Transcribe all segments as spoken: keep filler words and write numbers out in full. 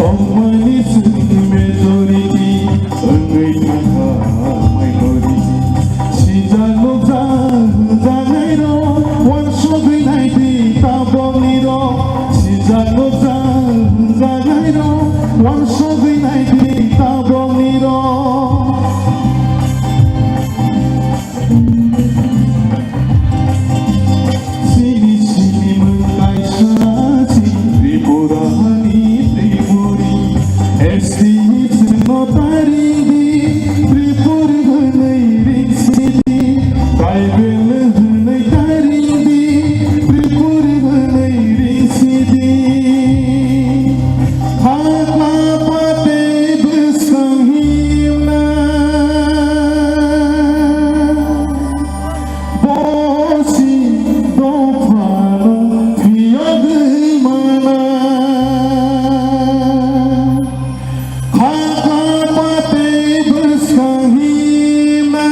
Tongmani chwng majority wngwi thangkha minority. Sijak nukjak hwnjaknairok wansugwi naidi taboknirok. Sijak nukjak hwnjaknairok wansugwi naidi taboknirok. Sini sini mung kaisa si Tripura hani Tripuri. S T ni chwngno taridi, Tripuri hwnwi ringsidi. Tribal hwnwi taridi, Tripuri hwnwi ringsidi. Hakla patwi bwskang himna. Bosi dophano phiyogwi mana. Khakha patwi bwskang himna.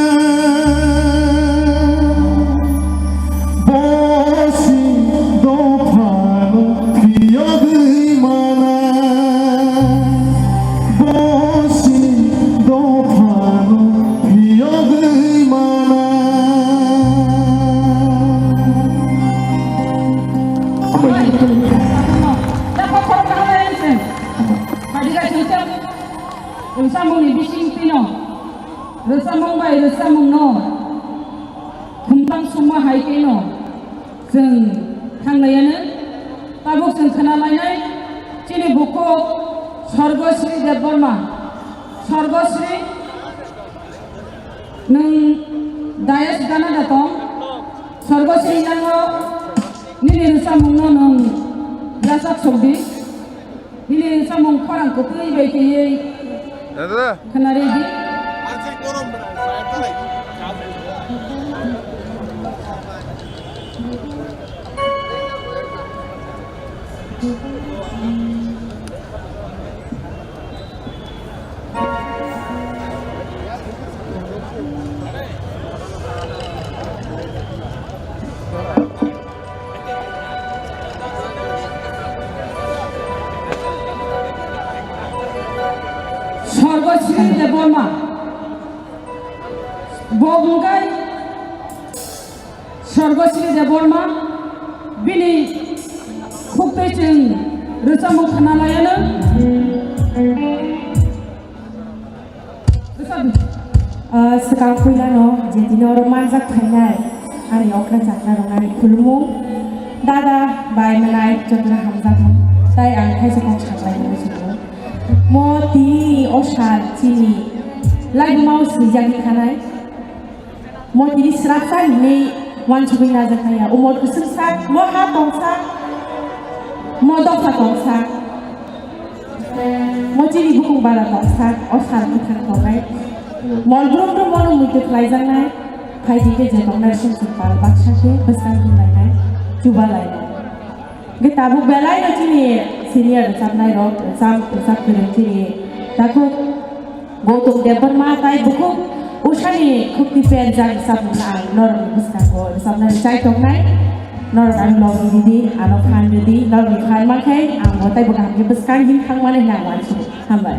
Bosi dophano phiyogwi mana. Bosi dophano phiyogwi mana. Hambai. Rwchapmungni bising tino, rwchapmung bai rwchapmungno khumtang songma hai kheno chwng thanglaiano. Tabuk chwng khna lainai chini bukhuk Sorgosri Debbarma. Sorgosri, nwng dayas gana da tong? Sorgosri, yango nini rwchapmungno nwng yachak sokdi. Nini samung khorang kwtwi bai khaiwi Dada. Khwnari di. Sorgosri Debbarma, bo wngkha Sorgosri Debbarma, bini khuktwi chwng rwchapmung khna laiano. Ah, swkang puilano je tini oro manjak phainai ani okra chakra rok ani khulumung, dada bai mwnai jotono hamjakmung, tai ang khaisa kok saklaimani muchungo. Mo tini o sal chini laibuma o swijak khanai. Mo tini srapsa hinwi uansugwi najaknai ya. Umor kwswngsa, mo ha tongsa, mo dopha tongsa, mo chini bukung bara tongsa, o sal kwthang tongnai. Mol brum brum mono muitu khlaijaknai. Phai di khe je tongnai sumsum pal baksa khe bwskang hinlainai, chubalainai. Hwnkhe tabuk belai no chini senior rwchapnai rok, rwchap, rwchap kwrwng chini takhuk Gautam Debbarma tai bukhuk usani khukti pen jak rwchapmung ang norokni bwskango rwchapnani chai tongnai. Norok ano logi ridi, ano phan ridi, norokni phan mankhe ang bo taibo kaham khe bwskang hin thangmani hwnwi ang uansukha. Hambai.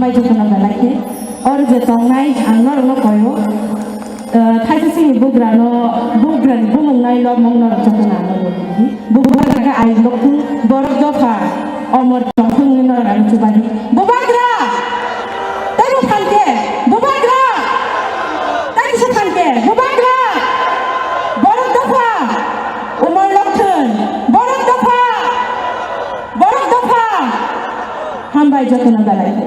Jotono belai khe, oro je tongnai ang norokno koio, eh, thaisa sini bugrano, bugrani bumung nai lobmung norok jotono ang norokno di. Bubagra khe ai lokthung, borok dopha, omor tongthung hwnwi norok ano chubaidi. Bubagra! Taibo thangkhe, Bubagra! Taisa thangkhe, Bubagra! Borok dopha, omor lokthung, borok dopha, borok dopha. Hambai jotono belai khe.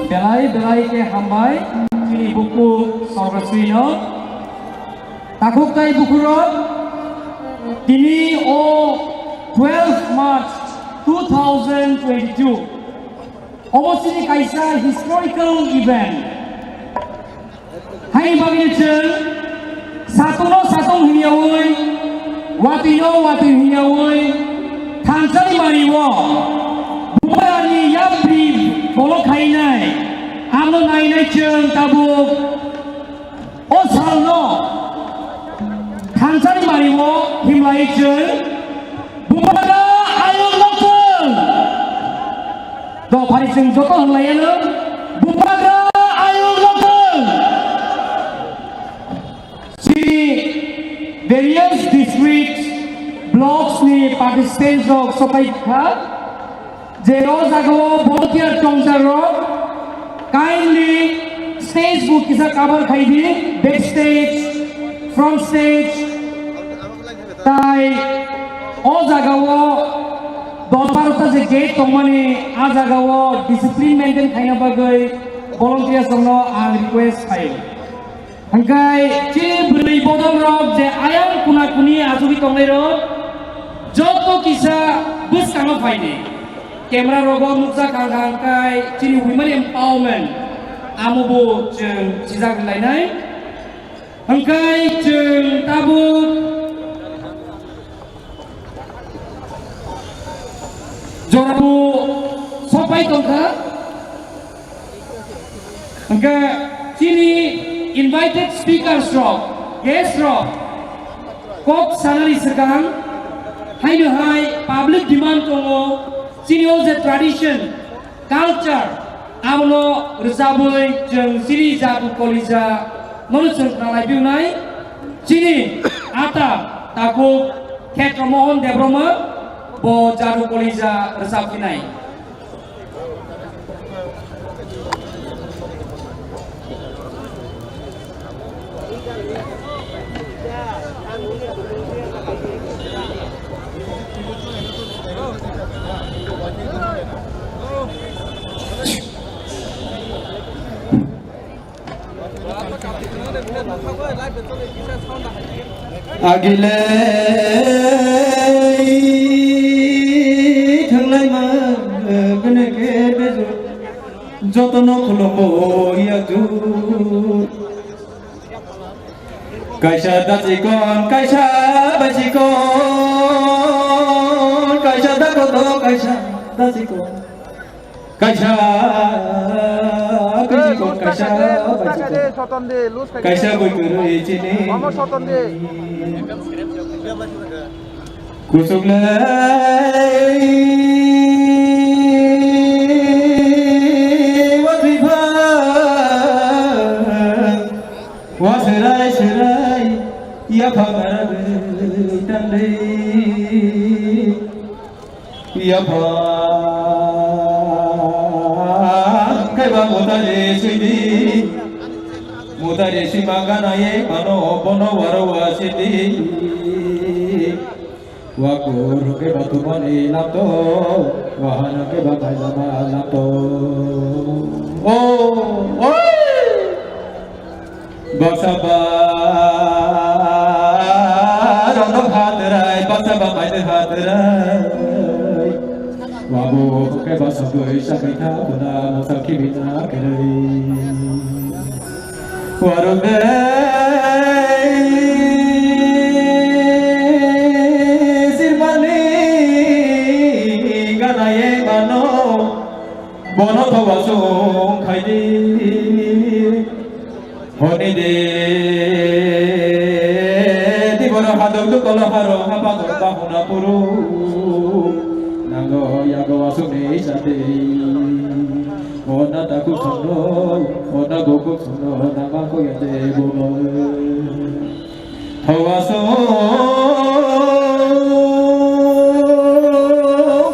Belai belai khe hambai chini buku Sorgosrino. Takhuk tai bukhurok, tini o twelve March two thousand twenty-two omo chini kaisa historical event. Haini bagwi chwng satungno satung hwnyaui, watwino watwi hwnyaui, thansani manio Bubagrani yapri follow khainai, ano nainai chwng tabuk o salno thansani manio himlai chwng Bubagra ayuk lokthung. Dophani chwng joto hwnlaiano Bubagra ayuk lokthung. Chini various districts, blocks ni participants rok sopai kha. Je o jagao volunteer tongjakrok kindly stage bo kisa cover khai di, back stage, front stage, tai o jagao dos baro ta je gate tongmani a jagao discipline maintain khaina bagwi volunteers rokno ang request khaio. Hingkai chini bwrwi bodol rok je ayang kuna kuni achugwi tongnai rok joto kisa bwskango phaidi. Camera rogo nukjak ang hingkai chini women empowerment amo bo chwng sijak lainai. Hingkai chwng tabuk jorabo sopai tongkha. Hingke chini invited speakers rok, guest rok, kok sanani swkang, haino hai public demand tongo, chini o je tradition, culture, abono rwchabwi chwng chini jadu kolija nono chwng khna lai phinai, chini ata takhuk Khetra Mohan Debbarma bo jadu kolija rwchap phinai. Agile thanglai ma gune ke beju jotono khulumo yaju. Kaisa dachikon, kaisa baisikon, kaisa dakoto, kaisa dachikon. Kaisa, kaisa, kaisa, kaisa, kaisa boi kwrwi chini. Kusuk lai watwi pha, wa serai serai yapha mara gwi tandai. Yapha kaiba mutari sidi, mutari sima gana ye mano bono waro wa sidi. Wa kuru kaiba tumani lamto, wa hana kaiba kailama lamto. Oh, oh. Baksa ba rondok hatrai, baksa ba maitri hatrai. Wabu ke baksa goi sakai tha buna masa kibina kerai. Warung dei sirmani ganaye mano bono thoba sung khaidi. Honi de, di bono hadok duk kolo haro hapado. Bahuna puru nango yago asuni sati. Ona taku sono, ona boku sono, nama ko yade bono. Hawaso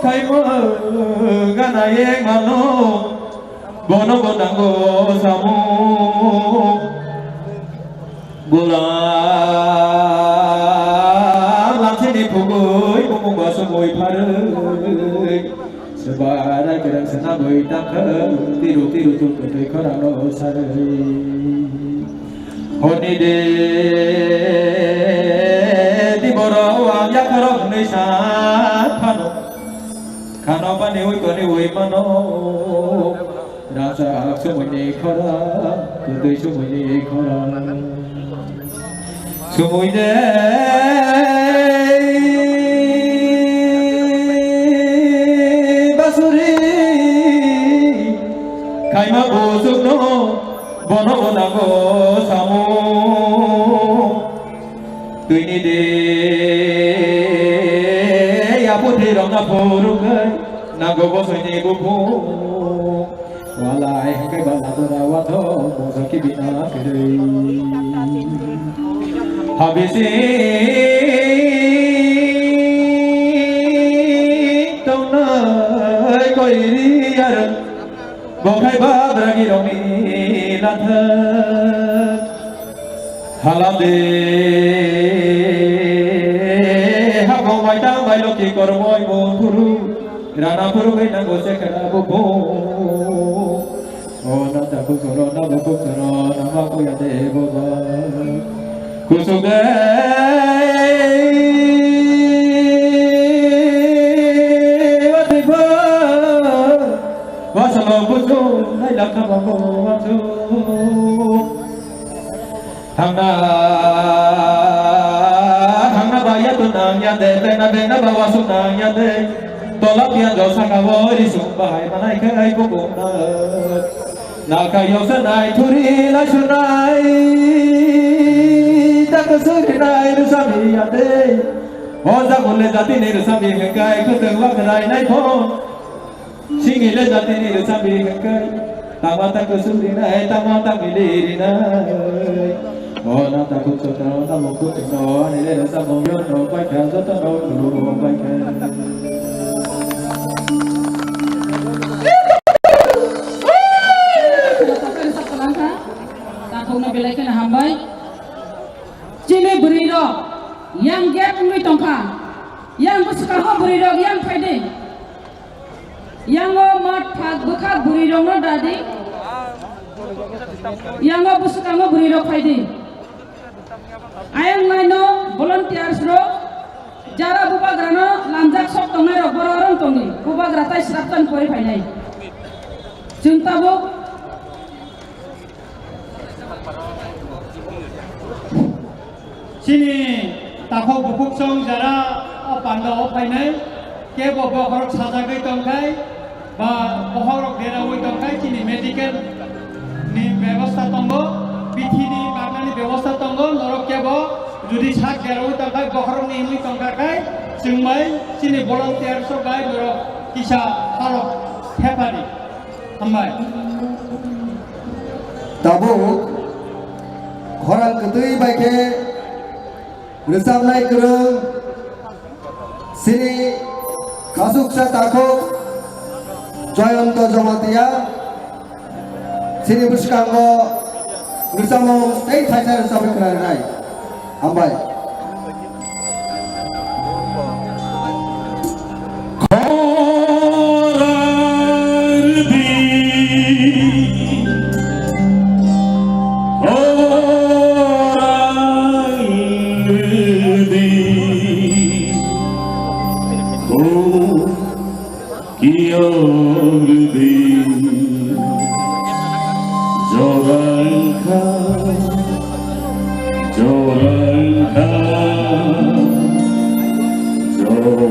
kaima gana ye mano, bono bonango samu. Bulam lamsini phugui, bumung basugui pharui. Sebarai kerang senagui tangkhung, tiru tiru tuk tui khorang lo sarui. Honi de, di boro ang yakhorok nui san phano. Khano bani ui koni ui mano. Rangchak sumui ni khorang, kwtwi sumui ni khorang. Sumui de basuri, khaima buchukno, bono bo nango samung. Twini de yaphuti rokna phurukhe, nango bosoi ni buphung. Walai hwnkhe bala dora wathok, bosa kibina kwrwi. Habisi tongnai koiri arwng, bokhai babragi rokni lathak. Halade habo maitang bai loki kormoi bo phuru, rana phuru bai nango sekra bo bo. O na ta kusoro na bo kusoro na ma kuya de bo ba. Kusuk de wa de ba. Wa sa lo kusuk nai la ka ba bo wa su. Thangna, thangna ba ya tu nang ya de, bena, bena ba wa su nang ya de. Tola pian jo saka bo ri sung ba hai manai khai ko ko na. Na ka yo sa nai thuri la su nai. Ta ko su ri nai ru sa mi ya de. O ja mo le jati ni ru sa mi he kai ko te wa ka nai nai pho. Singile jatini rwchapri hwnkhe, tama ta kusuk rinai, tama ta mili rinai. O na ta khuk chotro, na mung khuk chotro, ani le rwchapmung yo no paikha, joto no khulum paikha. Takhukno belai kheno hambai. Chini bwrwi rok yang gap wngwi tongkha, yang bwskango bwrwi rok yang phaidi. Yango mat phak bwkhak bwrwi rokno dadi. Yango bwskango bwrwi rok phaidi. Ayang naino volunteers rok jara bubagrano lamjak sok tongnai rok borok rong tongdi. Bubagra tai sraptan pori phainai. Chwng tabuk Chini takhuk bukhuksong jara o panda o phainai, kebo bokhorok sajagwi tongkhai, ba bokhorok deraui tongkhai, chini medical ni bebosta tongo, bithi ni baknani bebosta tongo, norok kebo judi sak deraui tongkhai, bokhorok ni himwi tongkha khai, chwng bai chini volunteer sok bai norok kisa halok thepadi. Hambai. Tabuk khorang kwtwi bai khe rwchapnai kwrwng chini kasuksa takhuk Joyonto Jamatia chini bwskango rwchapmung tei thaisa rwchapwi khwna rwnai. Hambai. Khorang rwdi, khorang rwdi, o Kiyordi jorangkha, jorangkha, jorangkha.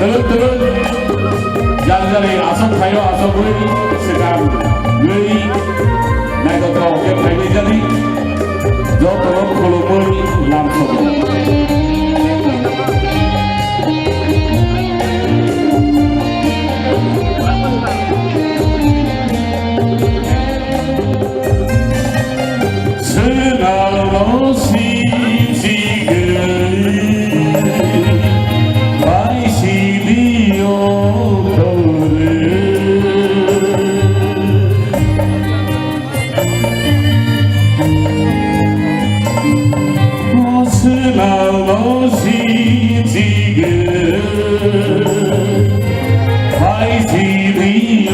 Twrwng twrwng jani jani aswk phaio, aswk wi swkang wi naithothok khe phaiwi jani jotono khulumwi lamsogo. Swnamno sinchigwi bai sidi o khorwi. Swnamno sinchigwi bai sidi o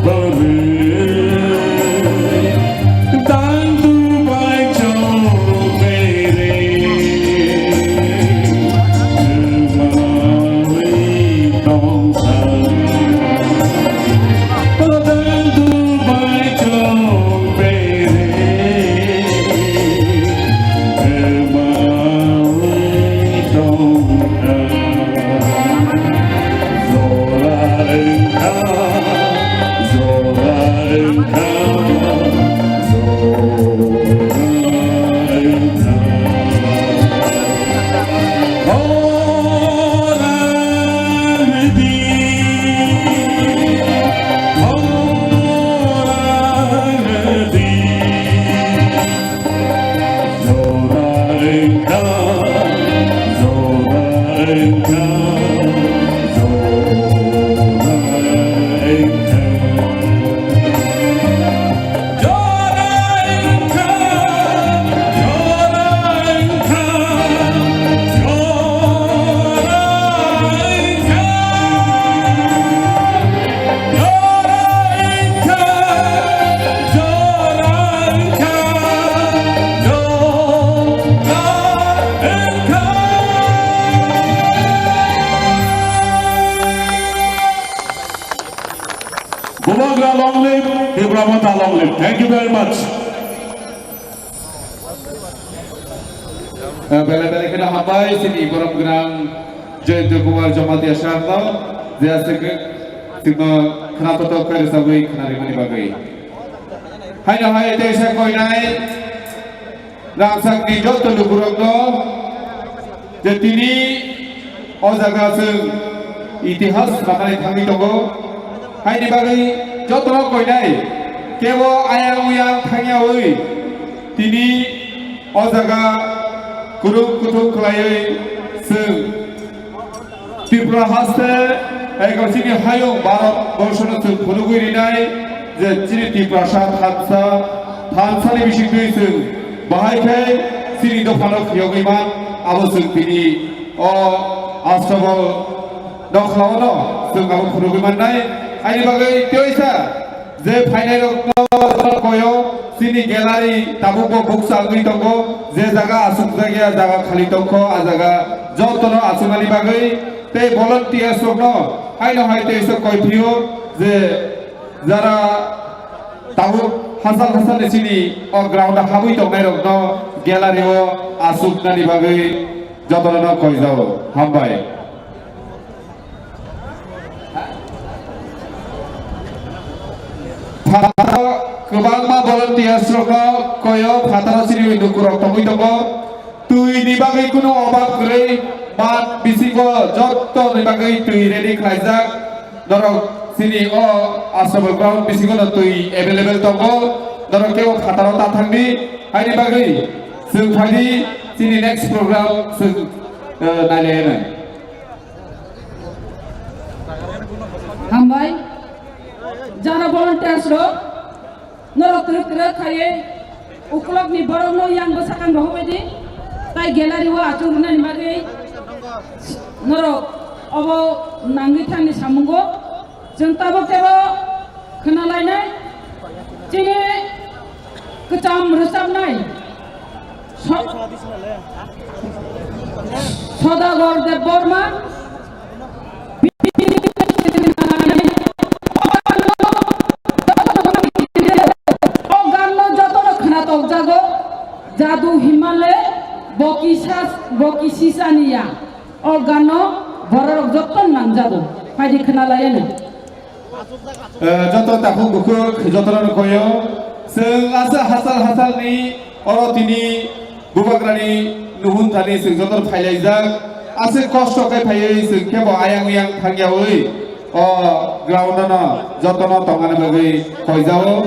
khorwi. Tang tu bai chong pere, mawi tong sa. Tang tu bai chong pere, mawi tong sa. Jora wngkha, jora wngkha, jora wngkha. Hora rwdi, hora rwdi. Jora wngkha, jora wngkha, jora wngkha. Jora wngkha, jora wngkha, jora wngkha. Bubagra long live, Tipra Motha long live. Thank you very much. Eh, belai belai kheno hambai chini borom gwnang Jayanta Kumar Jamatia sir no, je aswk chwngno khwnathok khe rwchabwi khwnarimani bagwi. Haino hai teisa koinai rangchakni joto lukurokno je tini o jaga chwng itihas rwmani thangwi tongo. Haini bagwi jotono koinai kebo ayang uyang thangyawi tini o jaga kwrwng kuthuk khlaiwi chwng Tripura haste eko chini hayung Bharat borshono chwng phunugwi rinai je chini Tiprasa thansa, thansani bisingtwi chwng bahai khe chini dophano phiyogwi man, abo chwng tini o Astabal nokhlaono chwng abo phunugwi mannai. Haini bagwi teisa je phainairokno koyo chini gallery tabukbo bukcha wngwi tongo, je jaga achukjakya jaga khali tongkho, a jaga jotono achuknani bagwi tei volunteers rokno haino hai teisa koi phio je jara tabuk hachal hachalni chini o ground o habwi tongnairokno gallery o achuknani bagwi jotono koi jao. Hambai. Kwbangma volunteers rokno koyo phataro siriwi nukurok tongwi tongo. Twi ni bagwi kunu obab kwrwi, mat bisingo jotto ni bagwi twi ready khlaijak. Norok chini o Asrabal ground bisingo no twi available tongo. Norok kebo phataro ta thangdi, haini bagwi chwng phaidi chini next program chwng, eh, nailai anai. Hambai, jara volunteers rok, norok twrwk twrwk khaiwi ukulokni borokno yang bwsakang rohorbaidi, tai gallery o achuk rwnani bagwi norok obo nangwi thangni samungo. Chwng tabuk tebo khwnalainai chini kwcham rwchapnai So-, Sodagor Debbarma. O ganno jotono khwnatok jago, Jadu Himale, Boki Sas-, Boki Sisaniya. O ganno bororok joto nangjago. Phaidi khwnalaiyano. Eh, joto takhuk bukhuk, jotono koyo. Chwng asa hasal hasalni oro tini Bubagrani nuhun thani chwng joto phailaijak. Aswk kosto khe phaiwi chwng khe bo ayang uyang thangyawi o ground-o no jotono tongna bagwi khoijao.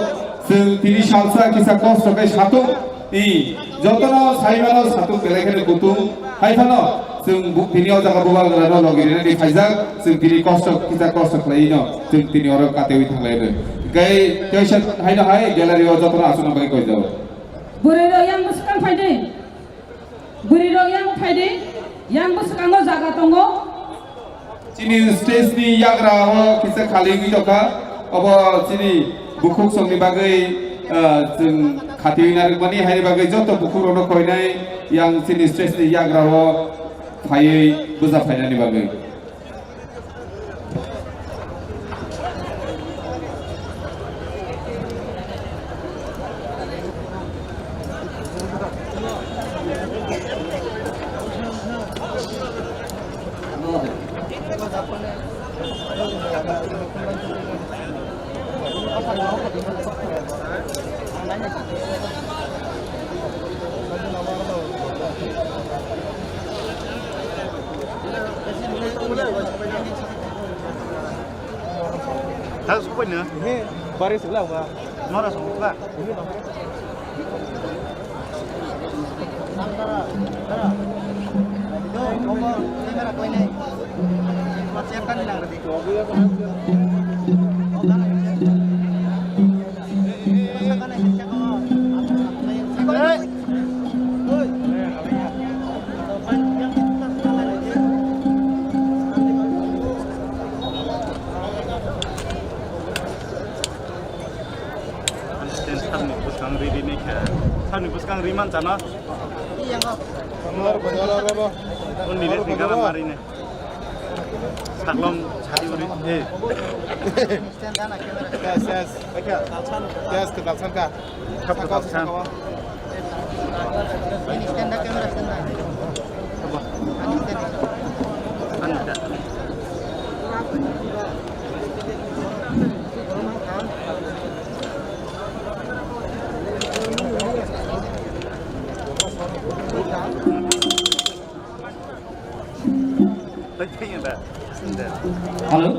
Chwng tini salsa kisa kosto khe satung i jotono saimano satung belai kheno kutung. Hai phano chwng bu-, tini o jaga Bubagrano logi rinani phaijak. Chwng tini kosto kisa kosto khlaiwi no chwng tini oro katewi thanglainai. Gai kaisa haino hai gallery o jotono aswkno bagwi khoijao. Bwrwi rok yang bwskang phaidi. Bwrwi rok yang phaidi. Yang bwskango jaga tongo. Chini stage ni yagra o kisa khali wngwi tongkha. Obo chini bukhuk songni bagwi, ah, chwng khatiwi narwkmani, haini bagwi joto bukhuk rokno koinai yang chini stage ni yagra o phaiwi bwja phainani bagwi. Thang supai no? He, bari sila ba. Nora song ba. Sabni bwskang ri ri ni kha. Sabni bwskang ri man chana. Unni le thika mari ne. Saklom sari uri. Hey. Yes, yes. Yes, ke dalsan ka. Kap ke dalsan. Hello.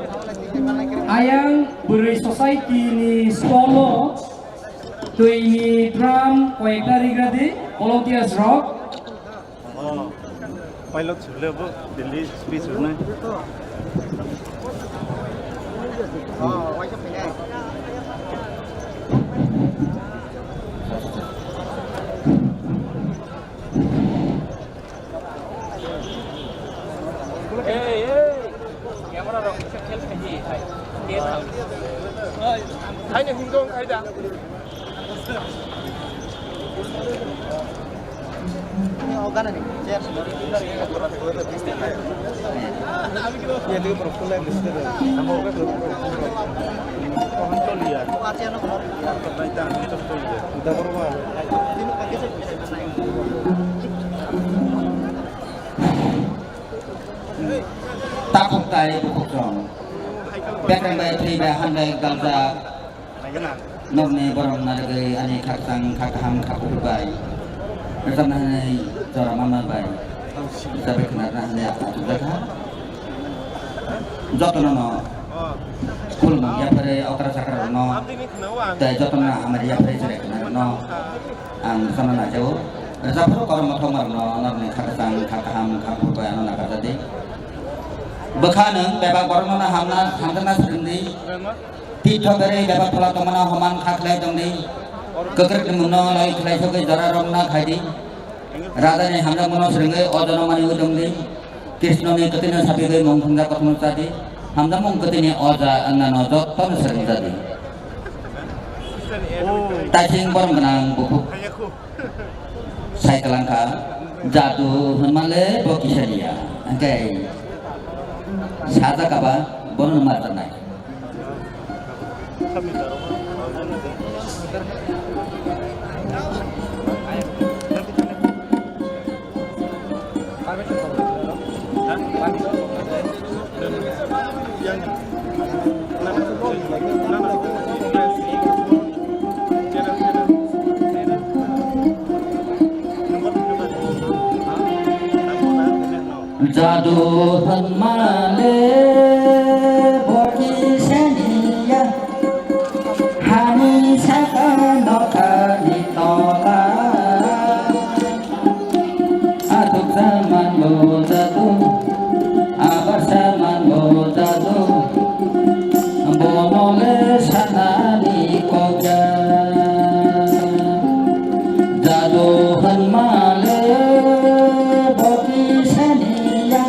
Ayang Bwrwi Society ni stall o twi ni drum koi ekta rigra di, volunteers rok. Oh, pilot sule bo Delhi speech rwnai. Ei, ei, camera rok kisa khel khaidi, hai. Hai ni himdong khaida. Takhuk tai bukhuk chwng. Bekeng bai thwi bai han bai galjak. Norokni borok narwgwi ani khakchang, kha kaham, kha kuphur bai rwchapna hwnwi jora manma bai rwchapwi khwnarwna hwnwi apha tubjakha. Jotono no khulumung yapharwi okra chakra rokno tei jotono hamari yapharwi cherai khwnarokno ang rwchapna naijago. Rwchapphuru kormo thokmarokno norokni kha kwchang, kha kaham, kha kuphur bai ano nakarjadi. Bwkha nwng bebak borokno hamna, hamjakna swrwngdi. Tithok berwi bebak phola tongmano homan kha khlai tongdi. Kwkrwkni mungno loi khlai sogwi jora romna khaidi. Rajani hamjakmano swrwngwi o jono maniwi tongdi. Krishnoni kwtwino sapigwi mung thwngjak kothomno chadi. Hamjakmung kwtwini oja wngnano jotono swrwngjadi. Taising borom gwnang bukhuk. Sai kwlangkha, jadu hwnmale bo kisaniya. Hwnkhe sajak aba bono marjaknai. Jadu hwnmale bo kisaniya, hani saka nokhani tola. Atuk saman bo jadu, abar saman bo jadu, bono le sanani kokya. Jadu hwnmale bo kisaniya,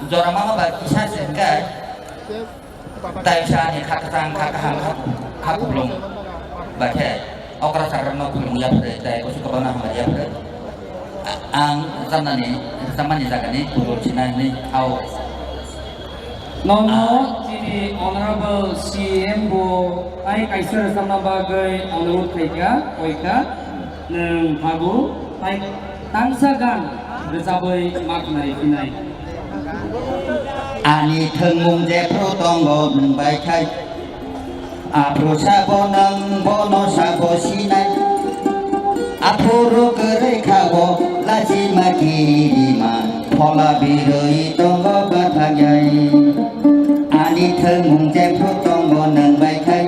Jora mama ba kisa se hwnkhe, tai sa ni kha kwchang, kha kaham, kha, kha kuplung. Ba khe okra chakra no khulumung ya phre, tai kusu kwbangma hamari ya phre. A-, ang rwchapnani, rwchapmani jaga ni bujol sina hinwi hao. Nono Ah. chini Honorable C M bo tai kaisa rwchapna bagwi onurudh khaikha, koikha, nwng hago tai tangsa gan rwchabwi ma khwnai phinai. Ani thwngmung jephru tongo nwng bai khai. Aphuru sabo nwng bono sabo sinai. Aphuru kwrwi kha o lachima kirima, phola birwi tongo bathajai. Ani thwngmung jephru tongo nwng bai khai.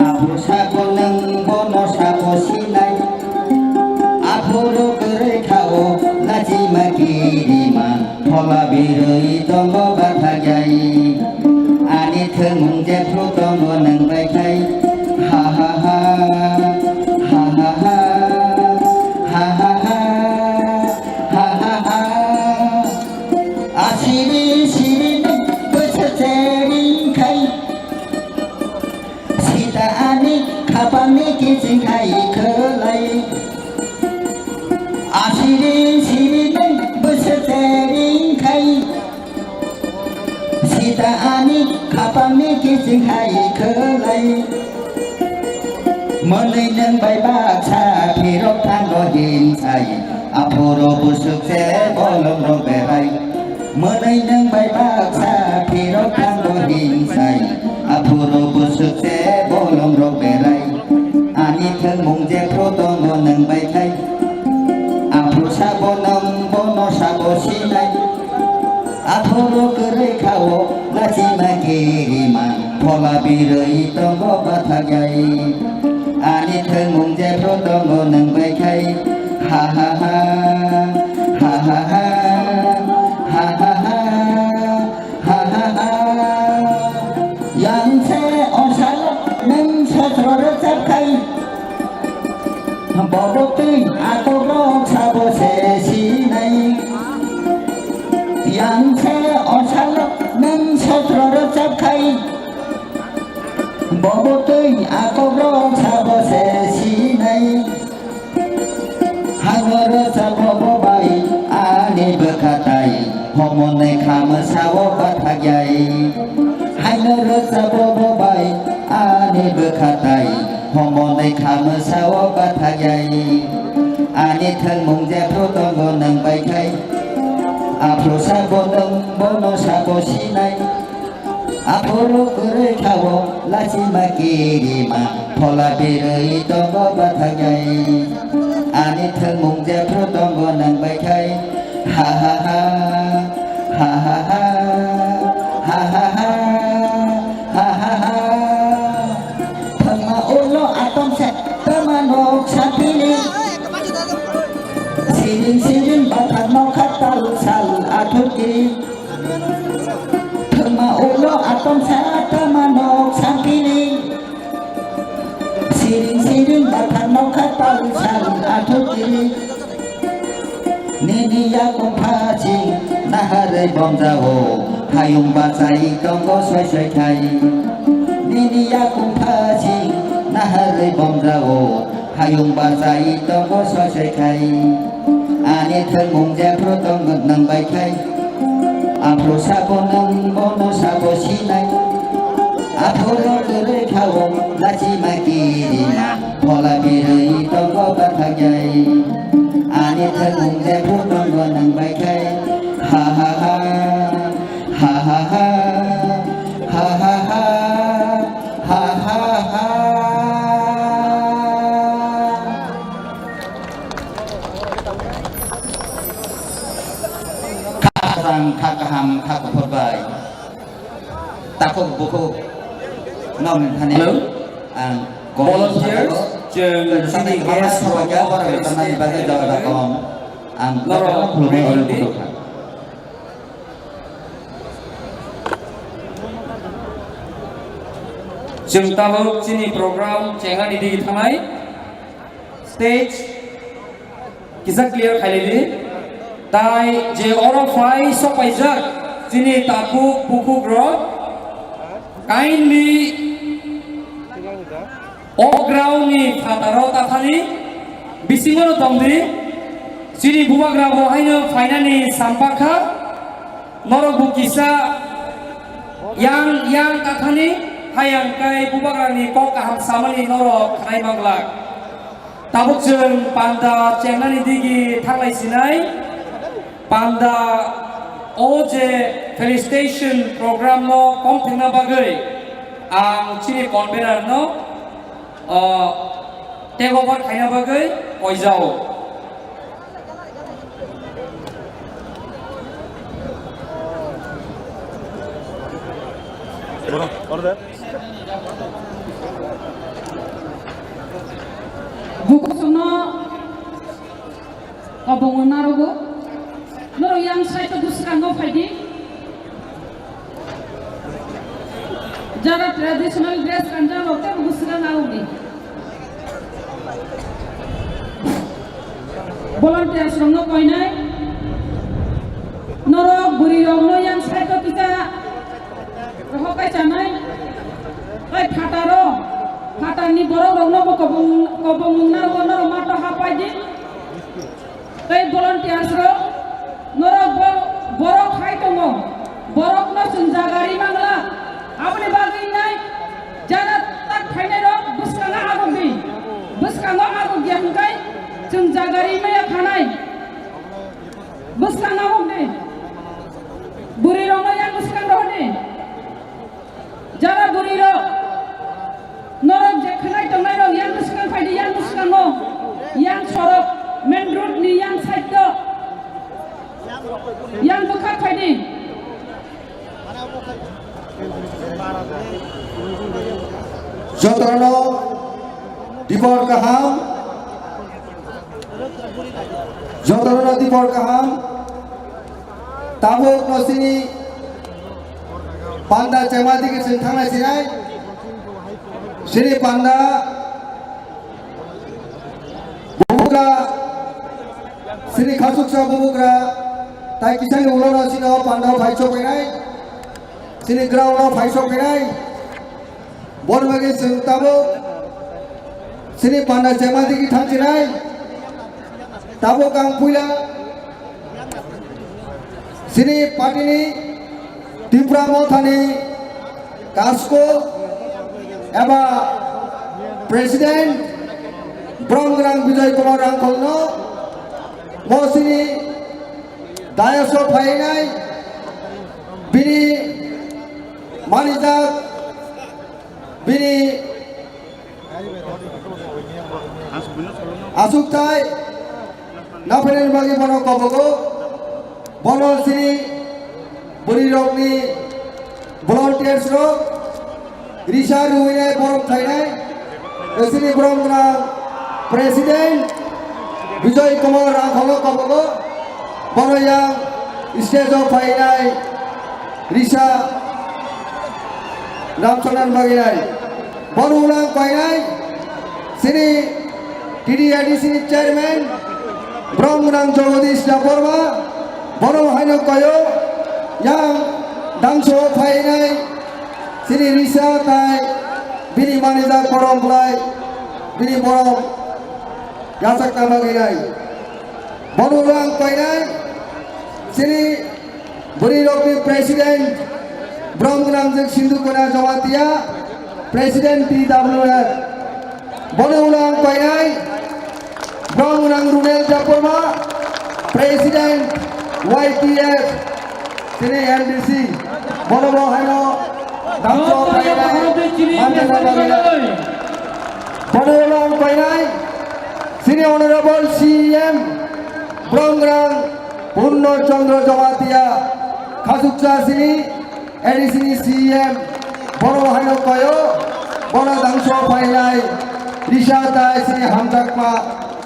Aphuru sabo nwng bono sabo sinai. Aphuru kwrwi kha o lachima kirima, phola birwi tongo bathajai. Ani thwngmung jephru tongo nwng bai khai. Ha ha ha, ha ha ha, ha ha ha, ha ha ha. Asiri siri nwng bwswk chering khai. Sita ani khapangni kiching hai khwlai. Asiri siri nwng bwswk chering khai. Sita ani khapangni kiching hai khwlai. Mwnwi nwng bai baksa phirok thango hinsai. Aphuru bwswk se bolongrok berai. Mwnwi nwng bai baksa phirok thango hinsai. Aphuru bwswk se bolongrok berai. Ani thwngmung jephru tongo nwng bai khai. Aphuru sabo nwng bono sabo sinai. Aphuru kwrwi kha o lachima kirima, phola birwi tongo bathajai. Ani thwngmung jephru tongo nwng bai khai. Ha ha ha, ha ha ha, ha ha ha, ha ha ha. Yang se osalo nwng sotro rwchap khai. Bobo twi akokrok sabo se sinai. Yang se osalo nwng sotro rwchap khai. Bobo twi akokrok sabo se sinai. Haino rwchap bobo bai ani bwkha tai, homonai kha mwsa o bathajai. Haino rwchap bobo bai ani bwkha tai, homonai kha mwsa o bathajai. Ani thwngmung jephru tongo nwng bai khai. Aphuru sabo nwng bono sabo sinai. Aphuru kwrwi kha o lachima kirima, phola birwi tongo bathajai. Ani thwngmung jephru tongo nwng bai khai. Ha ha ha, ha ha ha, ha ha ha, ha ha ha. Thwngma ulo atom se tama nok sapili. Siring siring bathar nokha tal sal athukiri. Thwngma ulo atom sa tama nok sampili. Siring siring bathar nokha tal sal athukiri. Nini yakung phasing naharwi bomjao, hayung bachai tongo soi soi khai. Nini yakung phasing naharwi bomjao, hayung bachai tongo soi soi khai. Ani thwngmung jephru tongo nwng bai khai. Aphuru sabo nwng bono sabo sinai. Aphuru kwrwi kha o lachima kirima, phola birwi tongo bathajai. Ani thwngmung jephru tongo nwng bai khai. Ha ha ha, ha ha ha, ha ha ha, ha ha ha. Kha kwchang, kha kaham, kha kuphur bai. Takhuk bukhuk nokni thani Hello? Ang Volunteers, chwng chini guest program presentation bagwi jaga jaga kong. Ang norok khulumwi ring oro di. Kuthuk kha. Chwng tabuk chini program chenga ni digi thangnai. Stage kisa clear khailai di. Tai je oro phai sopaijak chini takhuk bukhuk rok, kindly o ground ni phataro tathani bisingo no tongdi, chini bubagra bo haino phainani sampakha, norok bo kisa yang yang tathani hayang kai bubagra ni kok kaham samani norok khanai manglak. Tabuk chwng panda chengnani digi thanglai sinai. Panda o je felicitation program no kom thengna bagwi ang chini convener no, o, take over khaina bagwi koijao. Order. Bukusono kobongo narogo. Norok yang side o bwskango phaidi. Jara traditional dress kanjak rok tei bwskango narwkdi. Volunteers rokno koinai. Norok bwrwi rokno yang side o kisa rohor kai chanai. Tei phataro, phatarni borok rokno bo kobong, kobong nungna rokno rok mato hapai di. Tei volunteers rok, norok bo-, borok hai tongo, borokno chwng jaga ri mangla, aboni bagwi nai jara tak phainai rok bwskango aguk di, bwskango aguk ya hwnkhe chwng jaga ri maya khanai, bwskango aguk di, bwrwi rokno yang bwskang rohor di. Jara bwrwi rok, norok je khwnai tongnai rok, yang bwskang phaidi, yang bwskango, yang sorok, main road ni yang side o, yang bwkhak phaidi. Jotono dipor kaham, jotono dipor kaham. Tabuk no sini panda chema digi chwng thanglai sinai. Sini panda bubugra, sini khasuksa bubugra, tai kisani ulo no sini o panda o phai chok nai. Sini ground o phai chok nai. Boni bagwi chwng tabuk sini panda chema digi thang chinai. Tabuk ang puila sini party ni Tipra Mothani Kasko eba President Brom Gwnang Bijoy Kumar Rangkholno bo sini dayas o phainai bini manijak bini asukthai naphainani bagwi bono kobogo. Bono sini bwrwi rokni volunteers rok risa rwinai borom khainai. Sini borom gwnang President Bijoy Kumar Rangkholno kobogo. Bono yang stage o phainai risa Ramcharan bagwi nai. Bono ulang painai sini T D A D C ni chairman Brom Gwnang Jagadish Debbarma. Bono haino koyo yang dangso phainai sini risa tai bini manijak borom bwlai bini borom yachakna bagwi nai. Bono ulang painai sini bwrwi rokni president Brom Gwnang Jek Sindhu Kona Jamatia, president T W F. Bono ulang painai Brom Gwnang Runel Debbarma, president Y T F. Sini M D C, bono bo haino dangso phainai manjana bagwi. Bono ulang painai sini honorable C E M Brom Gwnang Purno Chandra Jamatia, khasuksa sini A D C ni C E M, bono haino koyo, bono dangso phainai risa tai sini hamjakma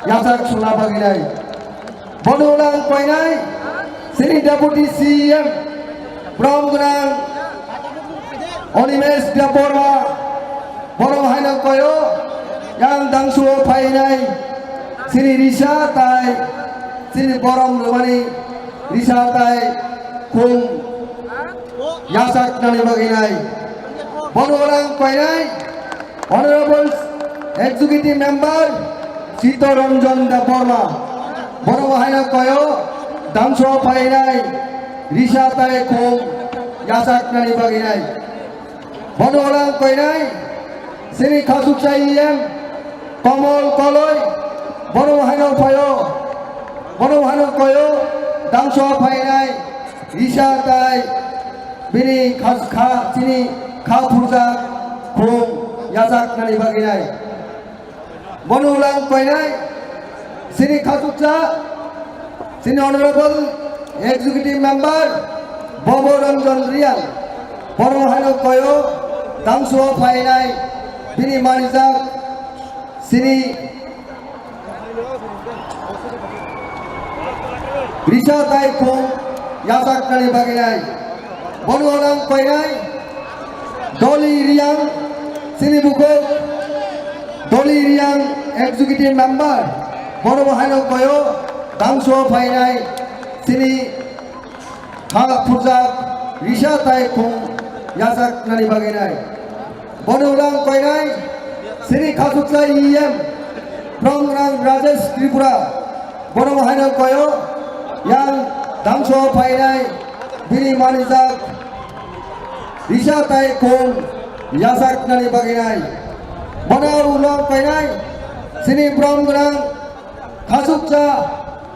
yachak suna bagwi nai. Bono ulang painai sini Deputy C E M Brom Gwnang Animesh Debbarma, bono haino koyo yang dangso phainai sini risa tai sini borom rwmani Risa tai khum yachaknani bagwi nai. Bono ulang koinai Honorable Executive Member Chittaranjan Debbarma. Bono haino koyo dangso phainai risa tai khum yachaknani bagwi nai. Bono ulang koinai sini khasuksa E M Komol Koloi, bono haino phaio, bono haino koyo dangso phainai risa tai bini khas kha sini kha phurjak khum yachaknani bagwi nai. Bono ulang koinai sini khasuksa sini Honorable Executive Member Bobo Ranjan Riang, bono haino koyo dangso phainai bini manijak sini risa tai khum yachaknani bagwi nai. Bono ulang koinai Doli Riang sini bukhuk, Doli Riang Executive Member, bono haino koyo dangso phainai sini kha phurjak risa tai khum yachaknani bagwi nai. Bono ulang koinai sini khasuksa E M Promgrang Rajesh Tripura, bono haino koyo yang dangso phainai bini manijak risa tai khum yachaknani bagwi nai. Bono ulang koinai sini Promgrang khasuksa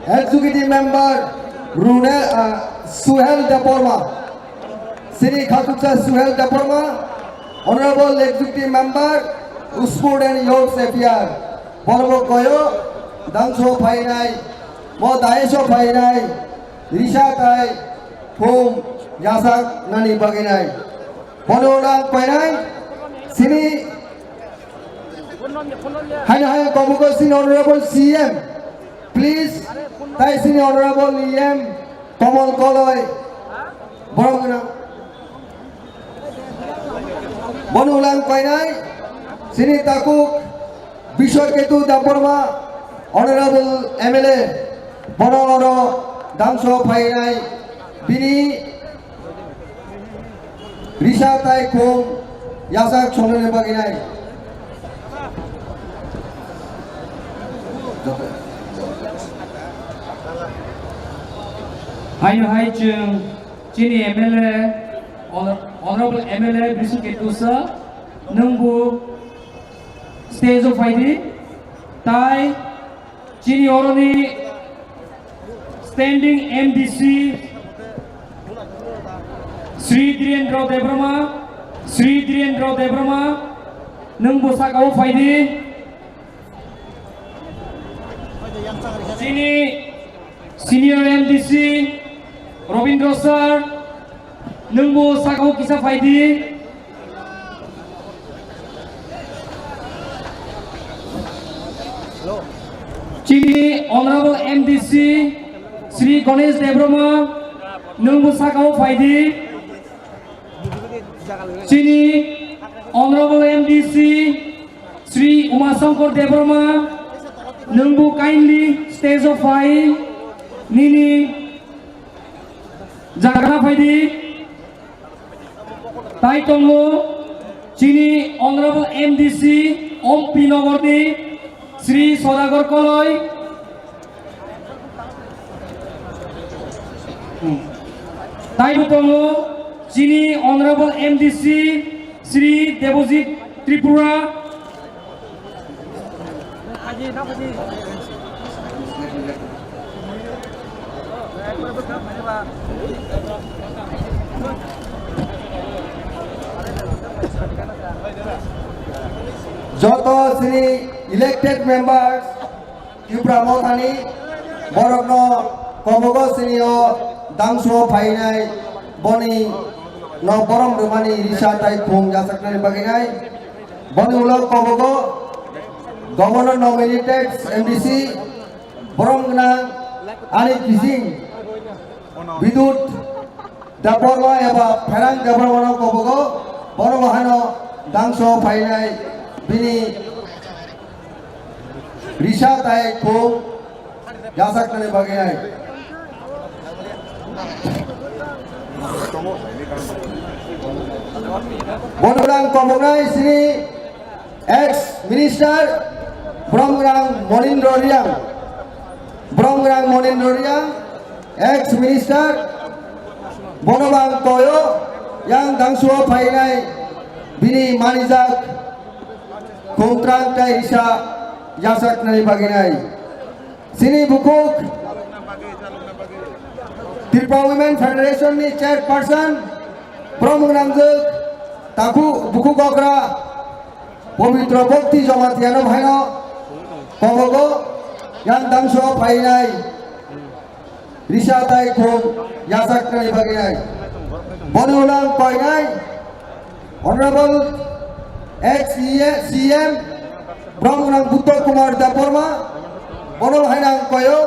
Executive Member Rune, ah, Suhel Debbarma. Sini khasuksa Suhel Debbarma, Honorable Executive Member, Sport and Youth Affairs. Borok koyo dangso phainai, mo dayeso phainai, risa tai khum yachaknani bagwi nai. Bono ulang koinai sini haino haino kobugo sini Honorable C M, please, tai sini Honorable E M Komol Koloi, borok gwnang. Bono ulang koinai sini takhuk Biswa Ketu Debbarma, Honorable M L A, bono oro dangso phainai bini risa tai khum yachak songnani bagwi nai. Haino hai chwng chini M L A, Honor-, Honorable M L A Biswa Ketu sir, nwngbo stage o phaidi, tai chini oroni Standing M D C Sri Dhirendra Debbarma, Sri Dhirendra Debbarma, nwngbo sakao phaidi. Chini Senior M D C Robindra sir, nwngbo sakao kisa phaidi. Chini Honorable M D C Sri Ganesh Debbarma, nwngbo sakao phaidi. Chini Honorable M D C Sri Uma Shankar Debbarma, nwngbo kindly stage o phai nini jaga phaidi. Tai tongo chini Honorable M D C Ompi Nogor ni Sri Sodagar Koloi. Taibo tongo chini Honorable M D C Sri Debojit Tripura. Joto chini elected members, Tipra Mothani borokno kobogo sini o dangso phainai boni no borom rwmani risa tai khum yachaknani bagwi nai. Boni ulo kobogo Governor nominated M D C borom gwnang ani kising Bidut Debbarma eba Pherang Debbarma no kobogo borom hano dangso phainai bini risa tai khum yachaknani bagwi nai. Bono ang koboknai sini ex minister Bromgrang Monindro Riang, Bromgrang Monindro Riang, ex minister, bono bang koyo yang dangsuo phainai bini manijak khumtrang tei risa yachaknai baginai. Sini bukhuk Tripura Women Federation ni chairperson, Bromgrang Jwk, Takhuk, bukhuk okra, Pabitra Bhakti Jamatia no bhaino kobogo yang dangsuo phainai risa tai khum yachaknani baginai. Boni ulang koinai Honorable ex C M Bromgrang Buddha Kumar Debbarma, bono haino ang koyo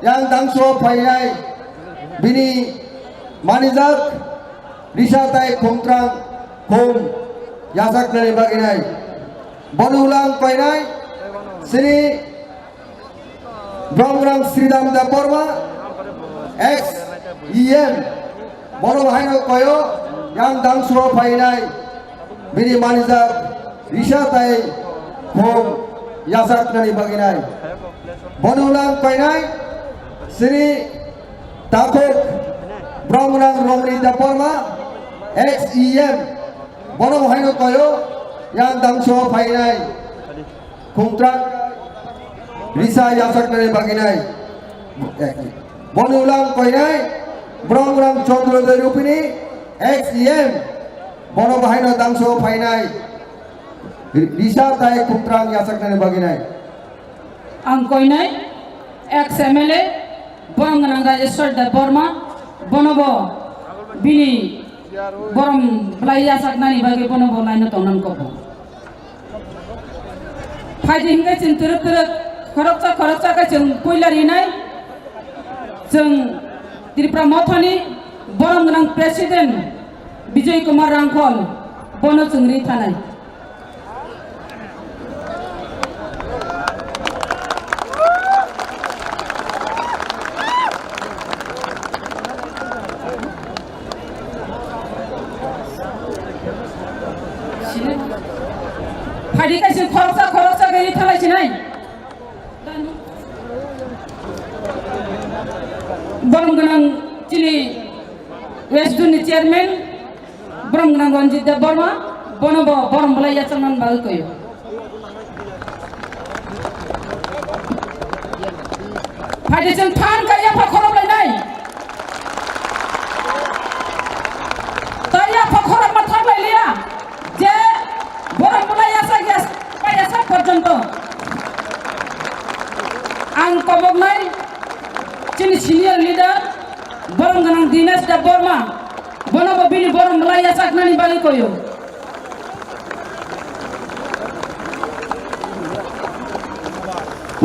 yang dangsuo phainai bini manijak risa tai khumtrang khum yachaknani baginai. Boni ulang koinai sini Bromgrang Sridham Debbarma, ex E M, bono haino koyo yang dangsuo phainai bini manijak risa tai khum yachaknani baginai. Boni ulang koinai sini Takhuk Bromgrang Romni Debbarma, ex E M, bono haino koyo yang dangsuo phainai khumtrang risa yachaknani baginai. Boni ulang koinai Bromgrang Chandra Rupini, ex E M, bono bahaino dangsuo phainai risa tai khumtrang yachaknani baginai. Ang koinai ex M L A Bromgrang Rajeshwar Debbarma, bonobo bini borom bwlai yachaknani bagwi bonobo laino tongnan kobo. Phaidi hinkhe chwng twrwk twrwk khoroksa khoroksa khe chwng puila rinai. Chwng Tripura Mothani borom gwnang President Bijoy Kumar Rangkhol, bono chwng ri thanai. Phaidi kaisa khoroksa khoroksa gari thalai sinai. Borom gwnang chini West Zone ni chairman, borom gwnang Ranjit Debbarma, bono bo borom bwlai yachakna bagwi koyo. Phaidi chwng phan kaiya pha khorok lainai. Taiya pha khorok ma thang lai liya. Je borom bwlai yachak yas-, pa yachak porjonto. Ang koboknai chini senior leader, borom gwnang Dinesh Debbarma, bono bo bini borom bwlai yachaknani bagwi koyo.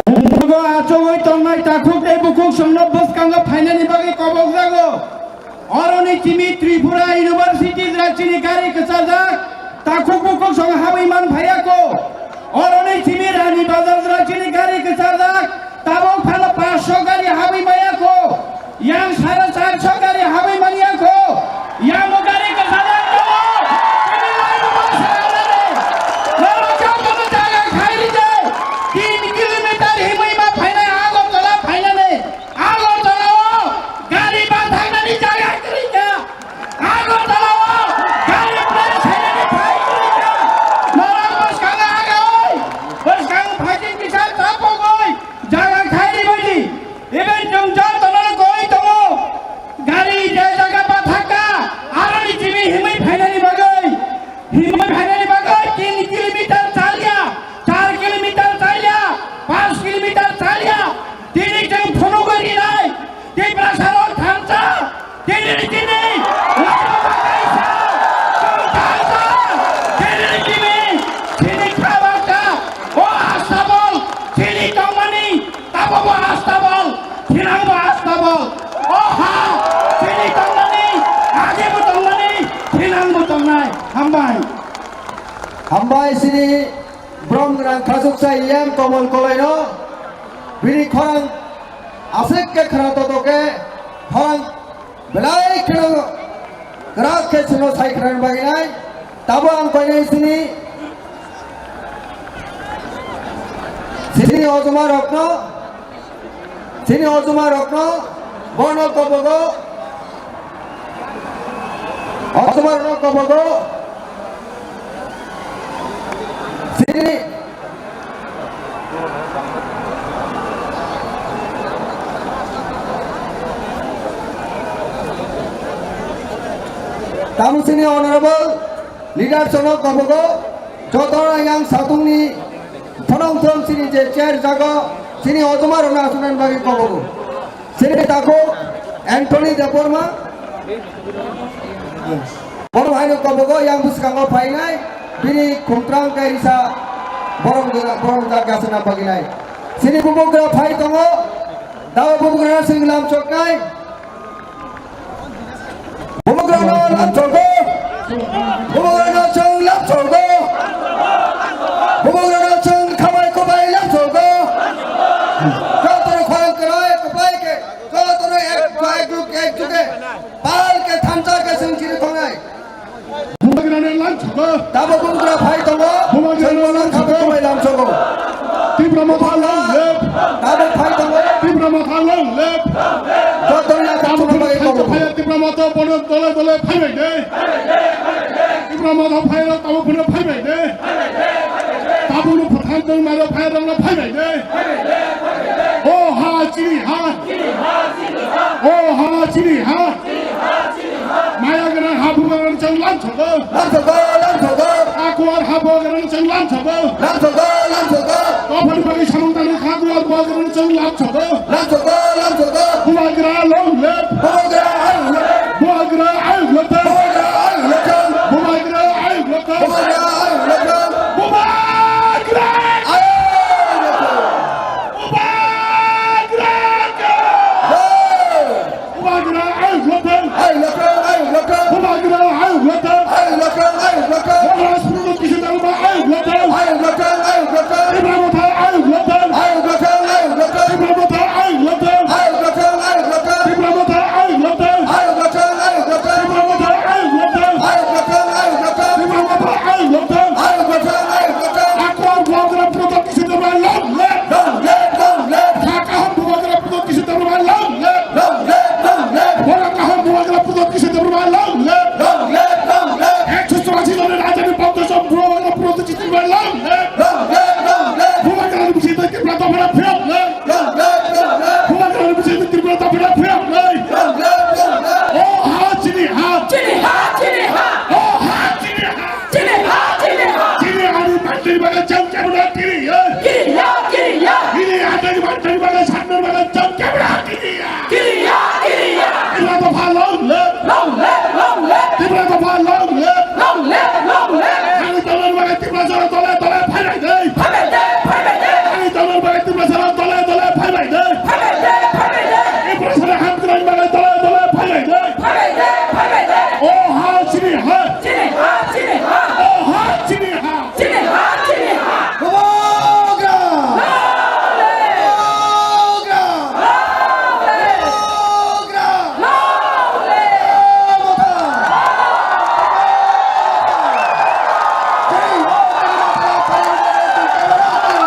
Bukhuk achugwi tongnai takhuk tei bukhuk songno bwskango phainani bagwi kobok jago. Oroni simi Tripura University jra chini gari kwchajak, takhuk bukhuk song habwi man phaiya ko. Oroni simi Rani Bazar jra chini gari kwchajak, tabok phano paanch sho gari habwi maya ko. Yang sare char sho gari habwi manya ko. Yang bo gari kwchajak tongo. Chini lai bo ma sara nani. Norok jotono jaga khai rijak. Tin kilometer himwi ma phainai Agartala phainani. Agartala o gari bathaknani jaga kwrwi kha. Agartala o gari place khainani phai kwrwi kha. Norok bwskango agawi, bwskango phaising kisa tapogwi jaga khai ribadi. Even chwng jotono koi tongo. Gari je jaga bathakha, aroni simi himwi phainani bagwi. Himwi phainani bagwi tin kilometer chaliya, char kilometer chaliya, panch kilometer chaliya. Tini chwng phunugwi rinai, Tiprasarok thansa, tini chini lama kaisa, chwng thansa, tini chini, chini kha baksa, o astabol, chini tongmani, Tabukbo astabol, thinangbo astabol. O ha, chini tongnani, agibo tongnani, thinangbo tongnai. Hambai. Hambai sini borom gwnang khasuksa E M Komol Koloino. Bini khorang aswk khe khna toto khe khorang belai kheno Kwrak khe chwngno sai khwnani bagwi nai. Tabo ang koinai sini, sini ojoma rokno, sini ojoma rokno, bono kobogo, ojoma rokno kobogo, sini Tamo chini honorable leaders no kobogo, joto yang satungni phonong thong chini je chair jago, chini ojoma rokno asuknani bagwi kobogo. Chini takhuk Anthony Debbarma, bono haino kobogo yang bwskango phainai, bini khumtrang kaisa borok, borok jak gasana bagwi nai. Chini bubagra phai tongo, dao bubagra sing lam choknai. Bubagrano lamsogo. Bubagrano chwng lamsogo. Bubagrano chwng khamai kubai lamsogo. Jotono khorang kwrwi kwbai khe, jotono ek, ek ruk, ek juge, pal khe thansa khe chwng chiri thongnai. Bubagrano lamsogo. Tamo bubagra phai tongo. Bubagrano chwng lamsogo. Khamai kubai lamsogo. Tipra Motha long live! Tabuk phai tongo. Tipra Motha long live! Joto ni tabuk phai tongo. Phai Tipra Motha bono dole dole phai bai de. Tipra Motha phai rok tabuk phano phai bai de. Tabuk no phathar tong maro phai rok no phai bai de. O ha chini ha. O ha chini ha. Maya gana ha bubagrano chwng lamsogo. Lamsogo, lamsogo. Akuar ha bubagrano chwng lamsogo. Lamsogo, lamsogo. Dophani bagwi samung tangnai kha, bubagrano chwng lamsogo. Lamsogo, lamsogo. Bubagra long live. Bubagra long live. Bubagra long live. Bubagra long live. Bubagra long live. Bubagra long live. Bubagra long live. Bubagra long live. Bubagra ayuk lokthang! Ayuk lokthang, ayuk lokthang! Bubagra ayuk lokthang! Ayuk lokthang, ayuk lokthang! Bubagra Protod Kishore Debbarma ayuk lokthang! Ayuk lokthang, ayuk lokthang! Tipra Motha ayuk lokthang! Ayuk lokthang, ayuk lokthang! Tipra Motha ayuk lokthang! Ayuk lokthang, ayuk lokthang! Tipra Motha ayuk lokthang! Ayuk lokthang, ayuk lokthang! Tipra Motha ayuk lokthang! Ayuk lokthang, ayuk lokthang! Tipra Motha ayuk lokthang! Ayuk lokthang, ayuk lokthang! Akbar Bubagra Protod Kishore Debbarma long live! Long live, long live! Hakaham Bubagra Protod Kishore Debbarma long live! Long live, long live! Borok kaham Bubagra Protod Kishore Debbarma long live! Long live, long live! Ekso churashi joni rajani bongso Bubagra Protod Kishore Debbarma long live! Long live, long live! Bubagra ni bisingtwi Tripura dophano phiyok nai! Long live, long live! Bubagra ni bisingtwi Tripura dophano phiyok nai! Long live, long live! O ha chini ha! Chini ha, chini ha! O ha chini ha! Chini ha, chini ha. Chini ani mantri baga cham cham na kiri ya. Kiri ya, kiri ya. Chini ani mantri baga sanna baga cham cham na kiri ya. Kiri ya, kiri ya. Tipra Motha long live. Long live, long live. Tipra Motha long live. Long live, long live. Ani tolor baga Tipra jara tole tole phai bai dei. Phai bai dei, phai bai dei. Ani tolor baga Tipra jara tole tole phai bai dei. Phai bai dei, phai bai dei. Tipra jara hamkrai baga tole tole phai bai dei. Phai bai dei, phai bai dei. O ha chini ha. Chini ha, chini ha. O ha chini ha. Chini ha, chini ha. Bubagra! Long live! Bubagra! Long live! Bubagra! Long live! Tipra Motha! Jai ho, Tipra Motha, Tipra Motha, Tipra Motha!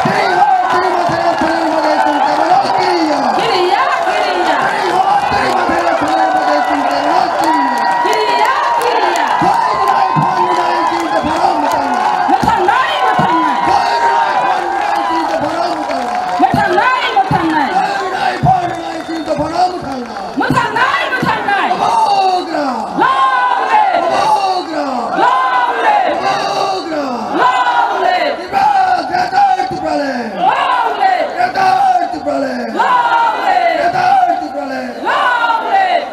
Jai ho, Tipra Motha, Tipra Motha, Tipra Motha! Kiriya, kiriya! Jai ho, Tipra Motha, Tipra Motha, Tipra Motha! Kiriya, kiriya! Phai rwnai, phai rwnai, chini Tipra Motha! Mwthangnai, mwthangnai! Phai rwnai, phai rwnai, chini Tipra Motha! Mwthangnai, mwthangnai! Phai rwnai, phai rwnai, chini Tipra Motha! Mwthangnai, mwthangnai! Bubagra! Long live! Bubagra! Long live! Bubagra! Long live! Tipra, Greater Tipraland! Long live! Greater Tipraland! Long live! Greater Tipraland! Long live!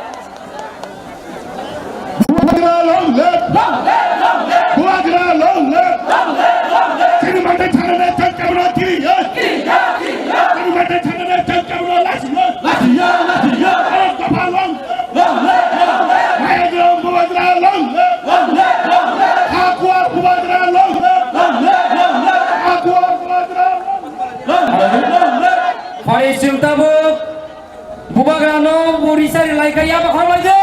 Bubagra long live! Long live, long live! Bubagra long live! Long live, long live! Chini mate thana na chang kamra kiri ya! Kiri ya, kiri ya! Chini mate thana na chang kamra lasi ya! Lasi ya, lasi ya! Arok dopha long live! Long live, long live! Mayagram Bubagra long live! Long live, long live! Hakuar Bubagra long live! Long live, long live! Hakuar Bubagra long live! Long live, long live! Phai chwng tabuk Bubagrano bo risa ri lai kha, ya bo kha lai de.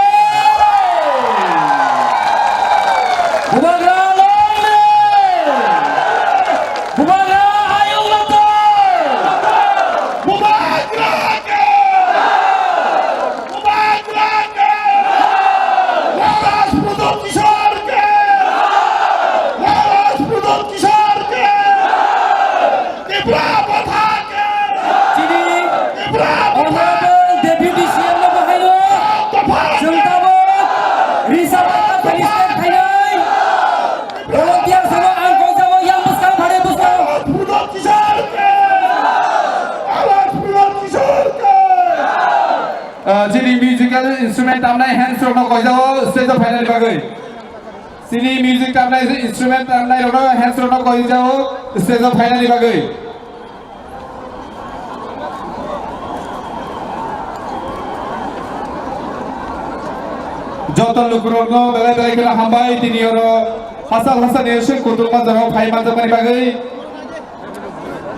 Instrument tamnai hands rokno koijao stage o phainani bagwi. Chini music tamnai instrument tamnai rokno hands rokno koijao stage o phainani bagwi. Joto lukurokno belai belai kheno hambai, tini oro hachal hachal ni seng kutung manjaro phai manjakmani bagwi.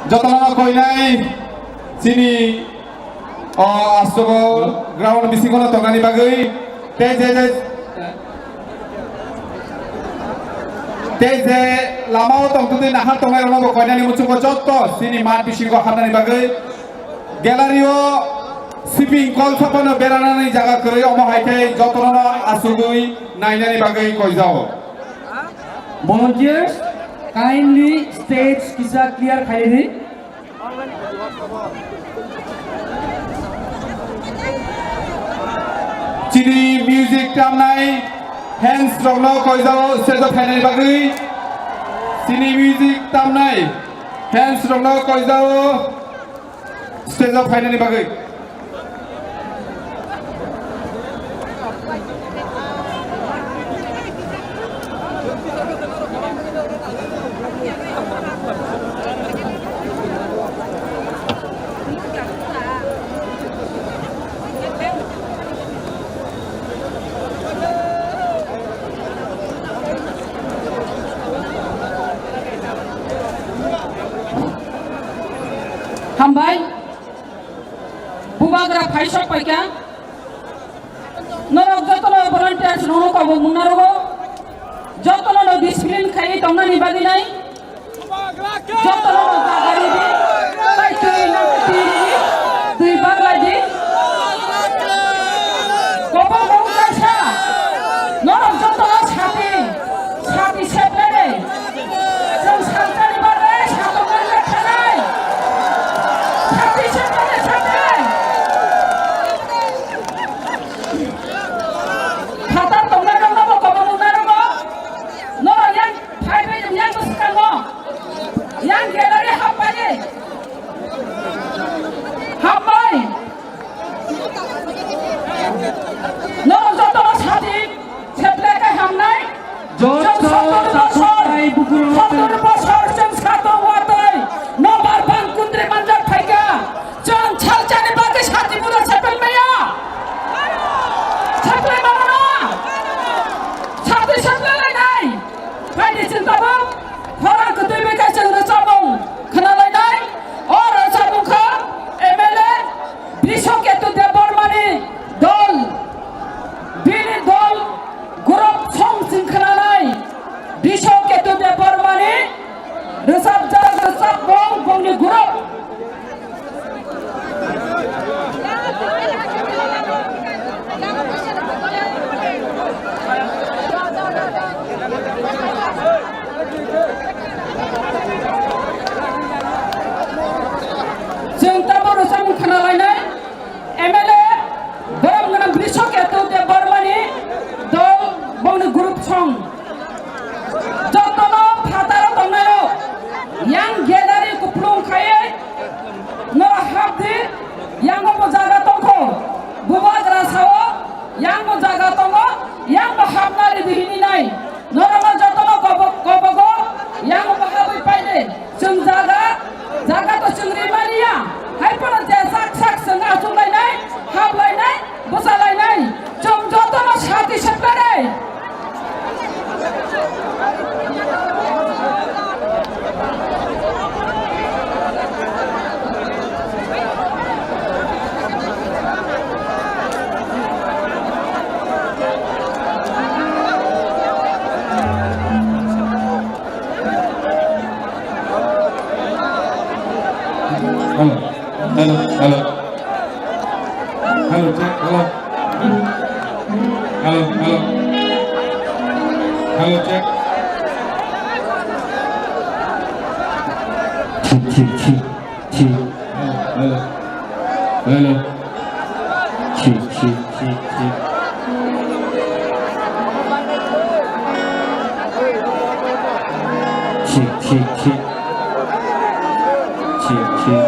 Jotono koinai chini o astobo ground bisingo no tongnani bagwi tei je je tei je lamao tongtwtwi nahar tongnai rokno bo koinani muchungo jotto chini mat bisingo habnani bagwi gallery o siping kol saphano beranani jaga kwrwi, omo hai khe jotono asugwi nainani bagwi koijao. Volunteers, kindly stage kisa clear khaidi. Chini music tamnai hands rokno koijao stage o phainani bagwi. Chini music tamnai hands rokno koijao stage o phainani bagwi. Hambai. Bubagra phaisok paikha. Norok jotono volunteers rokno kobok mung narogo. Jotono no discipline khaiwi tongnani bagwi nai. Jotono no jaga ridi. Tai twi nang twi ridi. Twi baglai di. Kobok mung kaisa. Norok jotono sati. Sati seplai de. Chwng salsani bagwi satoknani thanai. Sati seplai de sati. Phatar tongnai rokno bo kobong nungnai rokno. Norok yang phaibai yang bwskango. Yang gallery hapbai. Hapbai. Norok jotono sati seplai khe hamnai. Joto chwng sottor bosor, takhuknai bukurok sottor bosor chwng satung watwi nobar bang kundri manjak phaikha. Chwng salsani bagwi sati buda seplai maya. Seplai mano na? Sati seplai lainai. Phaidi chwng tabuk khorang kwtwi bai khe chwng rwchapmung khna lainai. O rwchapmung kha M L A Brishoketu Debbarmani dol, bini dol group song chwng khnanai. Brishoketu Debbarmani rwchapjak rwchapmung bongni group. Chwng tabuk rwchapmung khna lainai. M L A borom gwnang Brishoketu Debbarmani dol bongni group song. Jotono phataro tongnairok yang gallery kupulung khaiwi norok hapdi, yango bo jaga tongkho, bubagra sao yango jaga tongo, yango hapnari di hininai. Norokno jotono kobo-, kobogo yang bahai pai de. Chwng jaga, jaga to chwng rimani ya. Hai phano je sak sak chwng achuk lainai, hap lainai, bwsa lainai. Chwng jotono sati seplai de. Hello, hello, hello. Hello, check, hello. Hello, hello. Hello, check. Check, check, check, check. Hello, hello. Hello. Check, check, check, check. Check, check, check. Check, check.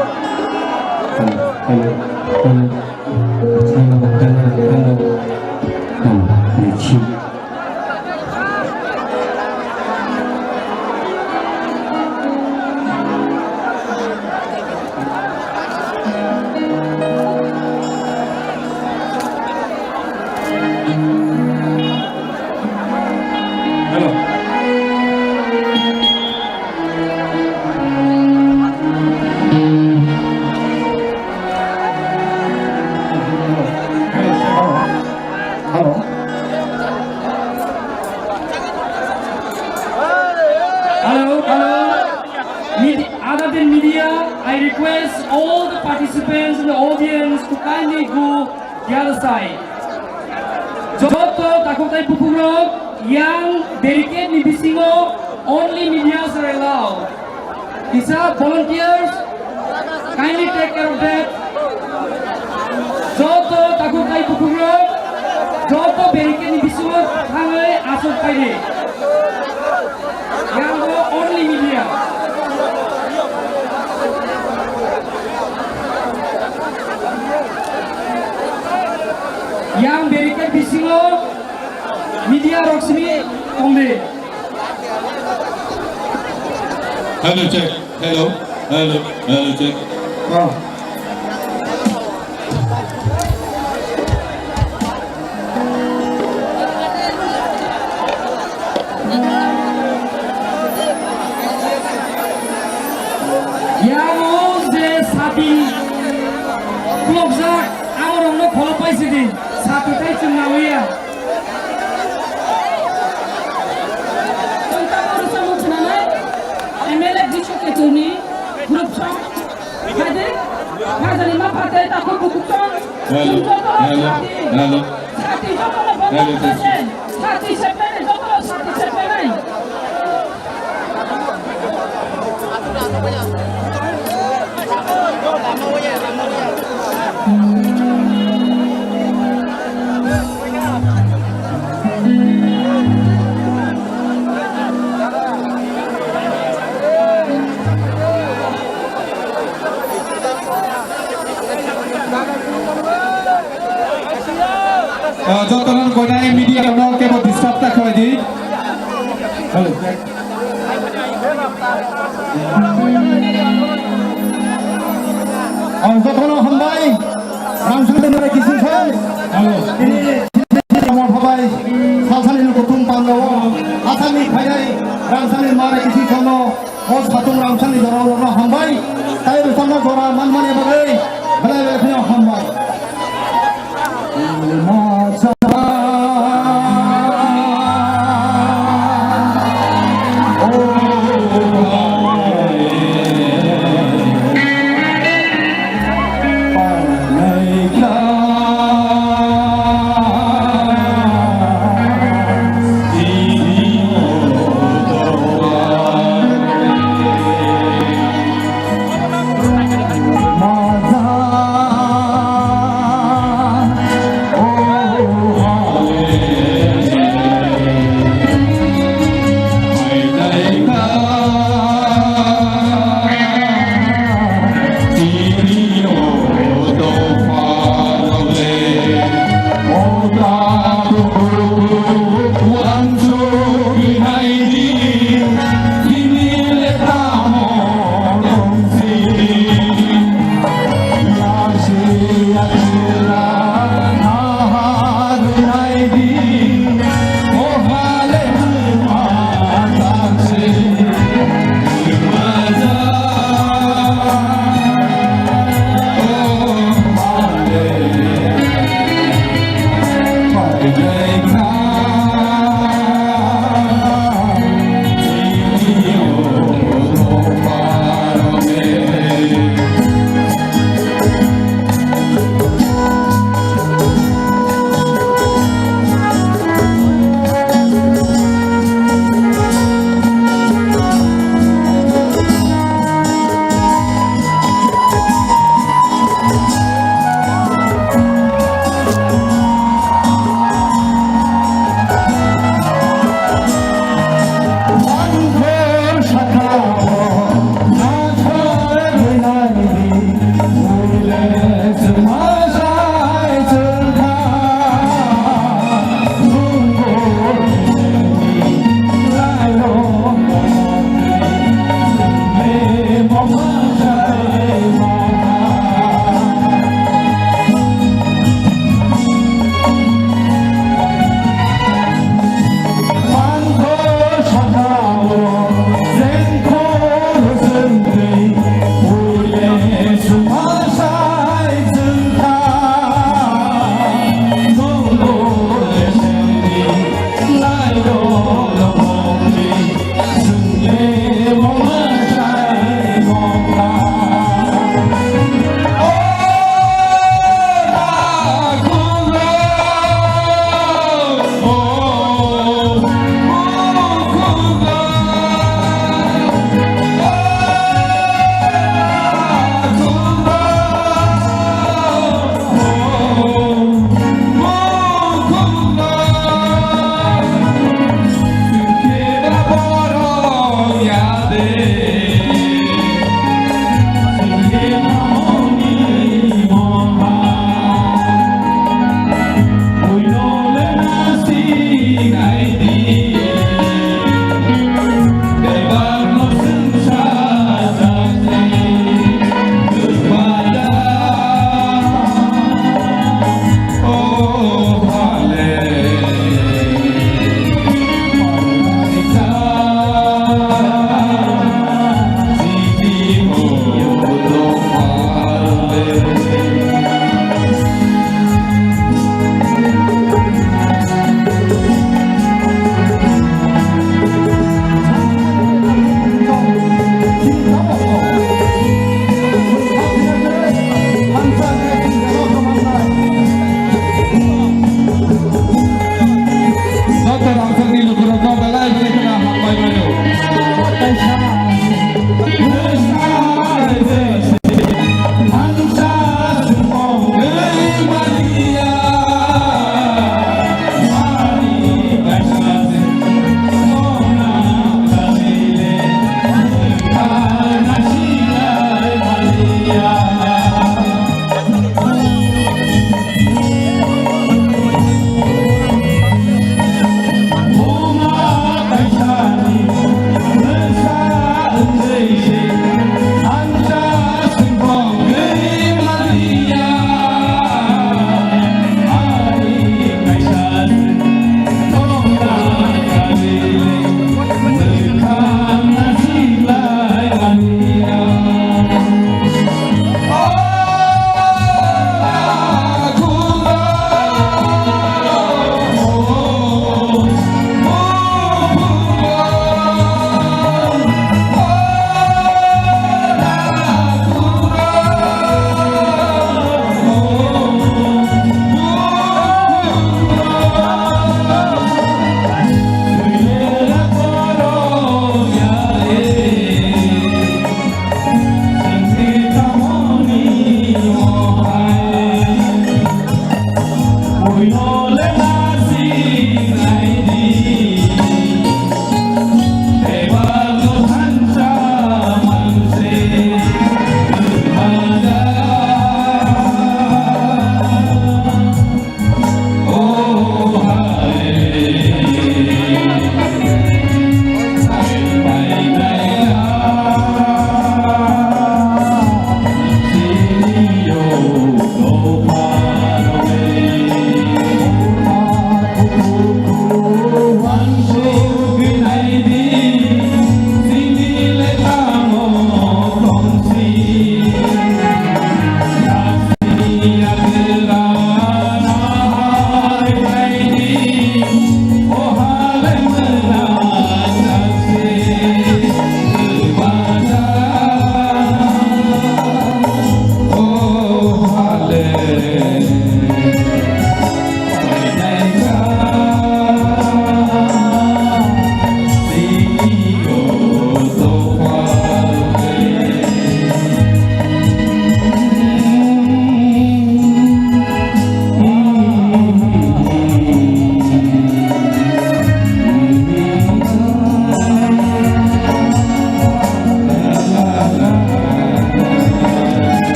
Hello. Hello, hello, hello, hello, hello, hello, hello. Hello. Hello, hello. Medi-, other than media, I request all the participants in the audience to kindly go the other side. Joto takhuk tei bukhukrok yang barricade ni bisingo only medias are allowed. Kisa volunteers, kindly take care of that. Joto takhuk tei bukhukrok, joto barricade ni bisingo thangwi aswk phaidi. Yang o only media. Yang barricade bisingo media rok simi tongdi. Hello, check. Hello, hello, hello, check. Oh. Yang o je sati khulokjak, amorokno kholo paisidi, sati tai chwng nawi ya. Tongtamo rwchapmung khwnanai M L A Biswa Keturni group song. Haide, hajani ma phatai takhuk bukhuk song. Hello, hello, hello. Sati jotono bondo khlainai. Sati sepnai, jotono sati sepnai. Ah, jotono koinai media rokno kebo disturb ta khlai di. Hello. Ang jotono hambai. Ramsani mare kisi song. Hello. Ini hambai. Salsani no kutung pangao. Asami khainai. Ramsani mare kisi songno. O satung ramsani jora rokno hambai, tai rwchapna jora manmani bagwi belai belai kheno hambai.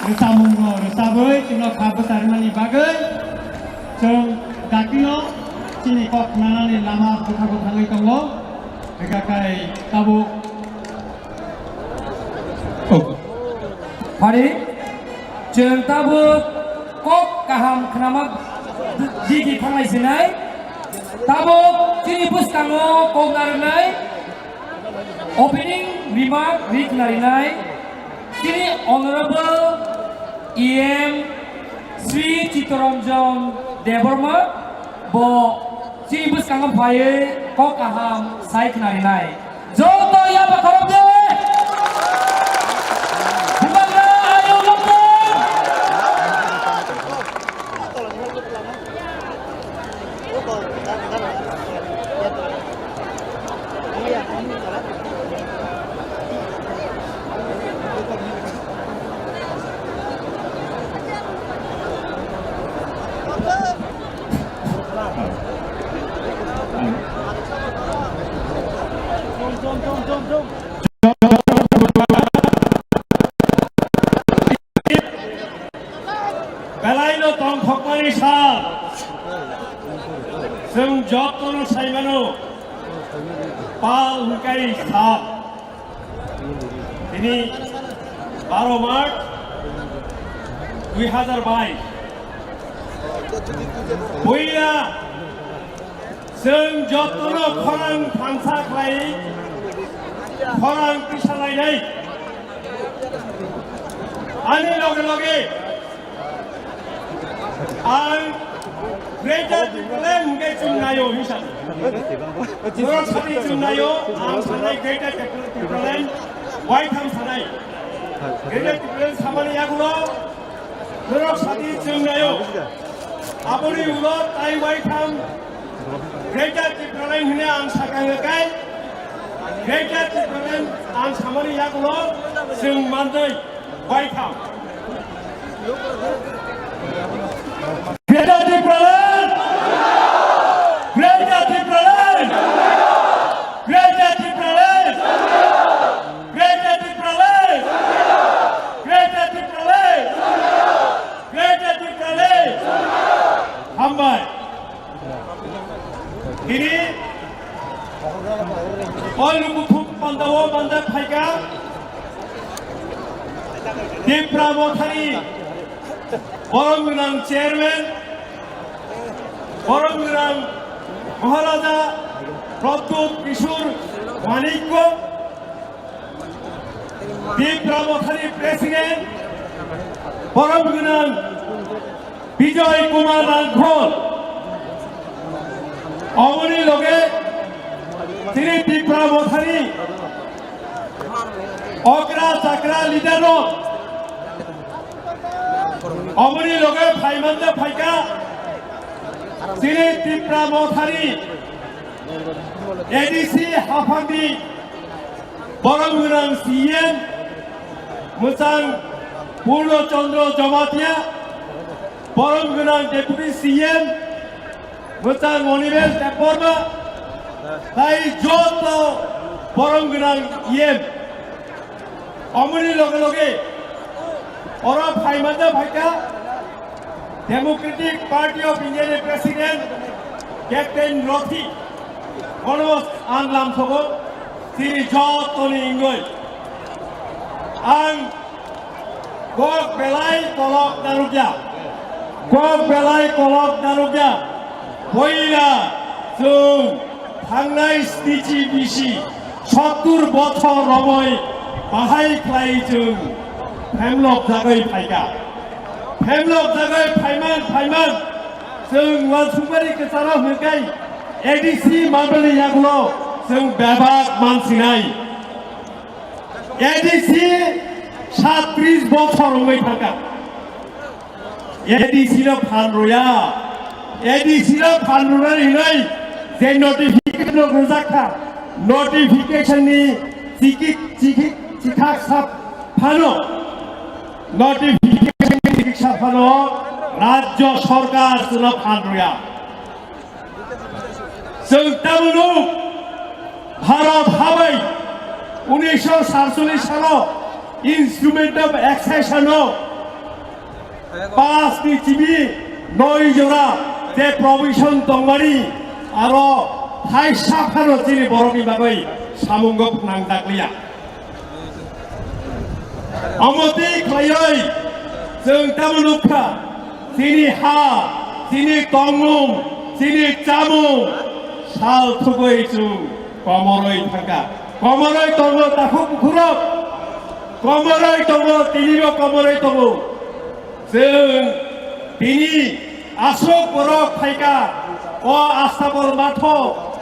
Rwchapmungno rwchabwi chwngno kha bwcharmani bagwi chwng dakino chini kok khnanani lama bwtharbo thangwi tongo. Hwnkhakhai tabuk Phari, chwng tabuk kok kaham khnama digi thanglai sinai. Tabuk chini bwskango kok narwknai opening remark ri khnarinai chini Honorable E M Sri Chittaranjan Debbarma, bo chini bwskango phaiwi kok kaham sai khnarinai. Joto yaba khorok de. Bubagra ayung lok de. Belaino tongthokmani sal. Chwng jotono saimano pal hwnkhe sal. Tini baro March dui hazar bais. Puila chwng jotono khorang thansa khlai, khorang tisalainai. Ani loge loge ang Greater Tipraland hwnkhe chwng naio hinsa. Norok sadi chwng naio, ang sanai Greater Tipraland waitham sanai. Greater Tipraland samani yagulo norok sadi chwng naio. Aboni ulo tai waitham Greater Tipraland hwnwi ang sakha hwnkhe Greater Tipraland ang samani yagulo chwng manjai. Waitham. Greater Tipraland! Greater Tipraland! Greater Tipraland! Greater Tipraland! Greater Tipraland! Greater Tipraland! Hambai. Tini o lukuthum pandao manjak phaikha Tipra Mothani borom gwnang chairman, borom gwnang Maharaja Pradyut Kishore Manikya, Tipra Mothani president, borom gwnang Bijoy Kumar Rangkhol, oboni loge tini Tipra Mothani okra chakra leader rok, oboni loge phaimanja phaikha tini Tipra Mothani A D C haphangni borom gwnang C E M mwchang Purno Chandra Jamatia, borom gwnang Deputy C E M mwchang Monibel Debbarma, tai joto borom gwnang E M. Omoni loge loge oro phaimanja phaikha Democratic Party of India ni President Captain Roti, bono ang lamsogo, tini jotoni wngwi ang kok belai kolok narwkya, kok belai kolok narwkya, poila chwng thangnai snichi bisi sottur bochor romwi bahai khlai chwng phemlok jagwi phaikha. Phemlok jagwi phaiman phaiman chwng uansukmani kwcharo hwnwi kai A D C manbali yagulo chwng bebak mansinai. A D C satris bochor wngwi thangkha. A D C no phan rwya. A D C no phan rwnani hwnwi je notification rok rwjak kha, notification ni chiki, chiki, chithak sa phano, notification ni chithak sa phano Rajya Sarkar chwngno phan rwya. Chwng tabukno Bharat habai unisho satcholish salo Instrument of Accession o Pass ni chini noi jora je provision tongmani aro thaisa phano chini borokni bagwi samungo phnangjakliya. Omo twi khlaiwi chwng tamo nukha, chini ha, chini tongmung, chini chamung sal thugwi chwng komorwi thangkha. Komorwi tongo takhuk bukhurok, komorwi tongo, tinibo komorwi tongo. Chwng tini aswk borok phaikha, o Astabol matho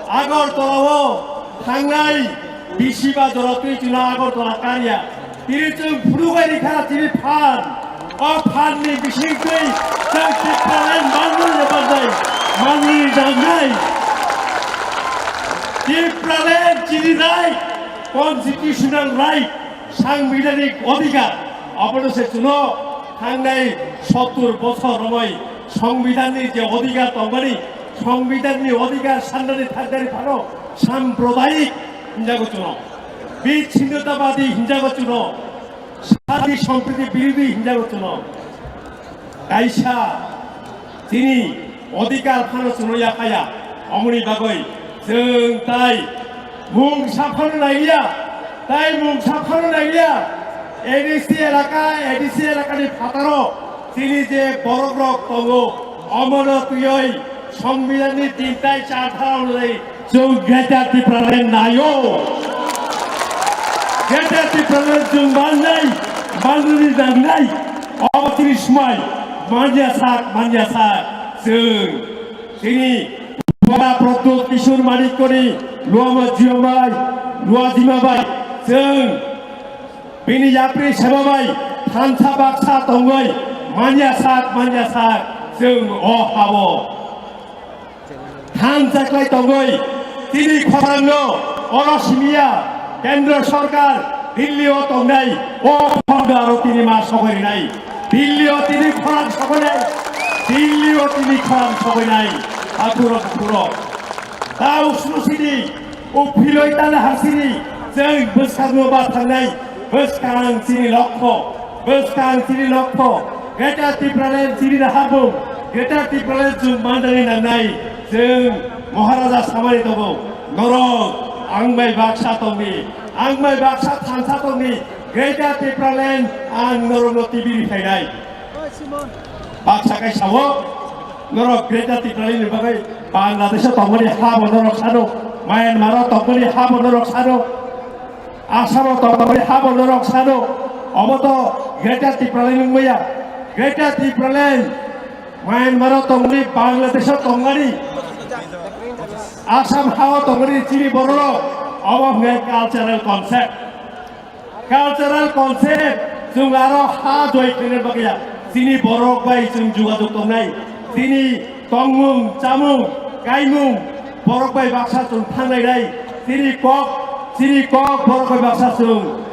Agartala-o thangnai bisi ba jora twi chwla Agartala karya. Tini chwng phunugwi rikha chini phan. O phanni bisingtwi chwng Tipraland manwi manjai, manwi jangnai. Tipraland chini right, constitutional right, sangbidhanik odhikar. Abono se chwngno thangnai sottur bochor romwi Songbidanni je odhikar tongmani, Songbidanni odhikar sannani thangdari phano sampradayik hinjago chwngno, bichinnotabadi hinjago chwngno, shanti sompriti birodhi hinjago chwngno. Kaisa chini odhikar phano chwngno yaphaya, omoni bagwi chwng tai mungsa phano naiya, tai mungsa phano naiya. A D C elaka, A D C elakani phataro chini je borokrok tongo, omono twiwi Songbidanni tin tai char dhara onujai chwng Greater Tipraland naio. Greater Tipraland chwng mannai, manwi nangnai. Obo chini smai, manya sak, manya sak. Chwng chini Baba Pradyot Kishore Manikni luama Jima bai, lua Jima bai, chwng bini yapri seba bai thansa baksa tongwi manya sak, manya sak chwng o habo thansa khlai tongwi tini khorangno oro simiya Kendra Sorkar Delhi o tongnai o khorangno aro tini ma sogwi rinai. Delhi o tini khorang sogwi nai. Delhi o tini khorang sogwi nai. Aphuru aphuru. Tau sini uphiloi tala hasini chwng bwskangno ba thangnai. Bwskang chini lokho. Bwskang chini lokho. Greater Tipraland chini naharmung. Greater Tipraland chwng mandani nangnai. Chwng Maharaja samani tongo. Norok ang bai baksa tongni. Ang bai baksa thansa tongni. Greater Tipraland ang norokno tibiri phainai. Baksa kai sao, norok Greater Tipraland ni bagwi Bangladesh o tongmani habo norok sano, Myanmar o tongmani habo norok sano, Assam o tongmani habo norok sano, omo to Greater Tipraland wngmaya. Greater Tipraland Myanmar o tongmani, Bangladesh o tongmani, Assam ha o tongmani chini bororok, omo hwnkhe cultural concept. Cultural concept, chwng aro ha joi khaina bagwi ya. Chini borok bai chwng jogajog tongnai. Chini tongmung, chamung, kaimung, borok bai baksa chwng thangnai nai. Chini kok, chini kok borok bai baksa chwng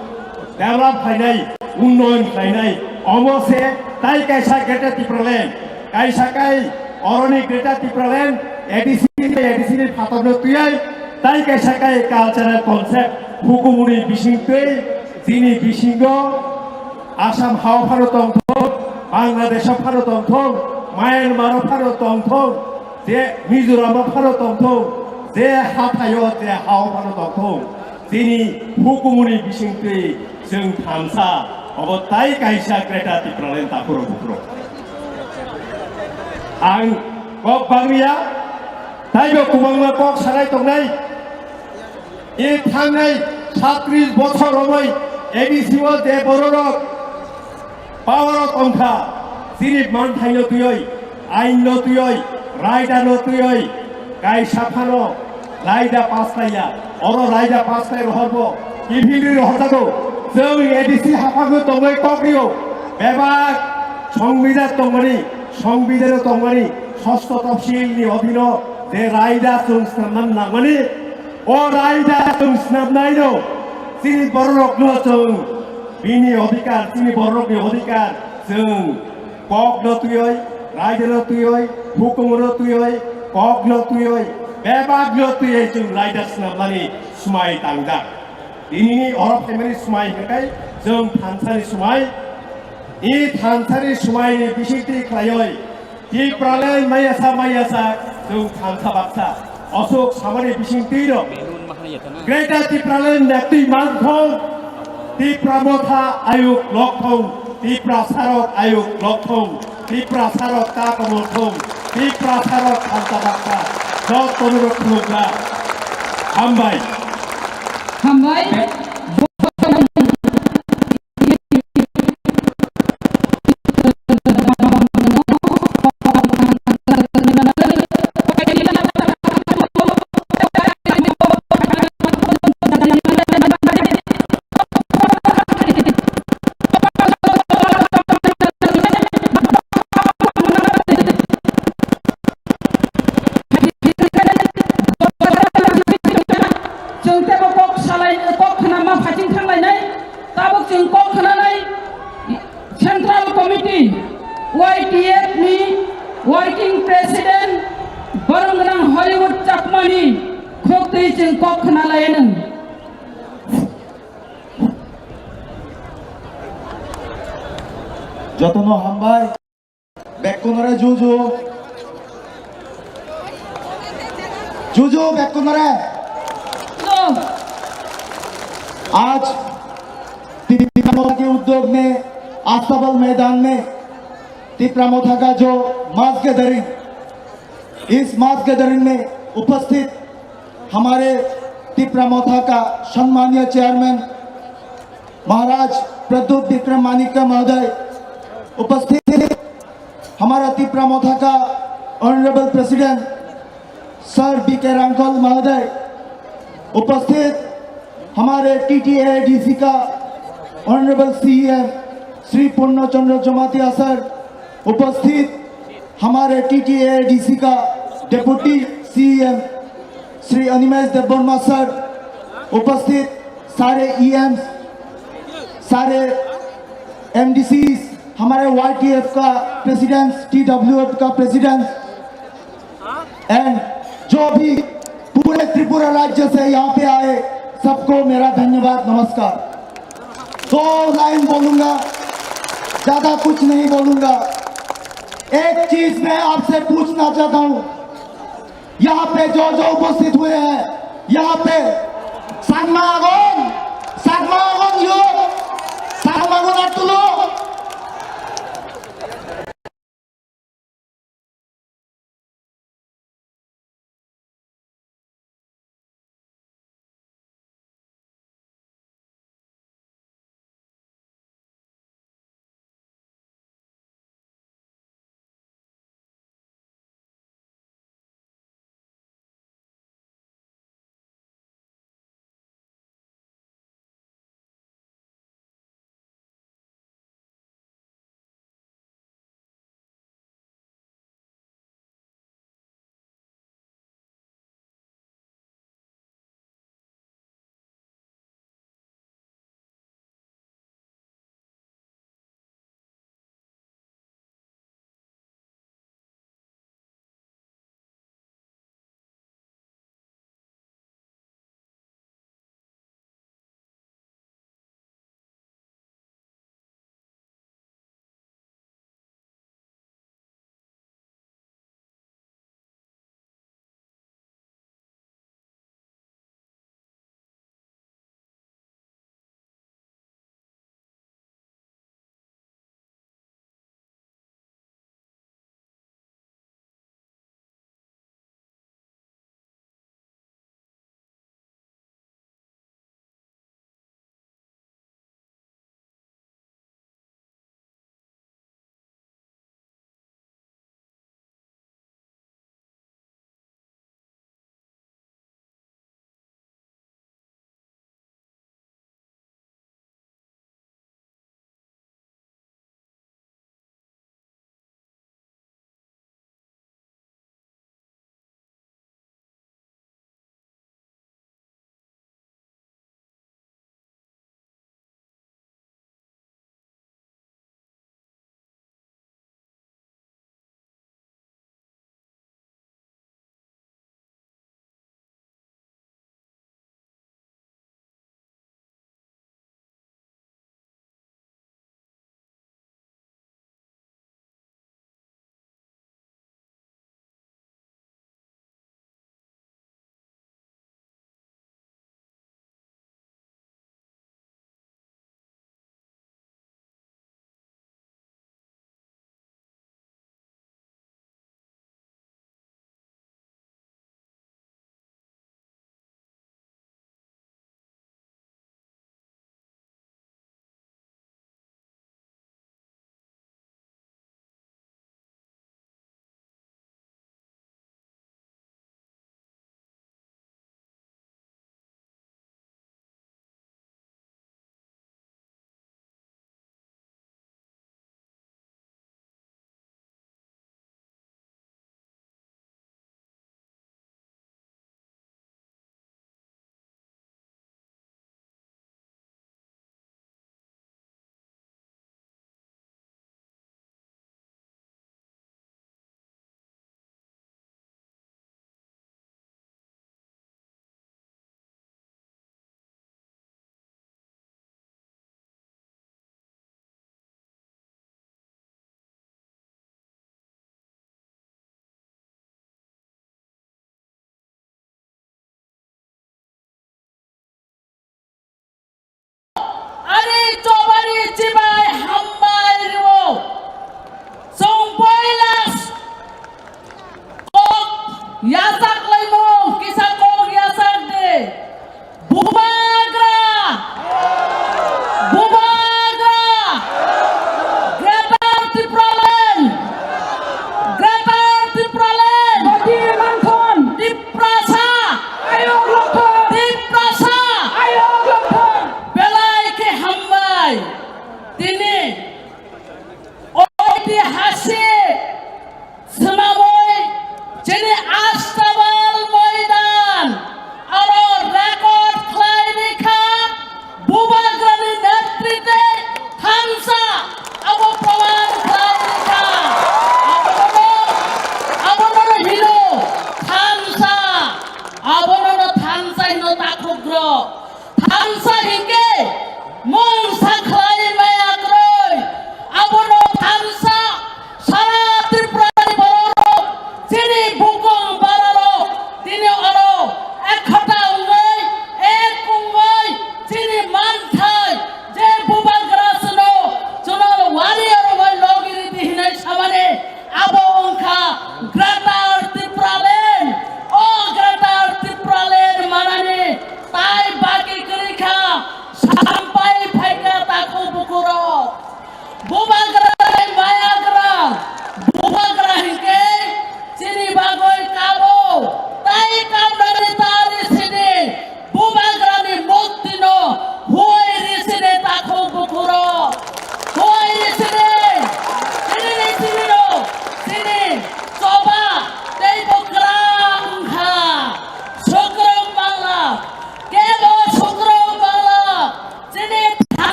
develop khlainai, unnoyon khlainai. Omo se tai kaisa Greater Tipraland. Kaisa kai oroni Greater Tipraland A D C, A D C ni phatarno twiwi tai kaisa kai cultural concept hukumuni bisingtwi chini bisingo Assam hao phano tongthok, Bangladesh o phano tongthok, Myanmar o phano tongthok, je Mizoram o phano tongthok, je hathaio je hao phano tongthok. Chini hukumuni bisingtwi chwng thansa, obo tai kaisa Greater Tipraland takhurok bukhurok. Ang kok bangya, taibo kwbangma kok sanai tongnai. E thangnai satris bochor romwi A D C o je bororok power o tongkha, chini manthaino twiwi, ainno twiwi, raidano twiwi, kaisa phano raida pass laiya, oro raida pass lai rohorbo, kiphilwi rohorjago, chwng A D C haphangno tongwi kok rio, bebak songbidhan tongmani, songbidhano tongmani, sosto topsilni odhino je raida chwng snamna nangmani, o raida chwng snamnaino chini bororokno chwng bini odhikar, chini bororokni odhikar chwng kokno twiwi, raidano twiwi, hukumono twiwi, kokno twiwi, bebakno twiwi chwng raida snamnani swmai tangjak. Tinini oro phaimani swmai hwnkhe chwng thansani swmai, I thansani sumaini bisingtwi khlaiwi Tipraland mayasa mayasa chwng thansa baksa. Aswk samani bisingtwi rok Greater Tipraland naktwi manthong, Tipra Motha ayuk lokthong, Tiprasarok ayuk lokthong, Tiprasarok ta komolthong, Tiprasarok thansa baksa. Jotono rok khulumkha. Hambai. Hambai. Chwng teibo kok salai, kok khna ma phating thanglainai, tabuk chwng kok khnanai Central Committee, Y T F ni Working President, borom gwnang Hollywood Chakmani khuk twi chwng kok khnalai anw. Jotono hambai. Bekkunore juju. Juju bekkunore. आज तिप्रा मोर्चा के उद्योग में अस्तबल मैदान में तिप्रा मोर्चा का जो mass gathering, इस mass gathering में उपस्थित हमारे तिप्रा मोर्चा का सम्मानीय चेयरमैन महाराज प्रद्युत विक्रम मानिक्य महोदय, उपस्थित हमारा तिप्रा मोर्चा का ऑनरेबल प्रेसिडेंट सर बी के रांखल महोदय, उपस्थित हमारे टीटीएआईडीसी का ऑनरेबल सीईएम श्री पूर्ण चंद्र जमातिया सर, उपस्थित हमारे टीटीएआईडीसी का डेप्यूटी सीईएम श्री अनिमेश देबबर्मा सर, उपस्थित सारे ईएम, सारे एमडीसी, हमारे वाईटीएफ का प्रेसिडेंट, टीडब्ल्यूएफ का प्रेसिडेंट, एंड जो भी पूरे त्रिपुरा राज्य से यहाँ पे आए, सबको मेरा धन्यवाद, नमस्कार। दो लाइन बोलूंगा, ज्यादा कुछ नहीं बोलूंगा। एक चीज मैं आपसे पूछना चाहता हूँ, यहाँ पे जो जो उपस्थित हुए हैं, यहाँ पे Chakma Agon, Chakma Agon yo, Chakma Agon atulo.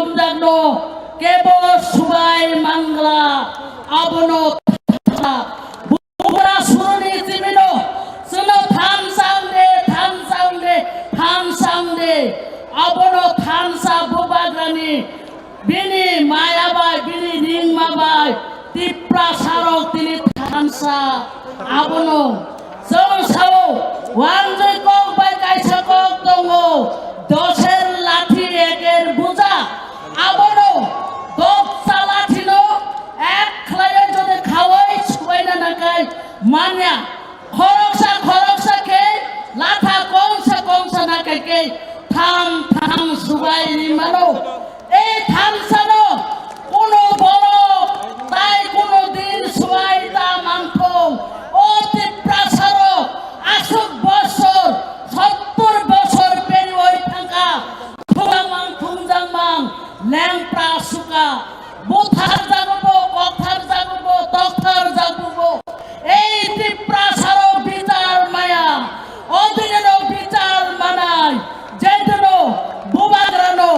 Jagno kebo subai mangla, abono thansa. Bugra suruni chimino, chwngno thansa wngde, thansa wngde, thansa wngde. Abono thansa bubagrani, bini maya bai, bini ringma bai, Tiprasarok tini thansa. Abono chwng sao, wanjwi kok bai kaisa kok tongo, doser lathi eker buja. Abono dopsa lathino ek khlaiwi jodi khawai subaina nakai manya, khoroksa khoroksa khe latha kongsa kongsa nakai khe tham tham subai ri mano. Ei thansano kuno borok tai kuno din subai ta mangthung. O Tiprasarok aswk bosor, sottor bosor periwi thangkha. Thungjangmang, thungjangmang, lengpra suka. Buthar jagubo, kokthar jagubo, tokthar jagubo. Ei Tiprasarok bichar maya. O dinino bichar manai. Jedino bubagrano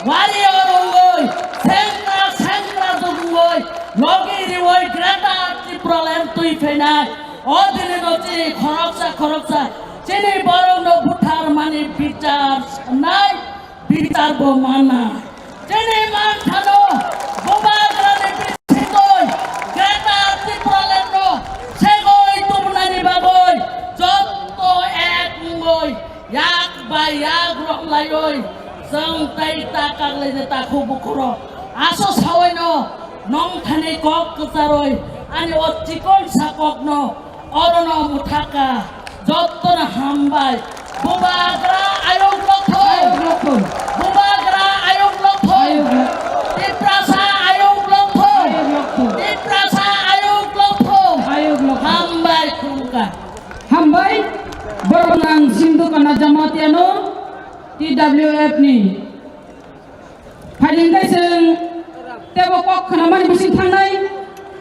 warrior wngwi, sengra sengra jugungwi, logi riwi Greater Tipraland twi phainai. O dinino chini khoroksa khoroksa chini borokno buthar mani bichar sanai. Bichar bo mana. Chini manthano bubagrani bisingtwi Greater Tipralandno segwi tubunani bagwi jotto ek wngwi yak bai yak rohlaiwi chwng tei ta kaklaide takhuk bukhurok. Aso sawaino nongthani kok kwcharwi ani o chikonsa kokno Orono mwthaka, jotono hambai. Bubagra ayuk lothong. Ayuk lothong. Bubagra ayuk lothong. Ayuk lothong. Tiprasa ayuk lothong. Ayuk lothong. Tiprasa ayuk lothong. Ayuk lothong. Hambai khulumkha. Hambai, borok nang Sindhu Kana Jamatiano, T W F ni. Phaidi hwnkhe chwng teibo kok khnamani bising thangnai.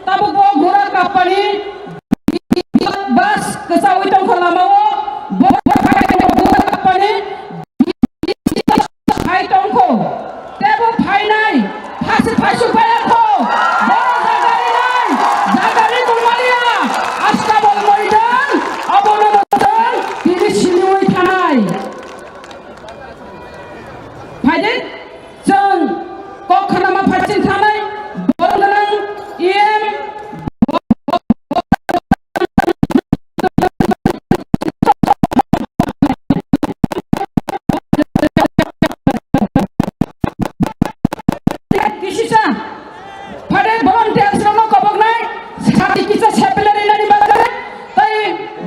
Tabukbo gura kappani bus kwchaui tongkha lamao. Bo gura kappani hai tongkho. Teibo phainai phasi phaisu phaiya kho. Bo jagari nai, jagari tongmaliya. Astabol moidan, abono moidan, tini siniui thanai. Phaidi, chwng kok khnama phaiching thanai, borok gwnang E M. Kisisa, phaidi volunteers rokno koboknai, sati kisa seplerinani bagwi, tei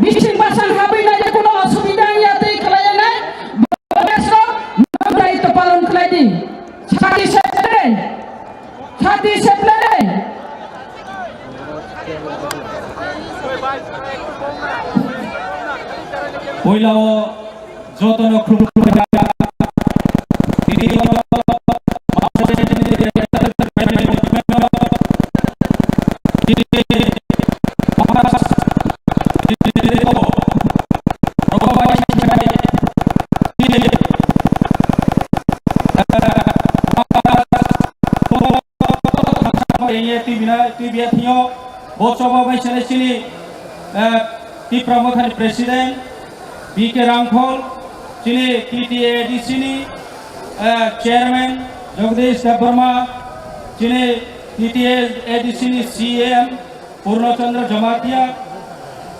bising basang habwi nai, kuno osubida wngya tei khlaiya nai. Borok daitw palon khlai di. Sati seplere. Sati seplere. Puila o jotono khulumkha. Twi bina, twi biya thwngyo, bo choba bai sene chini, eh, Tipra Mothani President, B K Rangkhol, chini T T A D C ni, eh, Chairman, Jagdish Debbarma, chini T T A D C ni C M, Purno Chandra Jamatia,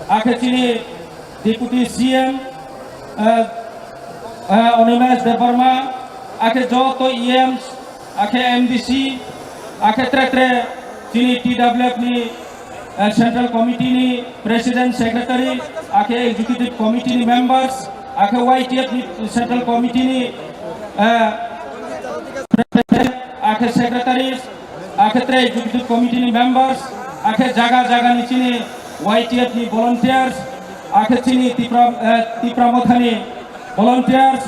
akhe chini Deputy C M, eh, eh, Animesh Debbarma, akhe joto E Ms, akhe M D C, akhe tre tre chini T W F ni, eh, Central Committee ni President Secretary, akhe Executive Committee ni members, akhe Y T F ni Central Committee ni, eh, President, akhe Secretaries, akhe tre Executive Committee ni members, akhe jaga jaga ni chini Y T F ni volunteers, akhe chini Tipra, eh, Tipra Motha ni volunteers,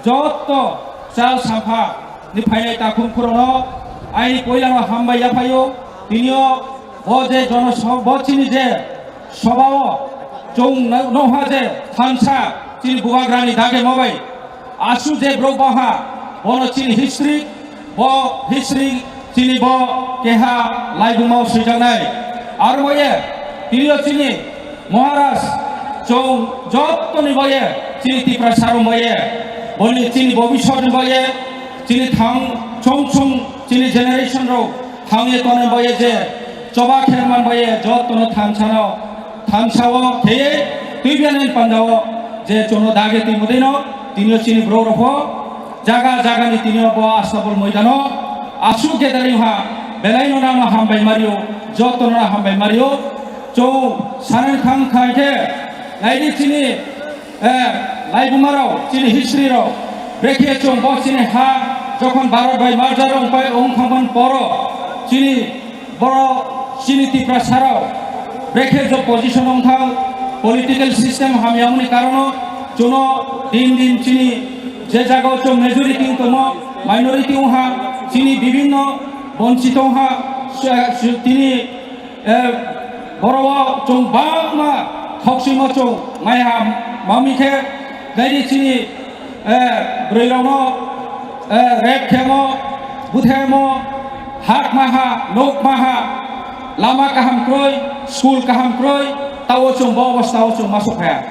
joto chal sampha ni phainai takhum khurokno aini poilano hambai yaphaio. Tinio bo je jono so-, bo chini je sobao chwng no-, noha je thansa chini bubagrani dage mobai asu je bro baha bono chini history Bo history chini bo keha laibuma o swijaknai. Aro bo ye, tini o chini Maharaj chwng jottoni bo ye, chini Tiprasa rok bo ye, boni chini bobiswt ni bo ye, chini thang chwng chwng chini generation rok thang ye tongnai bo ye je, choba kherman bo ye, jottono thansa no, thansa o kheye, twi bianai panda o je chwngno dagi twi mudino, tini o chini borok rok pho, jaga jaga ni tini o bo Astabol moidano aswk gathering ha belai no nang hambai mario, joto no hambai mario. Chwng sanani thang khai khe naidi chini, eh, laibuma rok, chini history rok, brekhe chwng bo chini ha jokhon Bharat bai merger wngpai wngkhaman poro chini Borok chini Tiprasa rok brekhe je position wngthang, political system hamya wngni karono chwngno din din chini je jagao chwng majority wng tongo, minority wngha, chini bibinno bonchito wngha, tini, eh, borok chwng bangma thoksimo chwng maiha mami khe naidi chini eh, bwrwi rokno, eh, rape khemo, buthemo, hak maha, nok maha, lama kaham kroi, school kaham kroi, tao chwng bo obostha o chwng masuk phaya.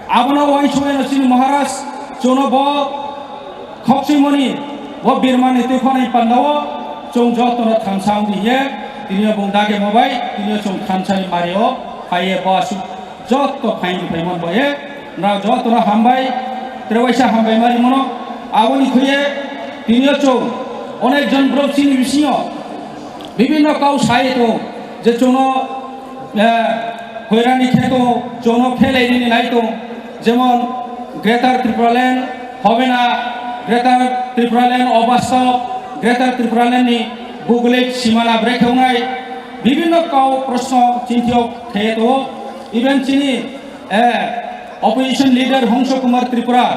Abono uansukmano chini Maharaj, chwngno bo khokchimoni, bo birmani twiphani pandao chwng jotono thansa wngdi hiye, tini o bung dage mobai, tini o chwng thansani mario phaiye bo aswk Joto phaini phaimon boye, nrao jotono hambai, trewaisa hambai mari mono. Aboni khuye tini o chwng onek jon borok chini bisingo bibinno kau sai tongo je chwngno, eh, hoirani khe tongo, chwngno phelai rini nai tongo, jemon Greater Tripura Land hobe na, Greater Tripura Land obastop, Greater Tripura Land ni bugulik simana brekhe wngnai, bibinno kau proshno chintio khe tongo. Even chini, eh, opposition leader Hongso Kumar Tripura,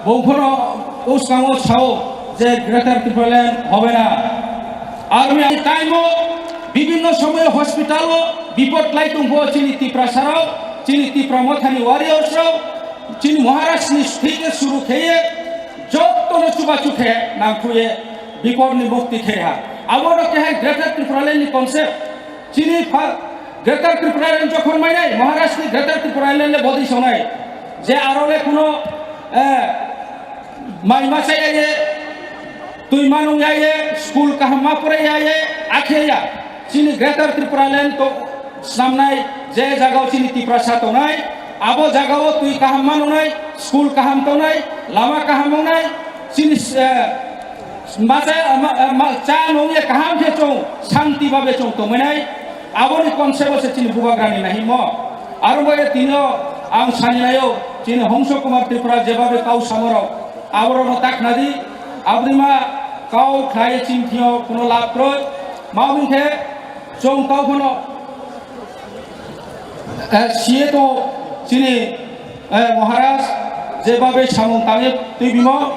bo phano uskango sao je Greater Tripura Land hobe na. Army time o bibinno somoy hospital o bipot lai tongpho chini Tiprasa rok, chini Tipra Mothani warriors rok, chini Maharaj ni thike suru kheye, jotono chubachu khe nangkhuye bipot ni mukti khe ha. Abono khe hai Greater Tripura Land ni concept. Chini pha-, Greater Tripura Land jokhon mainai, Maharashtra ni Greater Tripura Land le bodi sonai. Je aro le kuno, eh, mai ma chai ye, twi manung ya ye, school kaham ma pore ya ye, akhe ya. Chini Greater Tripura Land to snamnai, je jagao chini Tiprasa tongnai, abo jagao twi kaham manungnai, school kaham tongnai, lama kaham wngnai, chini, eh, Masa, ma, ma, cha nung ye kaham khe chwng shanti babe chwng tongmani, aboni concept o se chini bubagrani nahimo. Aro bo ye tino ang saninayo, chini Hongso Kumar Tripura jebabe kau samorok, aborokno takna di, aboni ma kau khlai chini thio kuno lab kroi, ma wngkhe chwng kau phano Eh, siye to chini, eh, Maharaj, jebabe samung tangwi twi bimo,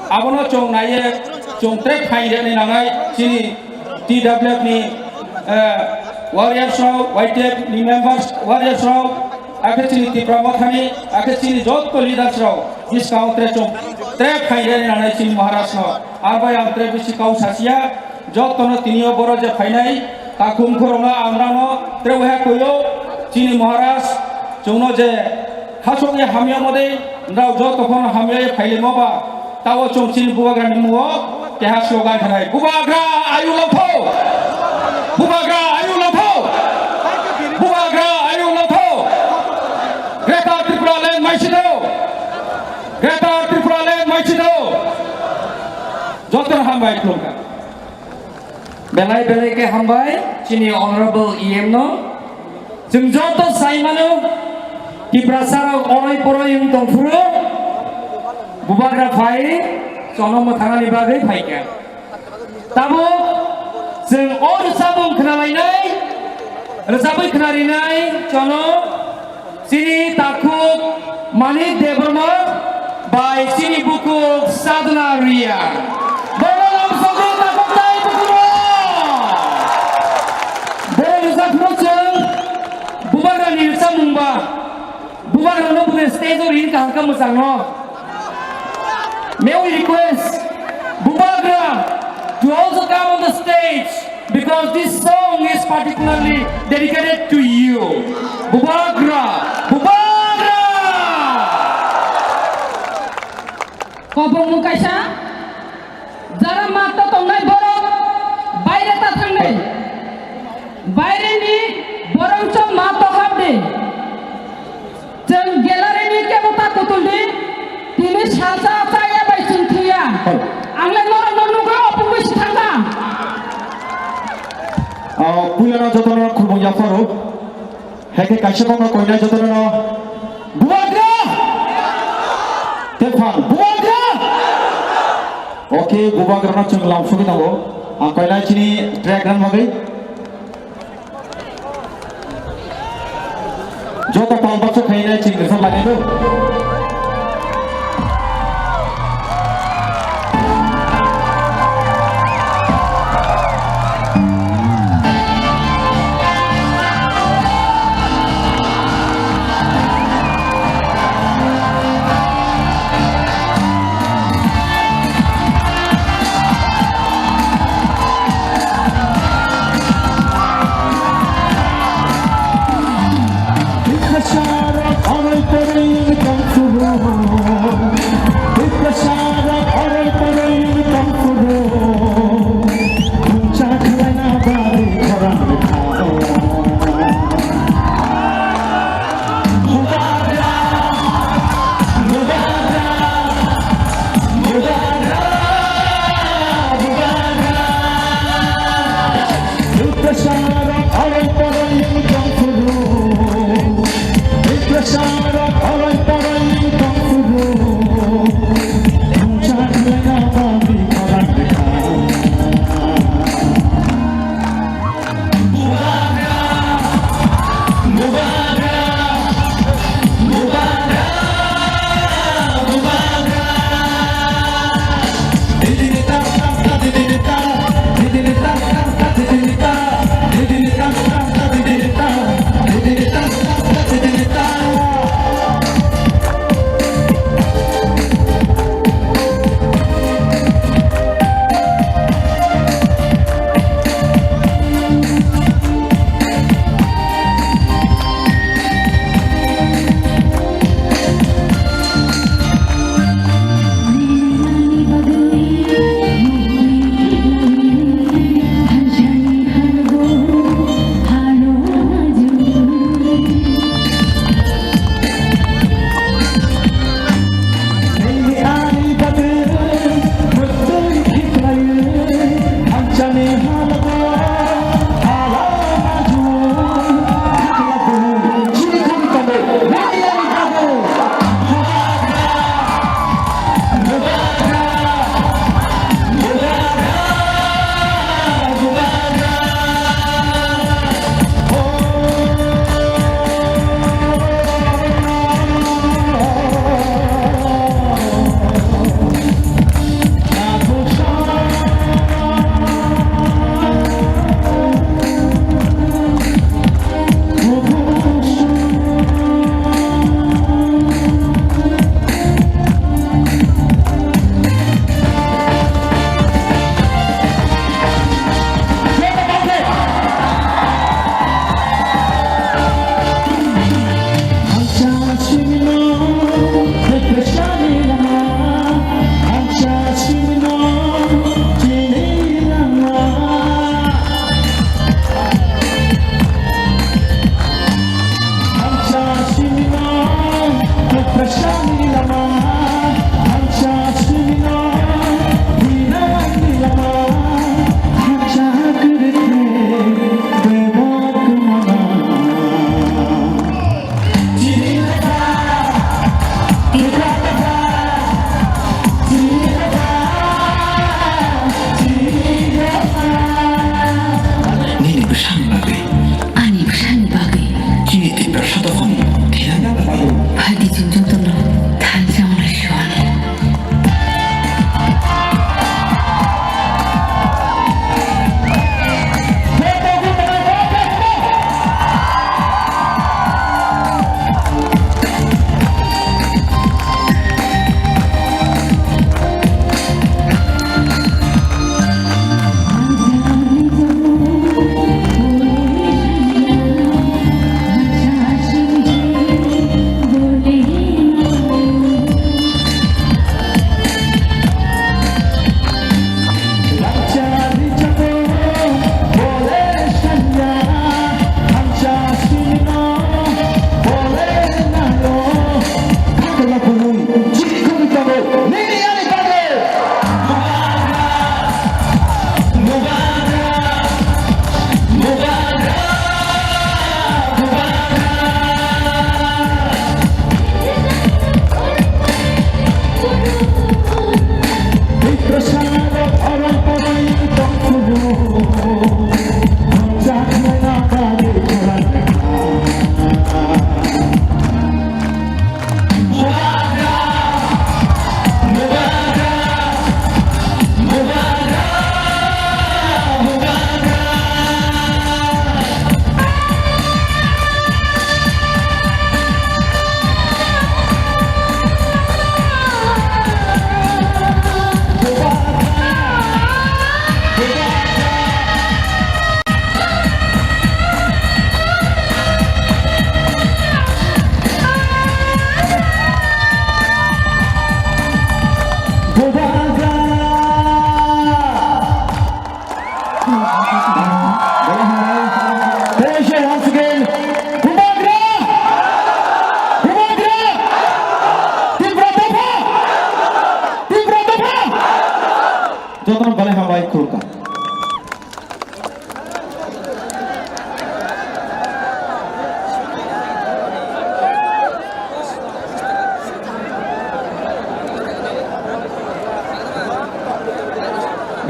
abono chwng naiye, chwng tre phain reni nangnai chini T W F ni, eh, warriors rok, Y T F ni members, warriors rok, akhe chini Tipra Mothani, akhe chini jotto leaders rok, biskang tre chwng tre phain reni nangnai chini Maharaj no. Arbai ang tre bisi kau sasia, Jotono tini o boro je phainai, takhum khorokno ang nangno tre wngya koyo, chini Maharaj, chwngno je khasok ya hamya mode, nrao joto phano hamya ya phailimo ba, tao chwng chini bubagrani mungo keha slogan khanai, Bubagra ayu lotho! Bubagra ayu lotho! Bubagra ayu lotho! Greater Tripura Land maisitho! Greater Tripura Land maisitho! Jotono hambai khulumkha. Belai belai khe hambai chini Honorable E M no. Chwng joto sai mano, Tiprasa rok oroi poroi wng tong phuru, bubagra phai, chwngno mwthangnani bagwi phaikha. Tabuk chwng o rwchapmung khwnalainai, rwchapwi khwnarinai chwngno Chini takhuk Manik Debbarma bai chini bukhuk Sadhana Riya. Borok lamsogwi takhuk tai bukhuk rok. Borok rwchapmung chwng bubagrani rwchapmung ba. Bubagrano bwdai stage o rini kaham kha mwchangno. May we request Bubagra To also come on the stage because this song is particularly dedicated to you. Bubagra! Bubagra! Kobong mung kaisa, jara mat to tongnai borok baire ta thangnai. Baire ni borok chong mat to hapdi. Chwng gallery ni kebo ta kutul di, tini salsa chaya bai chwng thwiya. Ang le norok no nugwi opungwi si thangkha. O, puila no joto no khulmung yapharo. Heke kaisa kokno koinai joto no. Bubagra! Tephan, Bubagra! Okay, Bubagra no chwng lamsugwi nango. Ang koinai chini track rang bagwi. Joto pal baksa khainai chini rwchap lainai do.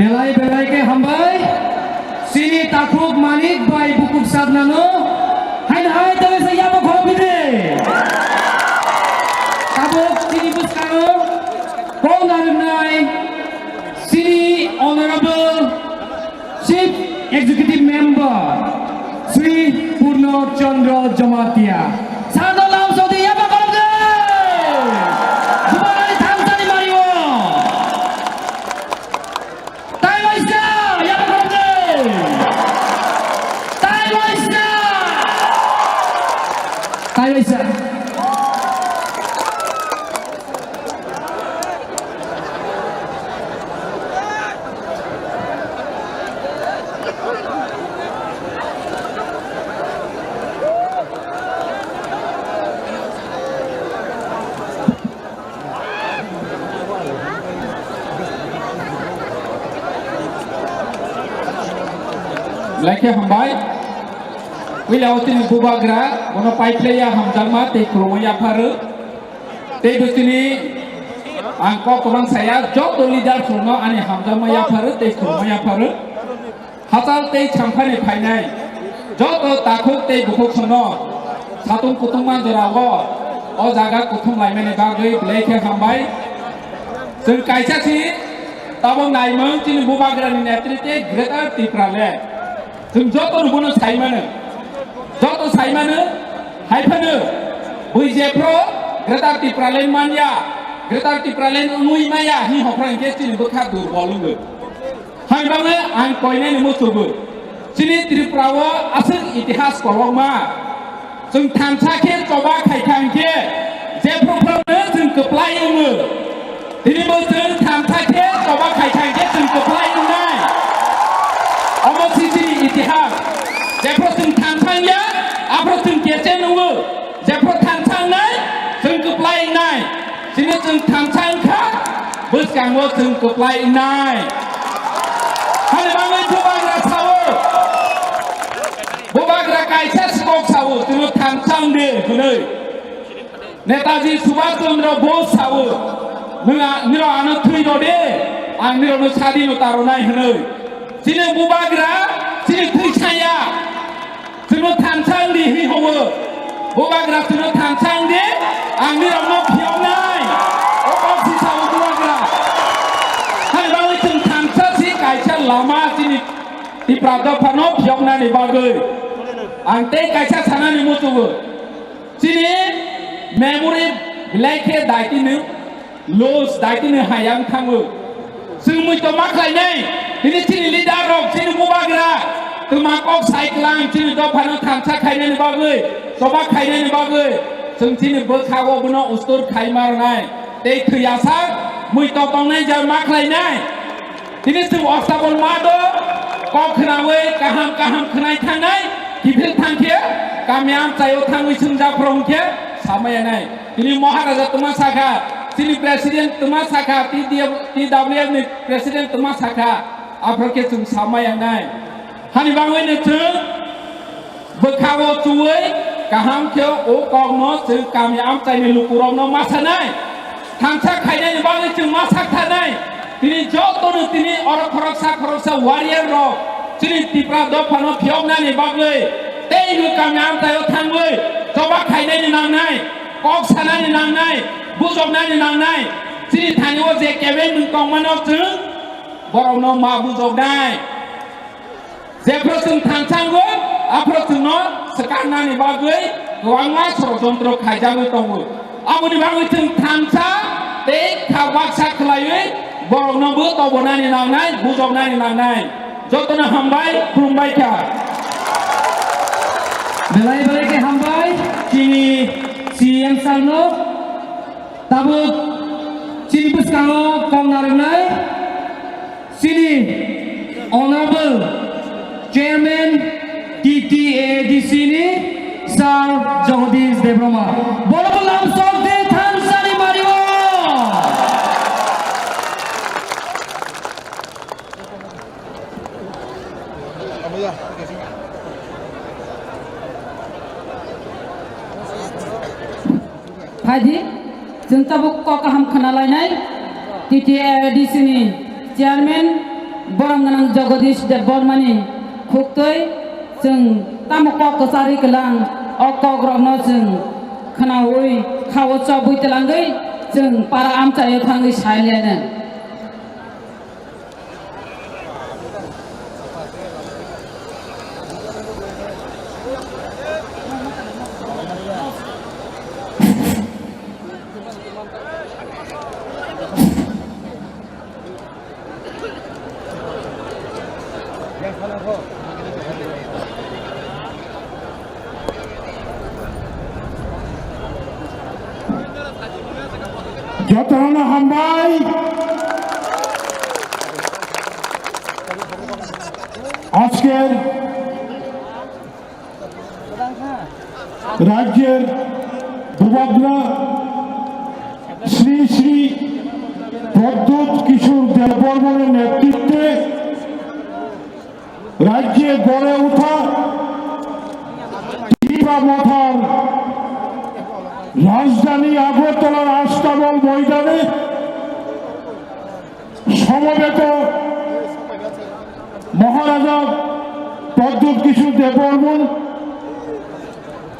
Belai belai khe hambai. Chini takhuk Manik bai bukhuk Satnano haino hai tei se yabo khorok bide. Tabuk chini bwskango kok narwknai chini Honorable Chief Executive Member Shri Purno Chandra Jamatia. Sado lam sodi yaba kolomde. Dubai thansani mario. Tai waisa, yaba kolomde. Tai waisa. Tai waisa. Lekhe hambai. Puila o chini bubagra, bono paiphlaiya hamjakma tei khulumwi yapharu. Tei bo chini ang kok kwbang saya, joto leaders rokno ani hamjakma yapharu tei khulumma yapharu. Hachal tei champhani phainai joto takhuk tei bukhuk songno satung kutung manjora o, o jaga kuthum laimani bagwi belai khe hambai. Chwng kaisa si tabuk naimung chini bubagrani netritwe Greater Tipraland. Chwng joto no bono sai mano. Joto sai mano, hai phano bui jephru Greater Tipraland manya, Greater Tipraland wngwi maya, hi hopra hinkhe chini bwkha durbol wngo. Hai bagwi ang koinani muchugo. Chini Tripura o aswk itihas kolokma. Chwng thansa khe choba khai thang khe, jephru phano chwng kwplai wngo. Tini bo chwng thansa khe choba khai thang khe chwng kwplai wngnai. Omo si chini itihas. Jephru chwng thansa wngya, aphru chwng kecheng wngo. Jephru thansa wngnai, chwng kwplai wngnai. Chini chwng thansa wngkha, bwskango chwng kwplai wngnai. Hani bagwi bubagra sao. Bubagra kaisa si kok sao, chwngno thansa wngdi hwnwi. Netaji Subhash Chandra Bose sao, "Nwng a-, nirok ano thwi rw di, ang nirokno sadinota rwnai," hwnwi. Chini bubagra, chini thwi saya, chwngno thansa wng di hi howo. Bubagra chwngno thansa wng di, ang nirokno phiyoknai. O kok si sao bubagra. Hani bagwi chwng thansa si kaisa lama chini Tipra dophano phiyoknani bagwi. Ang tei kaisa sanani muchugo. Chini memory belai khe daitino loss, daitino hayang thango. Chwng muitu ma khlainai, tini chini leader rok, chini bubagra, twma kok sai klang, chini dophano thansa khainani bagwi, choba khainani bagwi, chwng chini bwkha o bono ustur khai ma rwnai. Tei thwiyasak muitu tongnai jar ma khlainai. Tini chwng ostabol ma do, kok khnawi kaham kaham khnai thangnai, kiphil thang khe, kami amchaio thangwi swngjak phrom khe, samaya nai. Tini Maharaja twma sakha, chini President twma sakha, T D F, T W F ni President twma sakha, aphro khe chwng samaya nai. Hani bagwi no chwng Bwkha o chuwi kaham khe o kokno chwng kami amchaini lukurokno ma sanai. Thansa khainani bagwi chwng ma saktharnai. Tini jotono tini oro khoroksa khoroksa warrior rok chini Tipra dophano phiyoknani bagwi tei bo kami amchaio thangwi choba khainani nangnai, kok sanani nangnai, bujoknani nangnai. Chini thani o je kebeng nwng tongmano chwng borokno ma bujoknai. Jephru chwng thansa wngo, aphru chwngno swkaknani bagwi kwbangma sorojontro khaijagwi tongo. Aboni bagwi chwng thansa tei kha baksa khlaiwi borokno bo tobonani nangnai, bujoknani nangnai. Jotono hambai, khulumbai kha. Belai belai khe hambai chini C M sir no. Tabuk chini bwskango kok narwknai. Chini Honorable Chairman T T A D C ni Sir Jagadish Debbarma. Borok lamsok de thansani mario. Phaidi, chwng tabuk kok kaham khna lainai, T T A D C ni chairman, Borom gwnang Jagadish Debbarmani khuktwi chwng tamo kok kwcharwi kwlang, o kokrokno chwng khnaui khao chobwi twlangwi chwng para amchaio thangwi sai lianw. Jotono hambai. Ajker রাজ্যের বুবাগ্রা শ্রী শ্রী প্রদ্যুৎ কিশোর দেববর্মনের নেতৃত্বে রাজ্যে গড়ে ওঠা টিপা মথার রাজধানী আগরতলার আস্তাবল ময়দানে সমবেত মহারাজা প্রদ্যুৎ কিশোর দেববর্মন,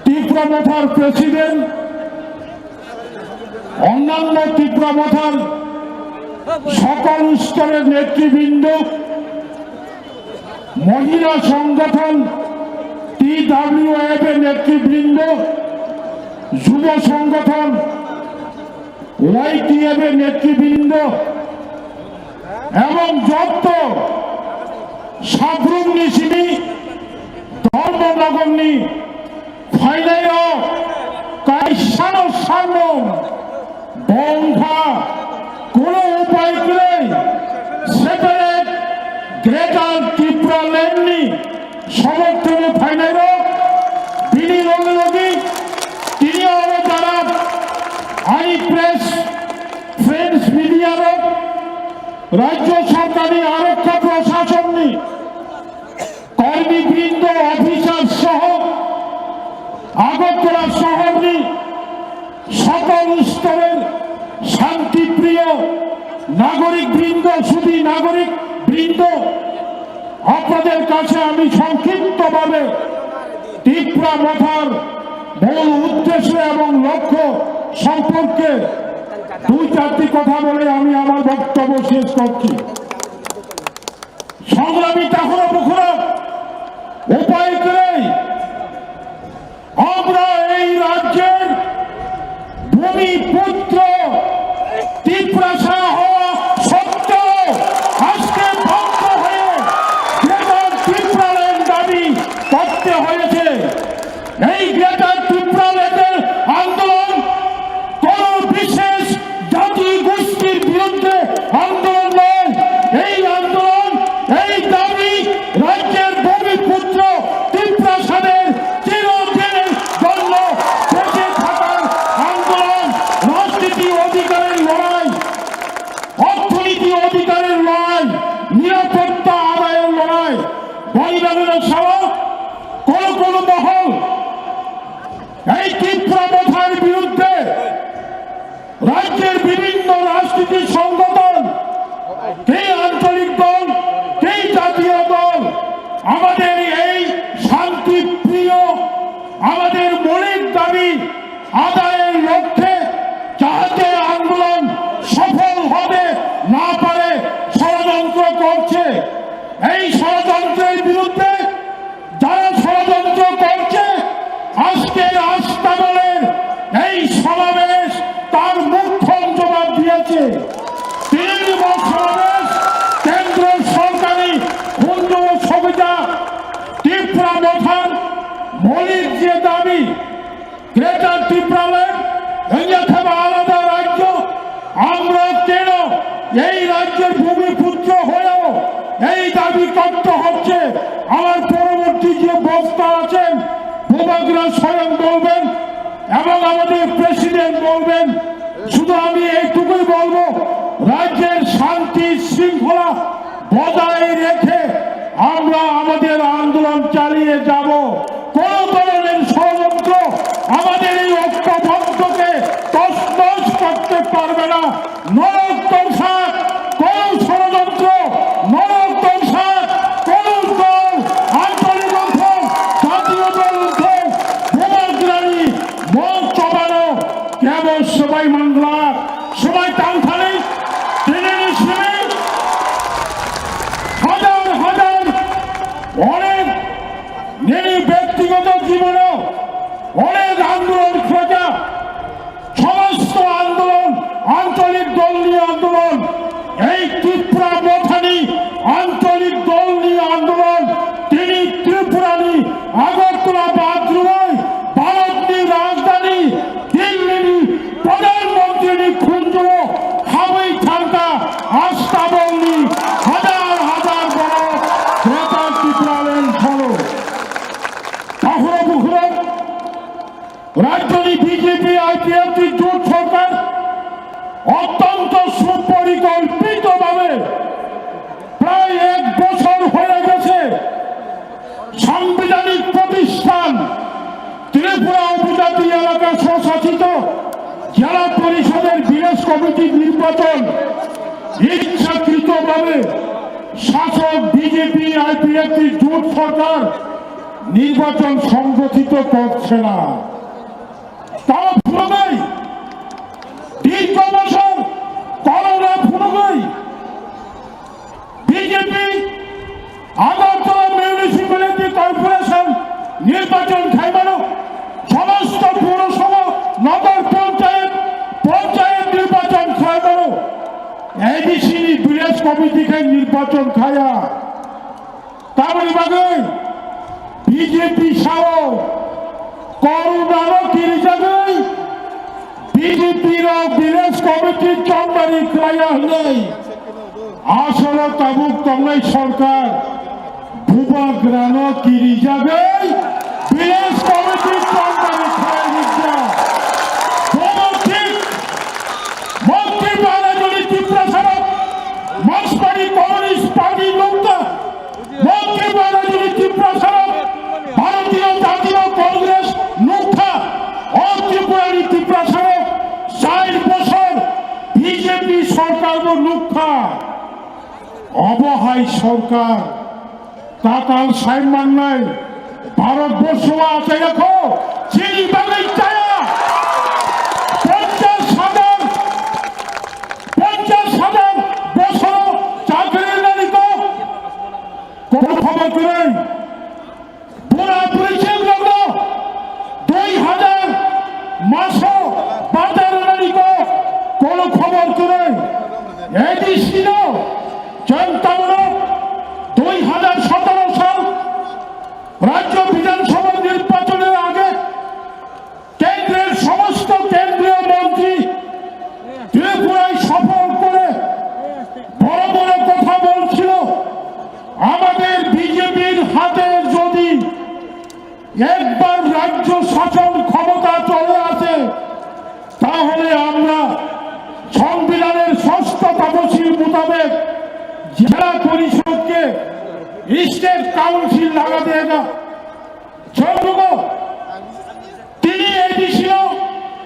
টিপা মথার প্রেসিডেন্ট, অন্যান্য টিপা মথার সকল স্তরের নেতৃবৃন্দ, মহিলা সংগঠন টিডাব্লিউএফ এর নেতৃবৃন্দ, যুব সংগঠন ওয়াইটিএফ এর নেতৃবৃন্দ এবং যত সাব্রুম নিশিনি ধর্মনগরনি ফাইনাইও কাইসানো সানো বংখা কোনো উপায় গেলে সেপারেট গ্রেটার ত্রিপুরা ল্যান্ডনি সমর্থনে ফাইনাইরো বিনি লগে লগে তিনি আরো তারা আই প্রেস ফ্রেন্ডস মিডিয়ারো রাজ্য সরকারি আরক্ষা প্রশাসননি কর্মীবৃন্দ, অফিসার সহ আগরতলা শহরনি সকল স্তরের শান্তিপ্রিয় নাগরিকবৃন্দ, শুধু নাগরিকবৃন্দ, আপনাদের কাছে আমি সংক্ষিপ্তভাবে টিপা মথার মূল উদ্দেশ্য এবং লক্ষ্য সম্পর্কে দুই চারটি কথা বলে আমি আমার বক্তব্য শেষ করছি। সংগ্রামী তাহুরা বুখুরা উপায় নেই। আমরা এই রাজ্যের ভূমিপুত্র টিপ্রাসা হওয়া সত্ত্বেও আজকে বাধ্য হয়ে গ্রেটার টিপ্রাল্যান্ড দাবি করতে হয়েছে। এই গ্রেটার টিপ্রাল্যান্ডের আন্দোলন কোনো বিশেষ জাতি গোষ্ঠীর বিরুদ্ধে আন্দোলন নয়। এই আন্দোলন, এই দাবি রাজ্যের ভূমিপুত্র টিপ্রাসাদের চিরদিনের জন্য বেঁচে থাকার আন্দোলন, রাজনীতি অধিকারের লড়াই, অর্থনীতি অধিকারের লড়াই, নিরাপত্তা আদায়ের লড়াই। বলিদানের সহ কোনো কোনো মহল এই টিপ্রা মথার বিরুদ্ধে রাজ্যের বিভিন্ন রাজনৈতিক সংগঠন, কে আঞ্চলিক দল, কে জাতীয় দল, আমাদের এই শান্তিপ্রিয়, আমাদের মৌলিক দাবি আদায়ের লক্ষ্যে যাহাতে আন্দোলন সফল হবে না পারে ষড়যন্ত্র করছে। এই ষড়যন্ত্রের বিরুদ্ধে যারা ষড়যন্ত্র করছে, আজকের আস্তাবলের এই সমাবেশ তার মোক্ষম জবাব দিয়েছে। তৃণমূল সমাবেশ, কেন্দ্র সরকারি ক্ষুদ্র সুবিধা, টিপ্রা মথার মৌলিক যে দাবি, গ্রেটার টিপ্রাল্যান্ড, অন্যথা আলাদা রাজ্য, আমরা কেন এই রাজ্যের ভূমিপুত্র হয়েও এই দাবি করতে হচ্ছে? আমার পরবর্তী যে বক্তা আছেন, বুবাগ্রা স্বয়ং বলবেন এবং আমাদের প্রেসিডেন্ট বলবেন। শুধু আমি এইটুকুই বলবো, রাজ্যের শান্তি শৃঙ্খলা বজায় রেখে আমরা আমাদের আন্দোলন চালিয়ে যাব। কোন ধরনের ষড়যন্ত্র আমাদের এই ঐক্যবদ্ধকে তছনছ করতে পারবে না। নরক দংশা, কোন ষড়যন্ত্র নরক সবাই মাংলা, সবাই টান থালি, টেনে নিয়ে হাজার হাজার অনেক নিজের ব্যক্তিগত জীবনে অনেক আন্দোলন খোঁজা, সমস্ত আন্দোলন, আঞ্চলিক দল নিয়ে আন্দোলন, এই ত্রিপুরা মথানি আঞ্চলিক দল নিয়ে আন্দোলন, তিনি ত্রিপুরানি আগরতলা বাদ রুয়াই ভারতনি রাজধানী দিল্লিনি প্রধানমন্ত্রীনি খুঞ্জুও হাবই থাকা আস্তাবলনি হাজার হাজার বড় গ্রেটার ত্রিপুরাল্যান্ড হলো। তাহলে বুঝলেন রাজ্যনি বিজেপি আইপিএফটি জোট সরকার অত্যন্ত সুপরিকল্পিতভাবে প্রায় এক বছর হয়ে গেছে সাংবিধানিক প্রতিষ্ঠান ত্রিপুরা উপজাতি এলাকা স্বশাসিত জেলা পরিষদের ভিলেজ কমিটি নির্বাচন ইচ্ছাকৃতভাবে শাসক বিজেপি আইপিএফটি জোট সরকার নির্বাচন সংগঠিত করছে না। তারা ভুলবেই দীর্ঘ বছর করোনা ভুলবেই বিজেপি আগরতলা মিউনিসিপ্যালিটি কর্পোরেশন নির্বাচন খাইবারও সমস্ত পৌরসভা, নগর পঞ্চায়েত, পঞ্চায়েত নির্বাচন খাইবারও এডিসি ভিলেজ কমিটি খাই নির্বাচন খায়া। Tamoni bagwi B J P sao korunano kirijagwi B J P rok village committee chongmani khlaiya hwnwi asolo tabuk tongnai sorkar bubagrano kirijagwi village committee chongmani khlai rijak. Bono thik Montri Baharajoni Tiprasarok Markswari Communist Party nukta. Montri Baharajoni Tiprasarok Bharatiya Jatiya Congress nukha. O Tripurani Tiprasarok char bosor B J P sorkarbo nukha. Obo hai sorkar tatal sai mannai Bharatborsho achai rakho, chini bagwi chaya. Ponchash hajar, ponchash hajar bosoro chakri rwnani kok. Kono khobor kwrwi. Bura buri chwng rokno dui hajar maso bata rwnani kok. Kono khobor kwrwi. A D C no chwng tabuk dui hajar sotoro sal rajyo bidhan sabha nirbachonor age কেন্দ্রের সমস্ত কেন্দ্রীয় মন্ত্রী ত্রিপুরায় সফর করে বড় বড় কথা বলছিল। আমাদের বিজেপির হাতে যদি একবার রাজ্য শাসন ক্ষমতা চলে আসে, তাহলে আমরা সংবিধানের ষষ্ঠ তফসিল মোতাবেক জেলা পরিষদকে স্টেট কাউন্সিল লাগা দেগা। Chwng nugo, tini A D C no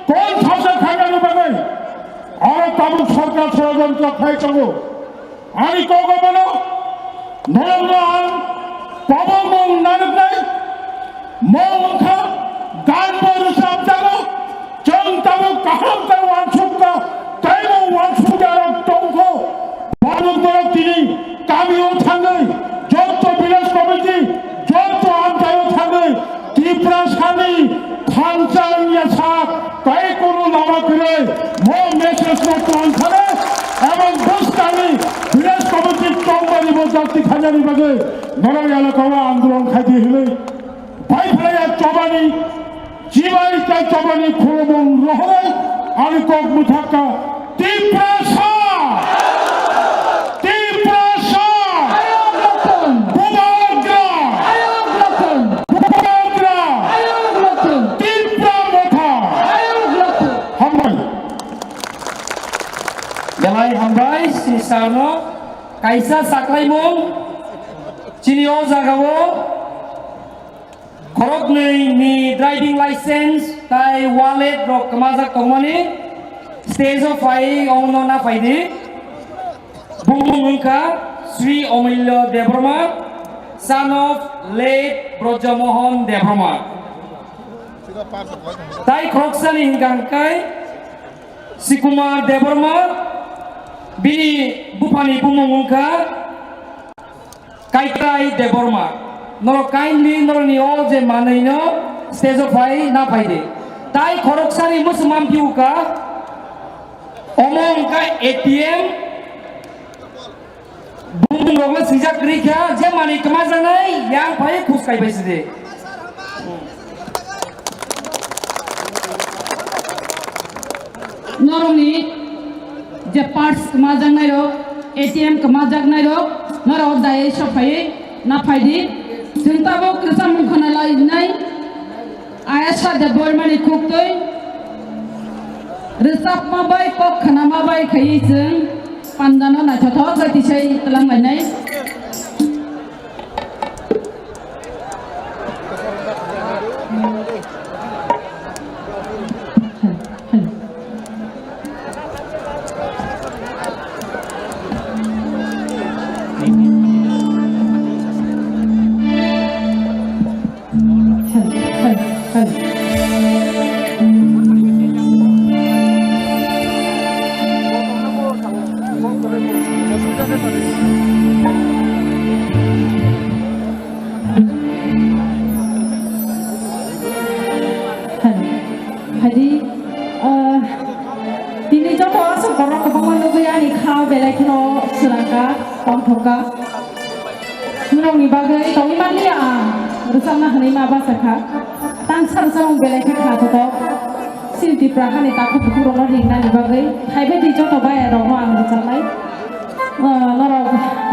kon sasa khainani bagwi oro tabuk sorkar sorojontro khlai tongo. Ani kogobono norokno ang kobo mung narwknai, mung wngkha, ganbo rwchapjago, chwng tabuk kaham khe uansukha, teibo uansukya rok tongkho. Borok borok tini kamio thangwi, jotto village committee, jotto amchaio thangwi, Tiprasani thansa wngya sak, tei kunu lama kwrwi, mo message no tong thane, ebong bwskangni village committee tongmani bo jati khainani bagwi, norok elakao andolon khaidi hinwi, bai phlaiya chobani, Chibai tei chobani khulumung rohorwi ani kok mwthakha Tiprasa! Tiprasa! Bubagra! Bubagra! Tipra Motha! Hambai! Belai hambai, sini sarno kaisa saklaimung chini o jagao Khoroknwi ni driving license tai wallet rok kwmajak tongmani stage o phai ongno na phaidi. Bumung wngkha Sri Omulya Debbarma, son of late Brajamohan Debbarma. Tai khoroksani hwnkha hwnkhe Sikumar Debbarma, bini buphani bumung wngkha Kaitai Debbarma. Norok kindly norokni o je manwino stage o phai na phai di. Tai khoroksani muchung mamphiuka, omo wngkha A T M. Bumung rokno swijak kwrwi kha, je manwi kwmajaknai yang phai khus kai bai sidi. Norokni je parts kwmajaknai rok, A T M kwmajaknai rok, norok dayai sok phaiwi na phai di. Chwng tabuk kwcham wngkhana lai nai. Ayasa Debbarmani khuktwi rwchapma bai kok khnama bai khaiwi chwng pandano naithothok khe tisai twlang lainai. Hadi, ah, tini joto aswk borok kwbangma nugwi ani kha belai kheno swrangkha, tongthokha. Norokni bagwi tongwi manliya ang rwchapna hwnwi ma bachakha. Tangsa rwchapmung belai khe kha thothok. Chini Tipra hani takhuk bukhukrokno ringnani bagwi phaibai di joto bayarokno ang rwchapnai. Ah, norok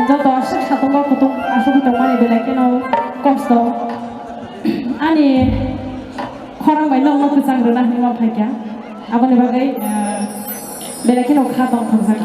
joto aswk satungo kutung asugwi tongmani belai kheno kosto. Ani khorang bai nokno kwchang rwna hwnwi ma phaikha. Aboni bagwi, ah, belai kheno kha tongthokjak.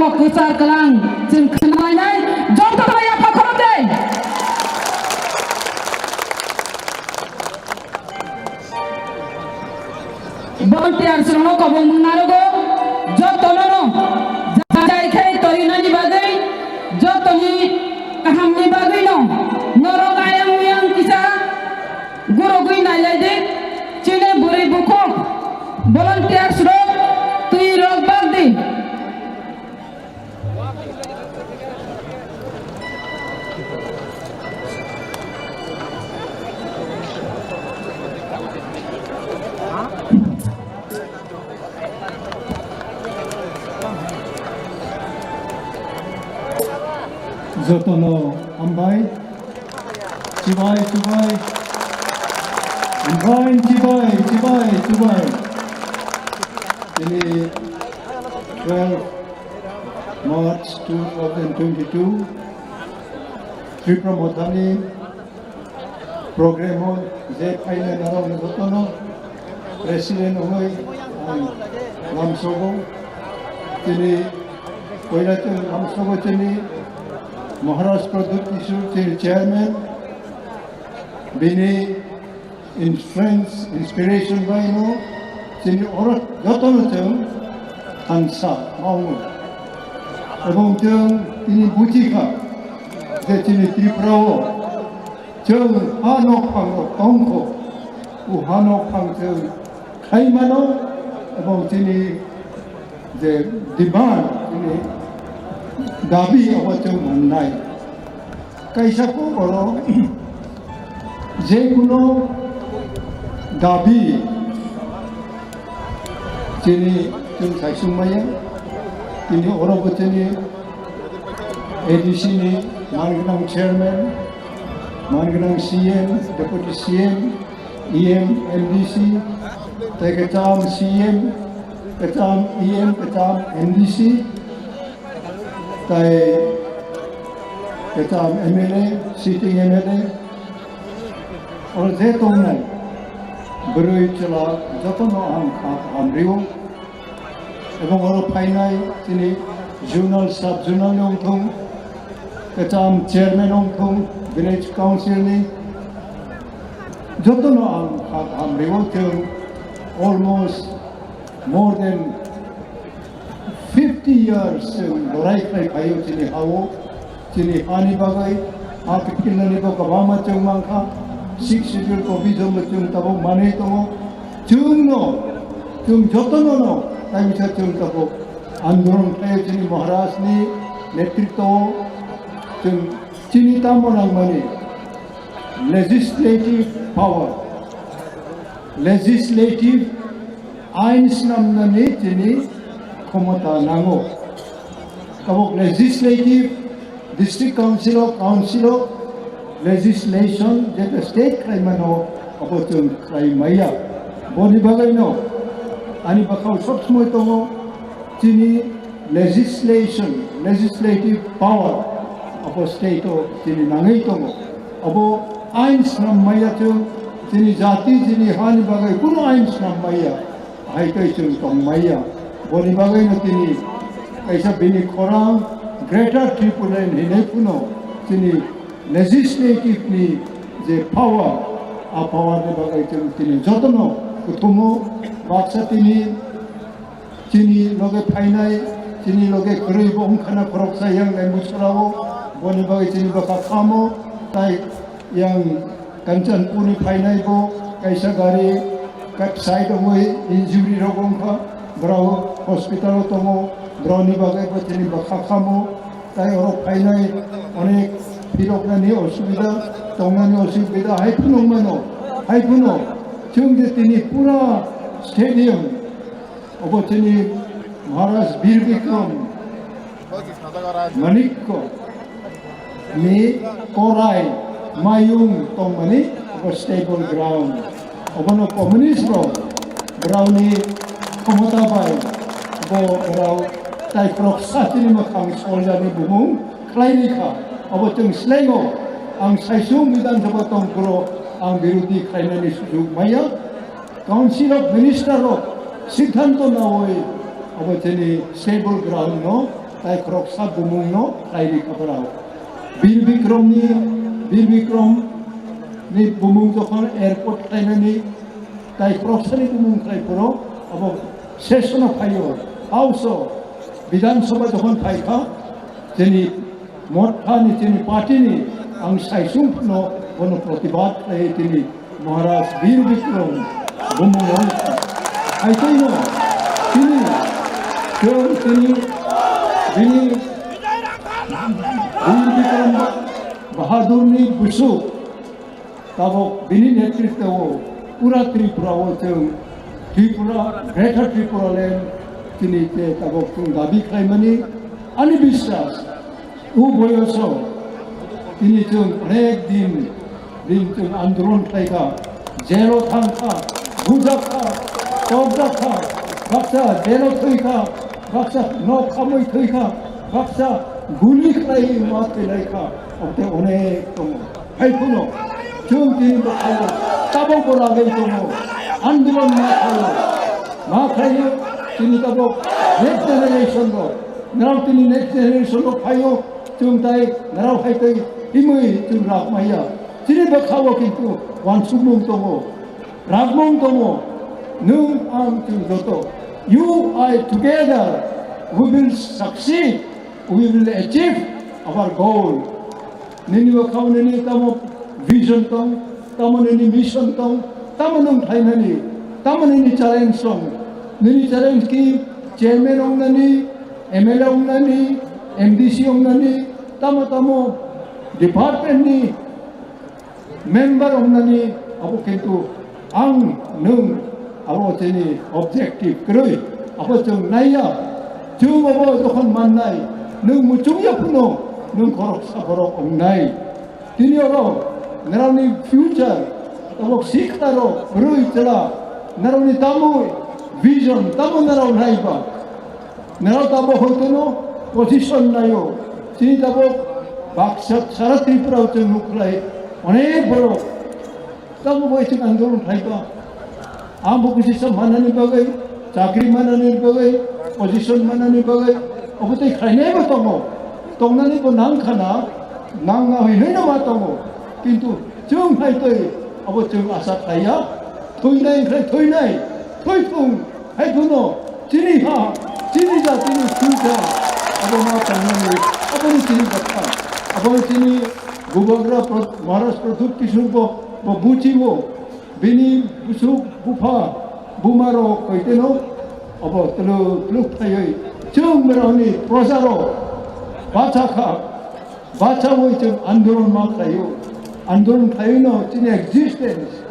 kok kwchar kwlang chwng khwnainai joto bai yapha khorok de. Volunteers rokno kobong mung narogo, jotono no jai khai torinani bagwi, jotoni kahamni bagwi no norok ayang uyang kisa gurugwi nailai di, chini bwrwi bukhuk volunteers rok twi rok bak di. Jotono hambai. Chibai, chibai. Hambai, chibai, chibai, chibai. Ini twelve March two thousand twenty-two, Tipra Mothani program o je phainai narok jotono president wngwi ang lamsogo. Chini poila chwng lamsogo chini Maharaj Pradyut Kishore chini chairman, bini influence, inspiration bai no chini oro jotono chwng thansa maungo. Ebong chwng tini buji kha je chini Tripura o chwng ha nok phang rok tong kho, o ha nok phang chwng khai mano, ebong chini je demand, chini dabi abo chwng mannai. Kaisa kok oro je kuno dabi chini chwng saisung maya, tini oro bo chini A D C ni mangnang chairman, mangnang C M, deputy C M, E M, M D C, tei kwcham C M, kwcham E M, kwcham M D C, tei kwcham M L A, sitting M L A, oro je tongnai bwrwi chwla jotono ang kha kaham rio. Ebong oro phainai chini zonal, sub zonal ni wngthung, kwcham chairman wngthung, village council ni, jotono ang kha kaham rio. Chwng almost more than fifty years chwng lorai khlai phaio chini ha-o. Chini hani bagwi, ha kikinani bo kwbangma chwng mankha. Sixth Schedule provision bo chwng tabuk manwi tongo. Chwngno, chwng jotono no, kaisa chwng tabuk andolon khlaio chini Maharaj ni netritwo o. Chwng chini tamo nangmani legislative power, legislative ain swnamnani chini khomota nango. Tabuk legislative, district council o, council o legislation jeta state khlaimano abo chwng khlai maya. Boni bagwino ani bwkhao sob somoi tongo chini legislation, legislative power abo state o chini nangwi tongo. Abo ain swnam maya chwng chini jati, chini hani bagwi kunu ain swnam maya. Hai tei chwng tong maya. Boni bagwino tini kaisa bini khorang Greater Tipraland hinwi phano chini legislative ni je power, a power ni bagwi chwng tini jotono kuthumo. Baksa tini chini loge phainai, chini loge kwrwi bo wngkhana khoroksa yang Lembuchorao, boni bagwi chini bwkha khamo, tai yang Kanchanpurni phainai bo kaisa gari kap side wngwi injury rok wngkha, borok hospital o tongo, borokni bagwi bo chini bwkha khamo, tai oro phainai onek phiroknani osubida, tongnani osubida hai phano wngmano, hai phano chwng je tini pura stadium obo chini Maharaj Bir Bikram Manikko ni korai mayung tongmani obo stable ground. Obono communist rok borokni khomota bai bo borok tai khoroksa chini mwkhang soljani bumung khlaini kha. Obo chwng slengo ang saisung Bidhan Sabha tongphuru ang birodhi khlainani sujug maya. Council of Minister rok siddhanto nawi abo chini stable ground no Tai khoroksa bumungno khlairwi khabarao. Bir Bikrom ni, Bir Bikrom ni bumung jokhon airport khlainani tai khoroksani bumung khlai phuru abo session o phaio, House o, Bidhan Sabha jokhon phaikha, chini Motha ni, chini party ni ang saisung phano bono protibad khlai tini Maharaj Bir Bikrom bumung rang. Hai tei no, tini, chwng tini, bini Bir Bikrom Bahadur ni busuk, tabok bini netritwo pura Tripura o chwng Tripura, Greater Tripura Land tini te tabok chwng dabi khlaimani ani biswas. O boyoso tini chwng onek din, din chwng andolon khlaikha, jelo thangkha, bujakha, tokjakha, baksa jelo thwikha, baksa nok khamwi thwikha, baksa guli khlaiwi ma thwilaikha, ote onek tongo. Hai phano chwng tini bwkhaio tabok bo lagwi tongo, andolon ma khlaio, ma khlaio tini tabok next generation rok, norok tini next generation rok phaio, chwng tai norok hai tei himwi chwng rak maya. Chini bwkhao kintu wansukmung tongo, rakmung tongo, nwng ang chwng joto. You, I together, we will succeed, we will achieve our goal. Nini bwkhao nini tamo vision tong, tamo nini mission tong, tamo nwng khlainani, tamo nini challenge tong. Nini challenge ki chairman wngnani, M L A wngnani, M D C wngnani, tamo tamo department ni member wngnani abo kintu ang nwng abo chini objective kwrwi abo chwng naiya. Chwng abo jokhon mannai nwng muchungya phano nwng khoroksa borok wngnai. Tini oro norokni future tabok sikta rok bwrwi chwla norokni tamo vision tamo norok naiba. Nero tabok hoitono position naio. Chini tabok baksa sara Tripura o chwng nukhlai onek borok tabok bai chwng andolon khlaiba. Ang bo kisi sa manani bagwi, chakri manani bagwi, position manani bagwi, obo tei khlainaibo tongo. Tongnani bo nangkhana, nangna hwnwi hwnwi no ma tongo. Kintu chwng hai tei abo chwng asa khlaiya, thwinai khlai thwinai, thwithung. Hai phano chini ha, chini jatini future abo ma tongnani, aboni chini bwkha, aboni chini Bubagra Pro-, Maharaj Pradyut Kishore bo, bo buchibo, bini busuk bupha, buma rok koiteno abo twluk twluk thaiwi chwng borokni proja rok bacha kha. Bachawi chwng andolon ma khlaio. Andolon khlaiwino chini existence,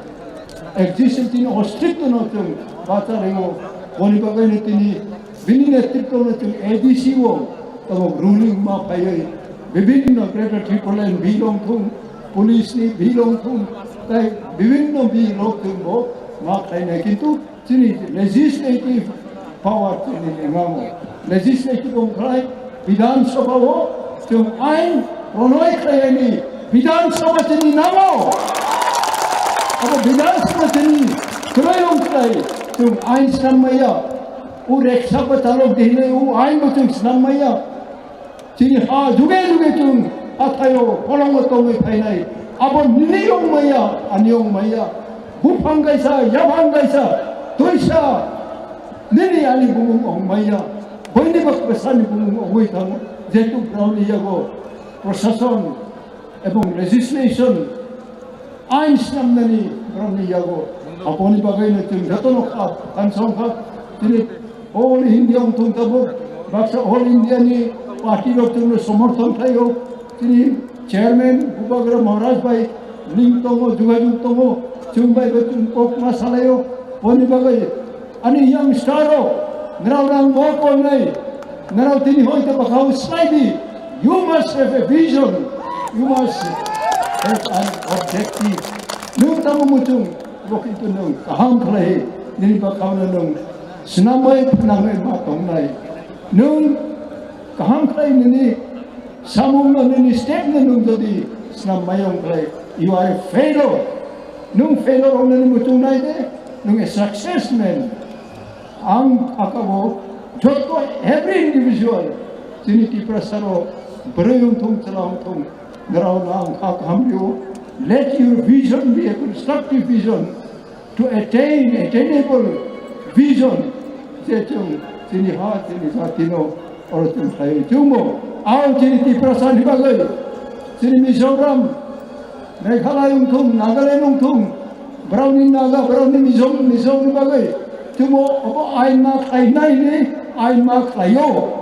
existence chini ostitwno chwng bacha ringo. Boni bagwino tini bini netritwno chwng A D C o tabok ruling ma phaiwi bibhinno Greater Tipraland bill wngthung, police ni bill wngthung, tai bibhinno bill rok chwngbo ma khlainai. Kintu chini legislative power chini lengango. Legislative wngkhlai Bidhan Sabha o chwng ain pronoi khlaini Bidhan Sabha chini nango. Abo Bidhan Sabha chini kwrwi wngkhlai chwng ain snam maya. O reksa bo chalok di hinwi o ain bo chwng snam maya. Chini ha juge juge chwng hathaio kolongo tongwi phainai. Abo nini wng maya, ani wng maya. Buphang kaisa, yaphang kaisa, twisa nini ani bumung wng maya. Boini bak bwsani bumung wngwi thango. Jehetu borokni yago prosason ebong legislation ain snamnani borokni yago. Aboni bagwino chwng jotono kha, kansong kha. Chini all India wngthung tabuk, baksa all India ni party rok chwngno somorthon khlaio. Chini chairman Bubagra Maharaj bai link tongo, jogajog tongo, chwng bai bo chwng kok ma salaio. Boni bagwi ani youngster rok, norok rang bo kongnai, norok tini hoi ta bakhao slai di. You must have a vision, you must have an objective. Nwng tamo muchung, bo kintu nwng kaham khlai, nini bakhao no nwng snamwi phnangwi ma tongnai. Nwng kaham khlai nini samung no, nini step no nwng jodi snam mayong khlai, you are a failure. Nwng failure wngnani muchung nai de, nwng a success man. Ang phakabo joto every individual Chini Tiprasa rok bwrwi wngthung, chwla wngthung, norok no ang kha kaham rio. Let your vision be a constructive vision to attain attainable vision. Je chwng chini ha, chini jati no oro chwng khlai chwngmo. Ang chini Tiprasa ni bagwi, chini Mizoram, Meghalaya wngthung, Nagaland wngthung, borokni Naga, borokni Mizo, Mizomni bagwi chwngmo obo ain ma khlainai hinwi ain ma khlaio.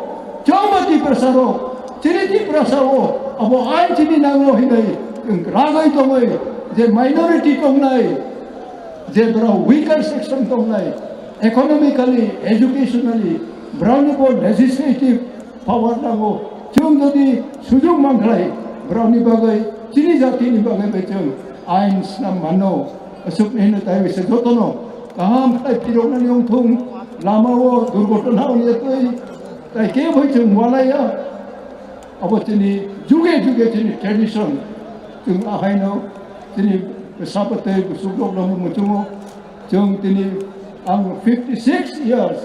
Chwngbo Tiprasa rok, chini Tiprasa o obo ain chini nango hinwi chwng ragwi tongwi je minority tongnai, je borok weaker section tongnai, economically, educationally, borokni bo legislative power nango. Chwng jodi sujug mankhlai, borokni bagwi, chini jatini bagwi bai chwng ain snam mano. Aswkni hino taiwi se jotono kaham khlai phiroknani wngthung, lamao durgotona wngya twi, tai kebo chwng walaiya. Abo chini juge juge chini tradition, chwng ahaino chini sapatwi busukrokno muchungo. Chwng tini ang fifty six years,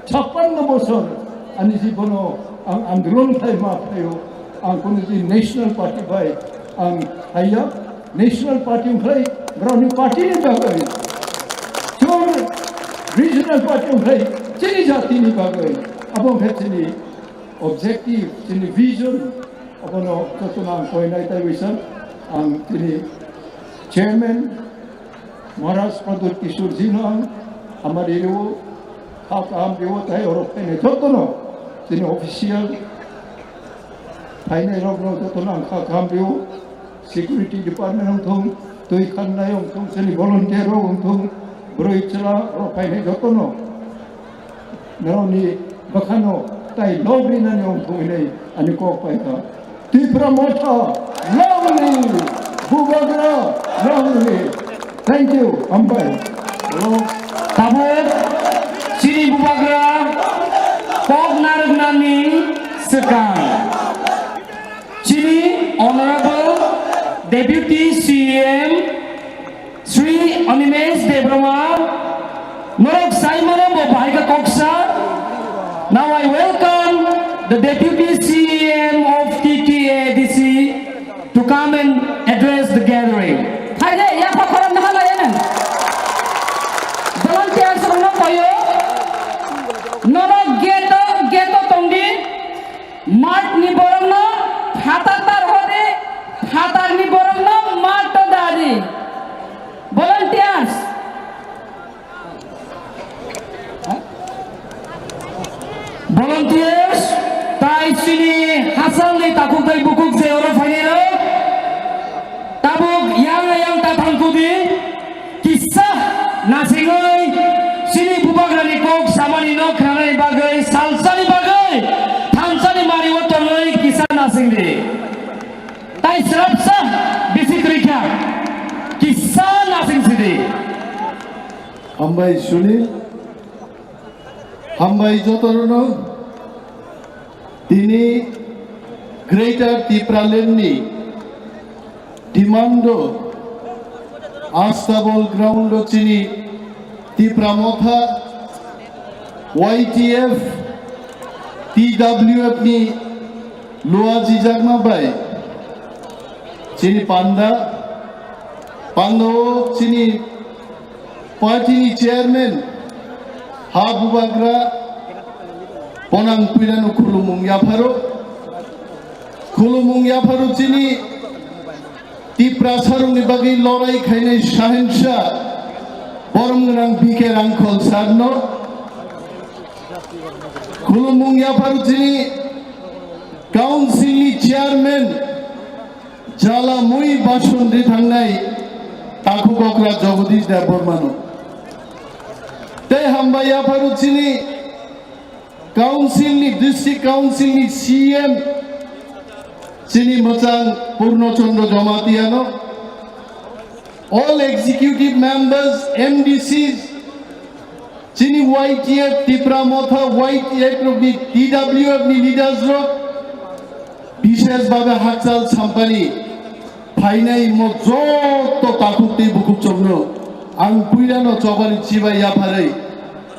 chappanno bosor ani jibono ang andolon khlai ma khlaio. Ang kono di national party bai ang haiya, national party wngkhlai borokni party ni bagwi, chwng regional party wngkhlai chini jatini bagwi. Abo wngkha chini objective, chini vision. Abono jotono ang koinai taiwi sa ang chini chairman Maharaj Pradyut Kishore ji no ang hamari rio, kha kaham rio, tai oro phainai jotono chini official phainai rokno jotono ang kha kaham rio, security department wngthung, twi khannai wngthung, chini volunteer rok wngthung, bwrwi chwla rok phainai jotono norokni bwkhano tai log rinani wngthung hinwi ani kok pai kha. Tipra Motha long live! Bubagra long live! Thank you, hambai. Hello. Tabuk chini Bubagra kok narwknani swkang. Chini Honorable Deputy C E M Shri Animesh Debbarma, norok saimano bo bahai kha koksa. Now I welcome the Deputy C E M of T T A D C to come and address the gathering. Haide, yapha khorang na halai ene. Volunteers rokno koyo. Norok gate o, gate o tongdi. Mat ni borokno phatar tar hodi, phatar ni borokno mat to dadi. Volunteers. Volunteers, tai chini hachal ni takhuk tai bukhuk je oro phainai rok. Tabuk yang yang ta thangkudi. Kisa nasingwi chini bubagrani kok samani no khnanani bagwi, salsani bagwi, thansani mari o tongwi kisa nasingdi. Tai srapsa bisi kwrwi kha, kisa nasing sidi. Hambai Sunil, hambai jotono. Tini Greater Tipraland ni demand o Astabol ground o chini Tipra Motha Y T F T W F ni lua jijakma bai chini panda, panda o chini party ni chairman ha bubagra ponang puirano khulumung yapharo, khulumung yapharo chini Tiprasarokni bagwi lorai khainai sahensa borom gwnang B K Rangkhol sir no, khulumung yapharo chini council ni chairman jala mui bason ri thangnai takhuk okra Jagadish Debbarmano. Tei hambai yapharo chini council ni, district council ni C M chini mwchang Purno Chandra Jamatia no, all executive members, M D Cs, chini Y T F, Tipra Motha Y T F rokni, T W F ni leaders rok, bishes bhabe hakchal sampani phainai mo joto takhuk tei bukhuk chokno ang puirano chobani chibai yapharwi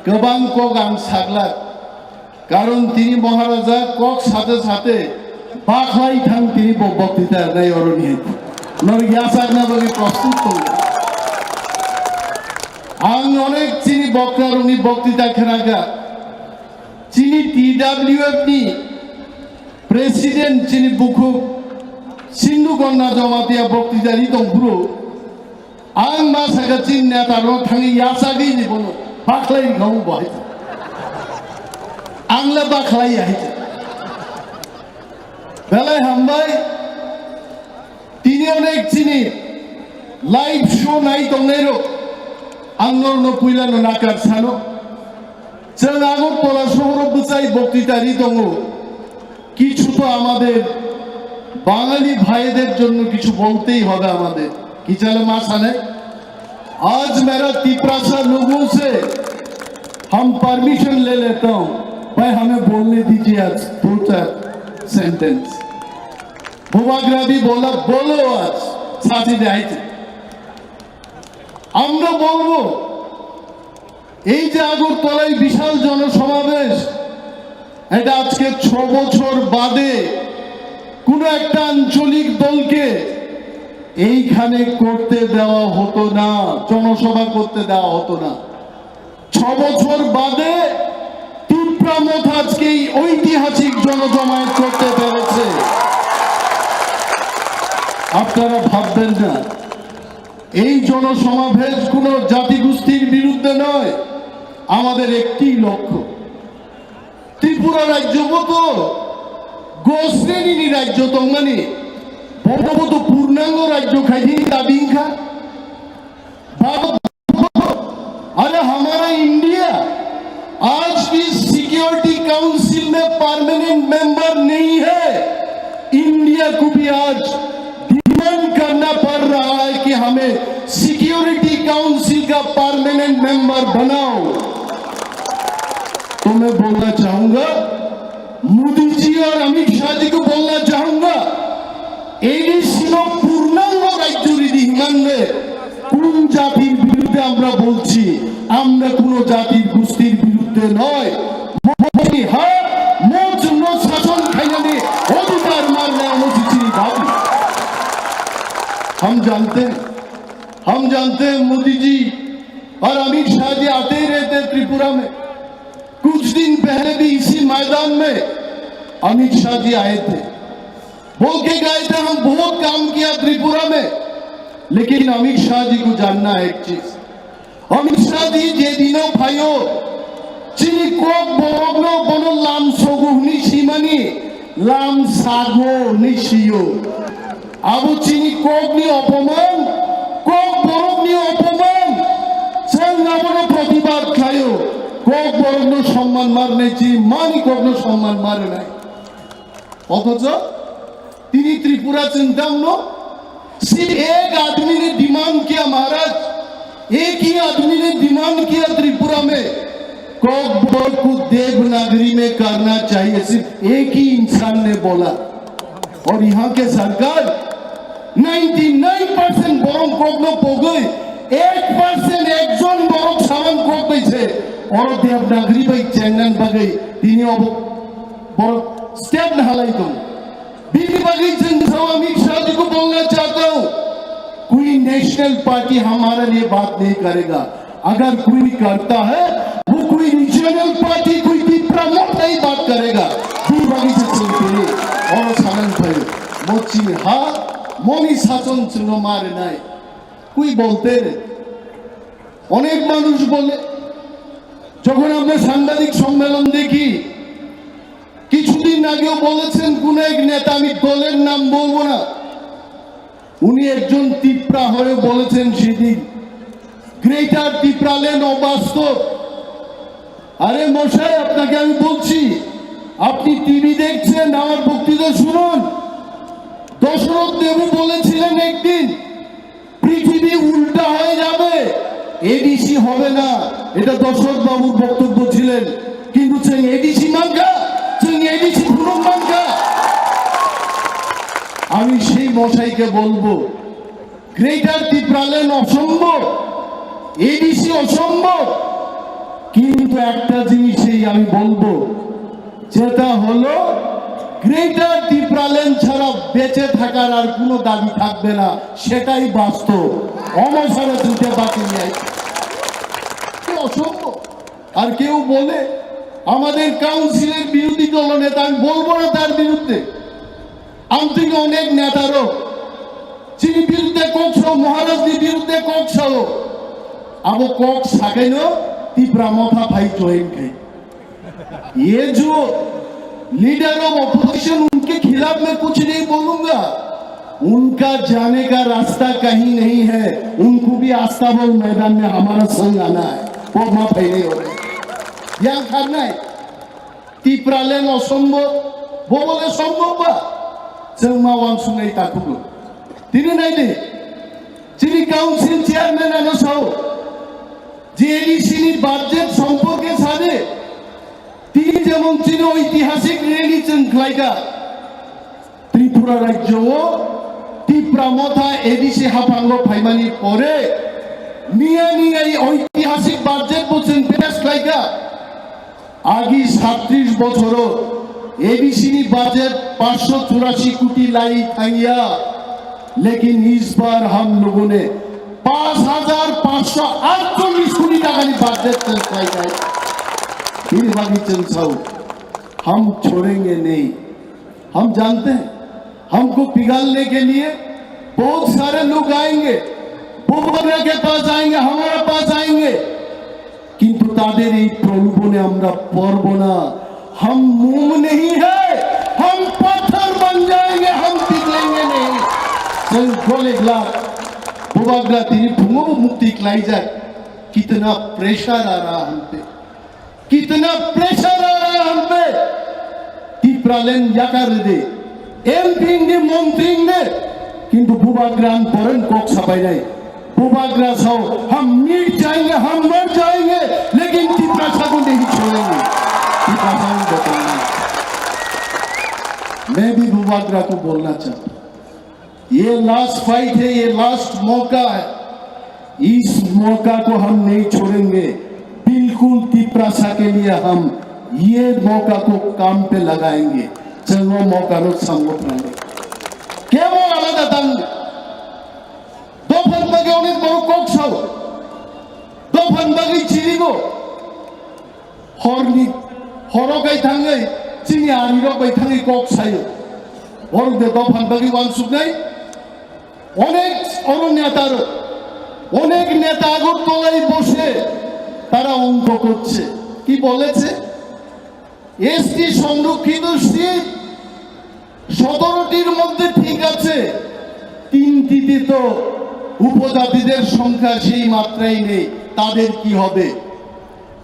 kwbang kok ang saglak. Karon tini Maharaja kok sate sate bakhlai thang tini bo boktita rwnai oroni hai. Norok yachakna bagwi prostut tongo. Ang onek chini bokta rokni boktita khnakha. Chini T W F ni president chini bukhuk Sindhu Gonna Jamatia boktita ri tong phuru. Ang ma saka chin neta rok thangwi yachagwi ni bono bakhlai rikha bo hai. Ang le bakhlai ya hai. Belai hambai. Tini onek chini live show nai tongnai rok. Ang norno puila no nakar sano. Chwng Agartala sohoro bwchai boktita ri tongo. কিছু তো আমাদের বাঙালি ভাইদের জন্য কিছু বলতেই হবে আমাদের। কি চলে মা সানে? आज मेरा तिपरासा लोगों से हम परमिशन ले लेता हूँ, भाई हमें बोलने दीजिए आज दो चार सेंटेंस। বুবাগ্রাবি বলা বলো আজ সাথে যাইতে আমরা বলবো এই যে আগরতলায় বিশাল জনসমাবেশ, এটা আজকে ছ বছর বাদে কোনো একটা আঞ্চলিক দলকে এইখানে করতে দেওয়া হতো না, জনসভা করতে দেওয়া হতো না। ছ বছর বাদে তিপ্রা মথ আজকে এই ঐতিহাসিক জনজমায়েত করতে পেরেছে। আপনারা ভাববেন না, এই জনসমাবেশ কোনো জাতিগোষ্ঠীর বিরুদ্ধে নয়, আমাদের একটি লক্ষ্য। ত্রিপুরা রাজ্য মতো গোশ্রেণীর রাজ্য তঙ্গানি বড় মতো পূর্ণাঙ্গ রাজ্য খাইনি দাবি ইনখা। ভারত, আরে হামারা ইন্ডিয়া আজ भी सिक्योरिटी काउंसिल में परमानेंट मेंबर नहीं है। इंडिया को भी आज डिमांड करना पड़ रहा है कि हमें सिक्योरिटी काउंसिल का परमानेंट मेंबर बनाओ। तो मैं बोलना चाहूंगा, मोदी जी और अमित शाह जी को बोलना चाहूंगा, এডিসি পূর্ণাঙ্গ রাজ্য যদি হিমালয়ে কোন জাতির বিরুদ্ধে আমরা বলছি, আমরা কোনো জাতির গোষ্ঠীর বিরুদ্ধে নয়। মৌচুমো শাসন খাইলে অধিকার মারলে অনুসূচির দাবি। हम जानते हैं, हम जानते हैं मोदी जी और अमित शाह जी आते ही रहते हैं त्रिपुरा में। कुछ दिन पहले भी इसी मैदान में अमित शाह जी आए थे, बोल के गए थे, हम बहुत काम किया त्रिपुरा में। लेकिन अमित शाह जी को जानना है एक चीज, अमित शाह जी जे दिनों भाइयों, chini kok borokno bono lam sogo hwnwi simani, lam sago hwnwi siyo. Abo chini kokni opoman, kok borokni opoman, chwng abono protibad khlaio. Kok borokno somman marnai chini mani kokno somman marnai. অথচ তিনি ত্রিপুরা চিন্তামনো सिर्फ एक आदमी ने डिमांड किया महाराज, एक ही आदमी ने डिमांड किया त्रिपुरा में, कॉकबोर को देवनागरी में करना चाहिए, सिर्फ एक ही इंसान ने बोला। और यहाँ के सरकार ninety nine percent borok kokno pogwi, एक percent ekjon borok samang kok bai se, oro Devanagari bai chengna bagwi tini obo borok step na halai tong. Bini bagwi chwng sao Amit Shah ji ko bolna chahta hu, koi national party hamare liye baat nahi karega. अगर कोई करता है, वो कोई regional party, कोई तीव्र मत नहीं बात करेगा। দুই বাগি যে চলতে, ওরা সামান পাই। মচ্ছি হা, মনি শাসন ছিল মারে নাই। कोई बोलते রে। অনেক মানুষ বলে, যখন আমরা সাংবাদিক সম্মেলন দেখি, কিছুদিন আগেও বলেছেন কোন এক নেতা, আমি দলের নাম বলবো না, উনি একজন তিপ্রা হয়ে বলেছেন সেদিন, গ্রেটার তিপ্রাল্যান্ড অবাস্তব। আরে মশাই, আপনাকে আমি বলছি, আপনি টিভি দেখছেন, আমার বক্তৃতা শুনুন। দশরথ দেবু বলেছিলেন একদিন, পৃথিবী উল্টা হয়ে যাবে, এডিসি হবে না, এটা দশরথ বাবুর বক্তব্য ছিলেন। কিন্তু চং এডিসি মানকা, চং এডিসি ফুরুক মানকা। আমি সেই মশাইকে বলবো, গ্রেটার তিপ্রাল্যান্ড অসম্ভব, এডিসি অসম্ভব। কিন্তু একটা জিনিসই আমি বলবো, যেটা হলো গ্রেটার টিপ্রাল্যান্ড ছাড়া বেঁচে থাকার আর কোনো দাবি থাকবে না, সেটাই বাস্তব। অমসারে দুইটা বাকি নেই। কি অসম্ভব। আর কেউ বলে আমাদের কাউন্সিলের বিরোধী দলনেতা, আমি বলবো না তার বিরুদ্ধে। আমি থেকে অনেক নেতারও যিনি বিরুদ্ধে কক্স, মহারাজনি বিরুদ্ধে কক্স, আবো কক্স সাকেনো তীব্রা মথা ভাই জয়েন খাই। ये जो लीडर ऑफ अपोजिशन, उनके खिलाफ मैं कुछ नहीं बोलूंगा। उनका जाने का रास्ता कहीं नहीं है। उनको भी अस्तबल मैदान में हमारा संग आना है। वो माफ नहीं हो रहे। Yang karnai, Tipraland no sombhob, bo bole sombhob ba? Chwng ma wansuknai takhugo. Tini nai di, chini council chairman ano sao, J D C ni budget somporke sade, tini jemon chini oitihasik rally chwng khlaika. Tripura rajyo o Tipra Motha A D C haphango phaimani pore niya niya ei oitihasik budget bo chwng pass khlaika. Agi satris bochoro A D C ni budget panchsho churashi koti lai thangya, lekin is bar hum logon ne panch hajar panchsho atchollish koti taka ni budget chwng khlaika. Bini bagwi chwng sao, hum chhodenge nahi. हम जानते हैं, हमको पिघलने के लिए बहुत सारे लोग आएंगे, बुबगरा के पास आएंगे, हमारे पास आएंगे, কিন্তু তাদের এই প্রলোভনে আমরা পড়ব না। हम मोम नहीं है, हम पत्थर बन जाएंगे, हम पिघलेंगे नहीं। Chwng gole glak, Bubagra tini phungo bo mukti khlaijak, कितना प्रेशर आ रहा हम पे। कितना प्रेशर आ रहा है हम पे। Tipraland yakar de, M P de, montri de, kintu Bubagra ang poren kok sapai nai. Bubagra sao, hum mit jayenge, hum mar jayenge, lekin Tiprasa ko nahi chhodenge. Tiprasa ko nahi. Main bhi Bubagra ko bolna chahta. ये last fight है, ये लास्ट मौका है, इस मौका को हम नहीं छोड़ेंगे। बिल्कुल तिपरासा के लिए हम ये मौका को काम पे लगाएंगे। Chwng o mokano samgo phrwnai. Kebo alada tang. Dophani bagwi onek borok kok sao. Dophani bagwi chirigo. Horni, horo kai thangwi chini arirok bai thangwi kok sayo. Borok de dophani bagwi wansuknai. অনেক অন্য নেতারও, অনেক নেতা আগরতলায় বসে তারা অঙ্ক করছে। কি বলেছে? এসটি সংরক্ষিত সিট সতেরোটির মধ্যে ঠিক আছে, তিনটিতে তো উপজাতিদের সংখ্যা সেই মাত্রায় নেই, তাদের কি হবে?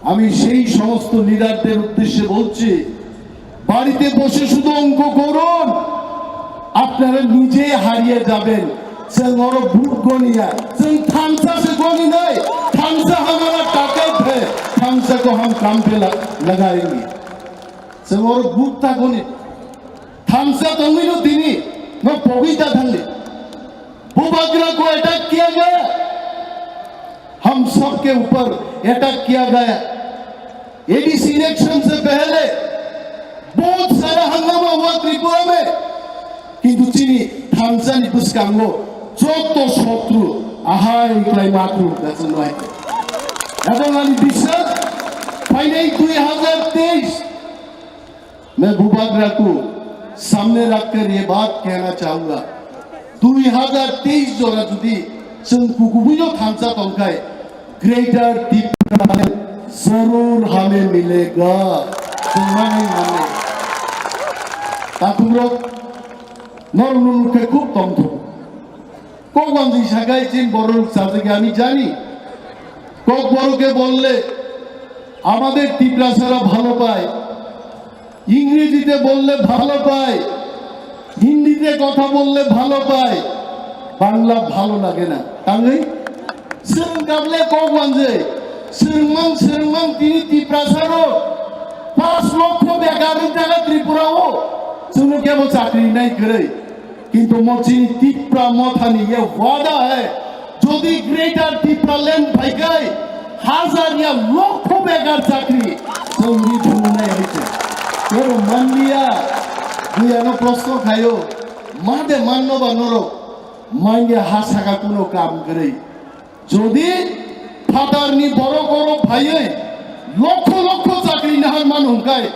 আমি সেই সমস্ত লিডারদের উদ্দেশ্যে বলছি, বাড়িতে বসে শুধু অঙ্ক করুন, আপনারা নিজে হারিয়ে যাবেন। Chwng oro vote goniya, chwng thansa se goni nai, thansa hamara takat hai, thansa ko hum kam pe la-, lagayenge. Chwng oro vote ta goni, thansa tongwi no tini, no pogwi ta thangdi. Bubagra ko attack kiya gaya, हम सबके ऊपर अटैक किया गया। ADC election से पहले बहुत सारा हंगामा हुआ त्रिपुरा में, কিন্তু chini thansani bwskango joto sotru ahai klai matru gachunai. Ebong ani biswas phainai dui hazar teis मैं बुबाग्रा को सामने रखकर ये बात कहना चाहूंगा, dui hazar teis jora jodi chwng kukubuino thansa tongkhai, Greater Tipraland zarur hame milega. Chwng mani mani. Takhumrok, norok nukhe khub tongthok. Kokwanji sakai chin borok sajagi ami jani. Kokboroke bolle amader Tiprasara bhalo pai, Ingrejiতে বললে ভালো পায়, হিন্দিতে কথা বললে ভালো পায়, বাংলা ভালো লাগে না। Tangwi? Chwng kable kokwanji, chwrwngmang chwrwngmang tini Tiprasaro pas lokho bekar wng thaka Tripurao, chwngno kebo chakri nai kwrwi. কিন্তু মচিনি তিপ্রা মথানি ইয়ে ওয়াদা হে, যদি গ্রেটার তিপ্রাল্যান্ড ভাইগাই হাজার ইয়া লক্ষ বেকার চাকরি তৈরি করুন। Manliya, buya no proshno khayo, ma de manno ba norok, manya ha saka kuno kam kwrwi. Jodi phatarni borok oro phaiwi lokho lokho chakri nahar mano hwnkhe,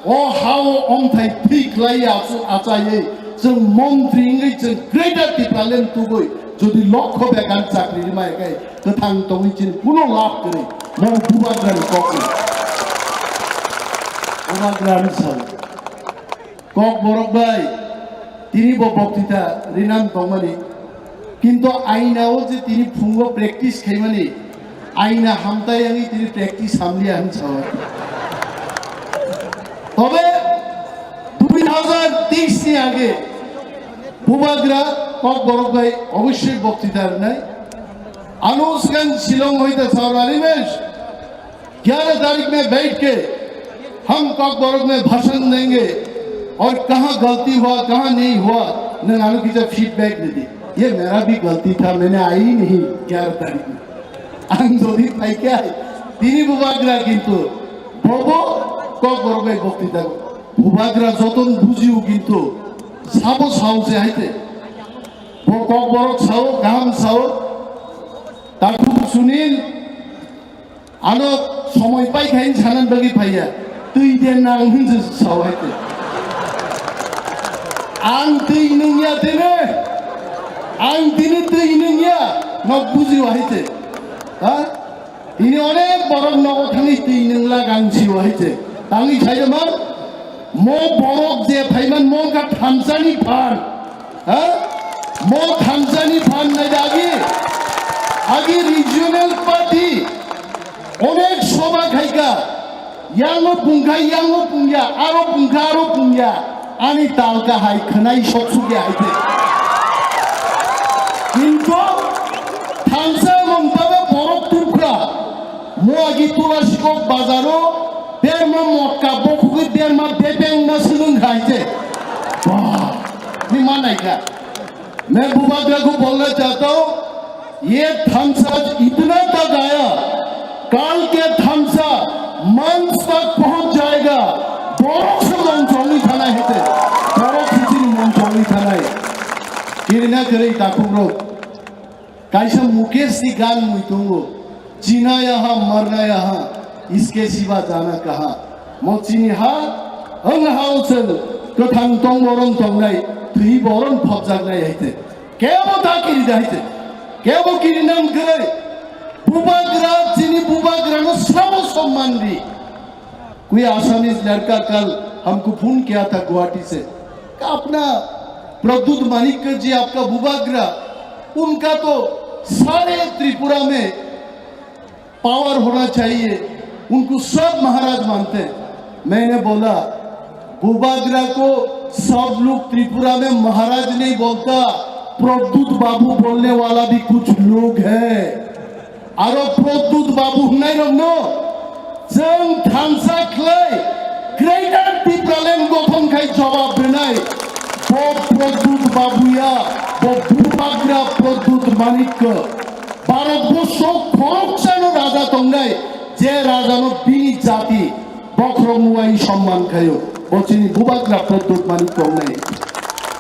o ha-o ongthai thwi khlai asu-, achaiwi chwng montri wngwi chwng Greater Tipraland tubui jodi lokho bekan chakri rwmai khe kwthang tongwi chini kuno lab kwrwi, mo bubagrani kokno. Bubagrani sal. Kokborok bai, tini bo boktita rinam tongmani. Kintu aina o je tini phungo practice khaimani, aina hamtai wngwi tini practice hamliya hwn sao. Tobe dui hazar teis ni age bubagra kokborok bai obossoi boktita rwnai. Ano swkang Shillong hoite sao Animesh, ग्यारह तारीख में बैठ के हम कॉकबोरोक में भाषण देंगे और कहाँ गलती हुआ, कहाँ नहीं हुआ, nang ano kisa feedback de di. ये मेरा भी गलती था, मैंने आई नहीं ग्यारह तारीख में। Ang jodi phaikhe, tini bubagra kintu bobo kokborok bai boktita. Bubagra joton bujiu kintu sabo sao se haite. Bo kokborok sao, kaham sao. Takhuk Sunil, ano somoi pai khain sanan bagwi phaiya. Twi de nang hinse sao haite. Ang twi nungya tene. Ang tini twi nungya. Nok bujiu haite. Ha? Ini onek borok nogo thangwi twi nungla gang sio haite. Tangwi saida man, mo borok je phaiman mo ka thamsani phan. Ha? Mo thamsani phan nai da agi. Agi regional party onek soba khaika. Yango pungkha, yango pungya, aro pungkha, aro pungya. Ani talka hai khwnai sok sukya hai te. Kintu thansa mongtabe borok tukra. Mo agi Tulasikok bazaro berma motka bokhugwi berma bebengma swrwng hai te. Bah, ni manai kha. मैं बुबाग्रा को बोलना चाहता हूँ, ये Thums up इतना तक आया, कल के थम्स अप मंच तक पहुंच जाएगा। Borok se mong chongwi thanai hete, borok se chini mong chongwi thanai. Kirina kwrwi takhuk rok. Kaisa Mukesh ni gan mui tongo, "China yaha, marna yaha, iske siwa jana kaha." Mo chini ha, ang ha o chwng kwthang tong boron tongnai, thwi boron phobjaknai hai te. Kebo ta kiri da hai te. Kebo kiri nang kwrwi. Bubagra, chini bubagra no sabo somman di. कोई आसामीज लड़का कल हमको फोन किया था गुवाहाटी से, कहा, "अपना प्रद्युत मानिक जी, आपका बुबाग्रा, उनका तो सारे त्रिपुरा में पावर होना चाहिए, उनको सब महाराज मानते हैं।" मैंने बोला, "बुबाग्रा को सब लोग त्रिपुरा में महाराज नहीं बोलता, प्रद्युत बाबू बोलने वाला भी कुछ लोग हैं।" Aro Pradyut Babu hwnnairokno chwng thansa khlai Greater Tipraland gothon khai jawab rwnai. Bo Pradyut Babu ya, bo bubagra Pradyut Manikya. Bharatborsho khoroksano raja tongnai, je rajano bini jati Bokhorok muwai somman khayo, bo chini bubagra Pradyut Manik tongnai.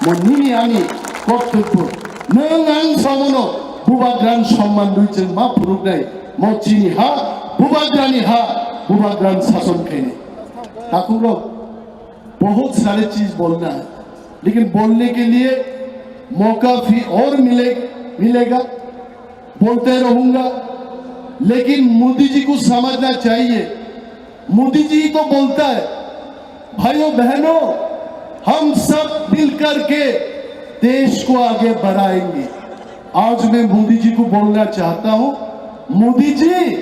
Mo nini ani koktobbo, nwng ang samono bubagrani somman rwi chwng ma phunuknai. Mo chini ha, bubagrani ha, bubagrani sason khainai. Takhuk rok, बहुत सारे चीज बोलना है, लेकिन बोलने के लिए मौका फिर और मिले, मिलेगा। बोलते रहूंगा, लेकिन मोदी जी को समझना चाहिए। मोदी जी तो बोलता है, भाइयों बहनों, हम सब मिलकर के देश को आगे बढ़ाएंगे। आज मैं मोदी जी को बोलना चाहता हूं, मोदी जी,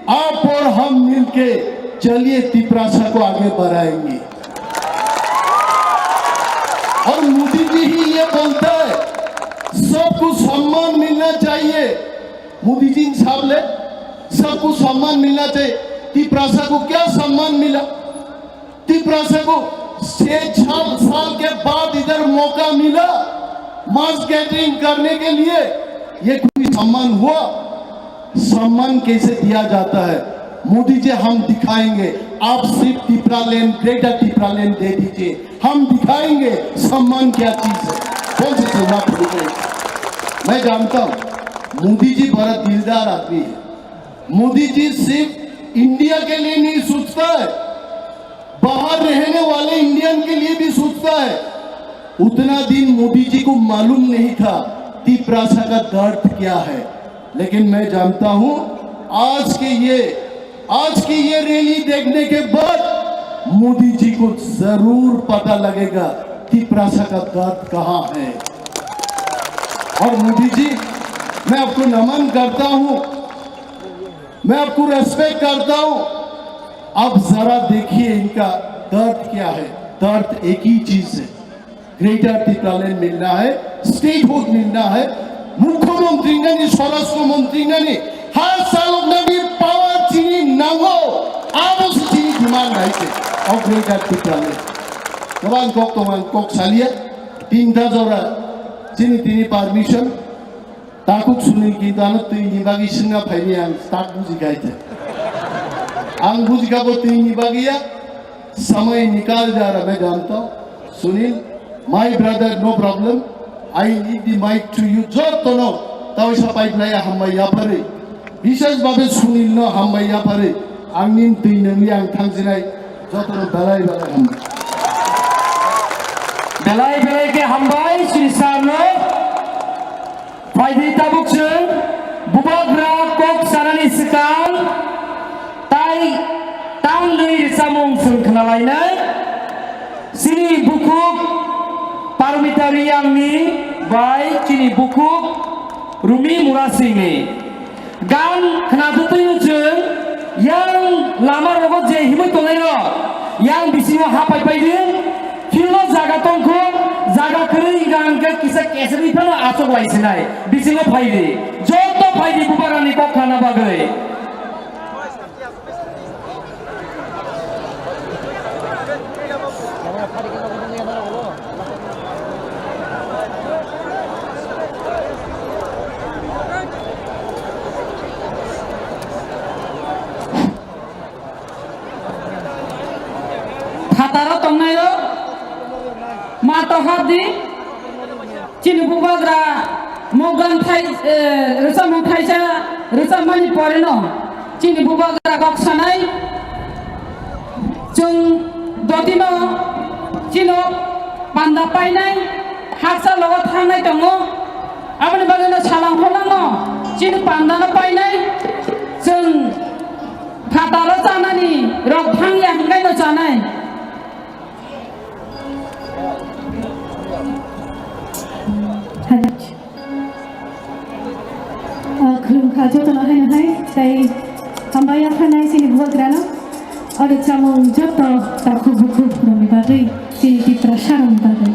आप और हम मिलके चलिए तिपरासा को आगे बढ़ाएंगे। और मोदी जी ही ये बोलता है, सबको सम्मान मिलना चाहिए। मोदी जी साहब ने सबको सम्मान मिलना चाहिए। तिपरासा को क्या सम्मान मिला? तिपरासा को छह साल, साल के बाद इधर मौका मिला mass gathering करने के लिए, ये कोई सम्मान हुआ? सम्मान कैसे दिया जाता है? मोदी जी, हम दिखाएंगे, आप सिर्फ टिपरालैंड, ग्रेटर टिपरालैंड दे दीजिए, हम दिखाएंगे सम्मान क्या चीज है। कौन से सम्मान? मैं जानता हूँ, मोदी जी बड़ा दिलदार आदमी है। मोदी जी सिर्फ इंडिया के लिए नहीं सोचता है, बाहर रहने वाले इंडियन के लिए भी सोचता है। उतना दिन मोदी जी को मालूम नहीं था तिपरासा का दर्द क्या है, लेकिन मैं जानता हूं, आज के ये, आज की ये रैली देखने के बाद मोदी जी को जरूर पता लगेगा तिपरासा का दर्द कहां है। और मोदी जी, मैं आपको नमन करता हूं, मैं आपको रेस्पेक्ट करता हूं। आप जरा देखिए इनका दर्द क्या है। दर्द एक ही चीज है, ग्रेटर टिपरालैंड मिलना है, स्टेटहुड मिलना है। मुख्यमंत्री nani, स्वराष्ट्र मंत्री nani, ha salok nani power chini nango, abo se chini demand hai se, o greater Tipraland. Gabang kok tong ang kok salia, tinta jora, chini tini permission, Takuk Sunil kintu ano twi ni bagi singa phaini ang tak buji kai te. Ang buji kabo twi ni bagi ya, samay nikal ja raha, main janta hu. Sunil, my brother, no problem. I leave the mic to you. Jotono, tawisa pipeline hambai yapare. Bishesh bhabe Sunil no hambai yapare. Ang nin twi nangli ang thangjinai. Jotono belai belai hambai. Belai belai khe hambai, Sri Sir no. Phaidi tabuk chwng bubagra kok sanani swkang tai tangnwi rwchapmung chwng khnalainai. Chini bukhuk Parmita Riyangni bai chini bukhuk Rumi Murasingni. Gan khna dutwi chwng yang lama rogo je himwi tongnai rok yang bisingo hapai pai di. Philno jaga tongkho, jaga kwrwi hingka hingke kisa kesri phano achuk lai sinai. Bisingo phai di. Joto phai di bubagrani kok khna bagwi. Phataro tongnai rok ma tohar di. Chini bubagra mokgan thai, eh, rwchapmung thaisa rwchapmani poreno chini bubagra kok sanai. Chwng dotino chino panda painai, haksa logo thangnai tongo. Aboni bagwino salang holangno chini pandano painai. Chwng phataro chanani rok thangya hwnkhaino chanai. Ah, khulumkha jotono haino hai, tei hambai yaphanai chini bubagrano. Oro chamung joto takhuk bukhuk rokni bagwi chini Tiprasa rokni bagwi.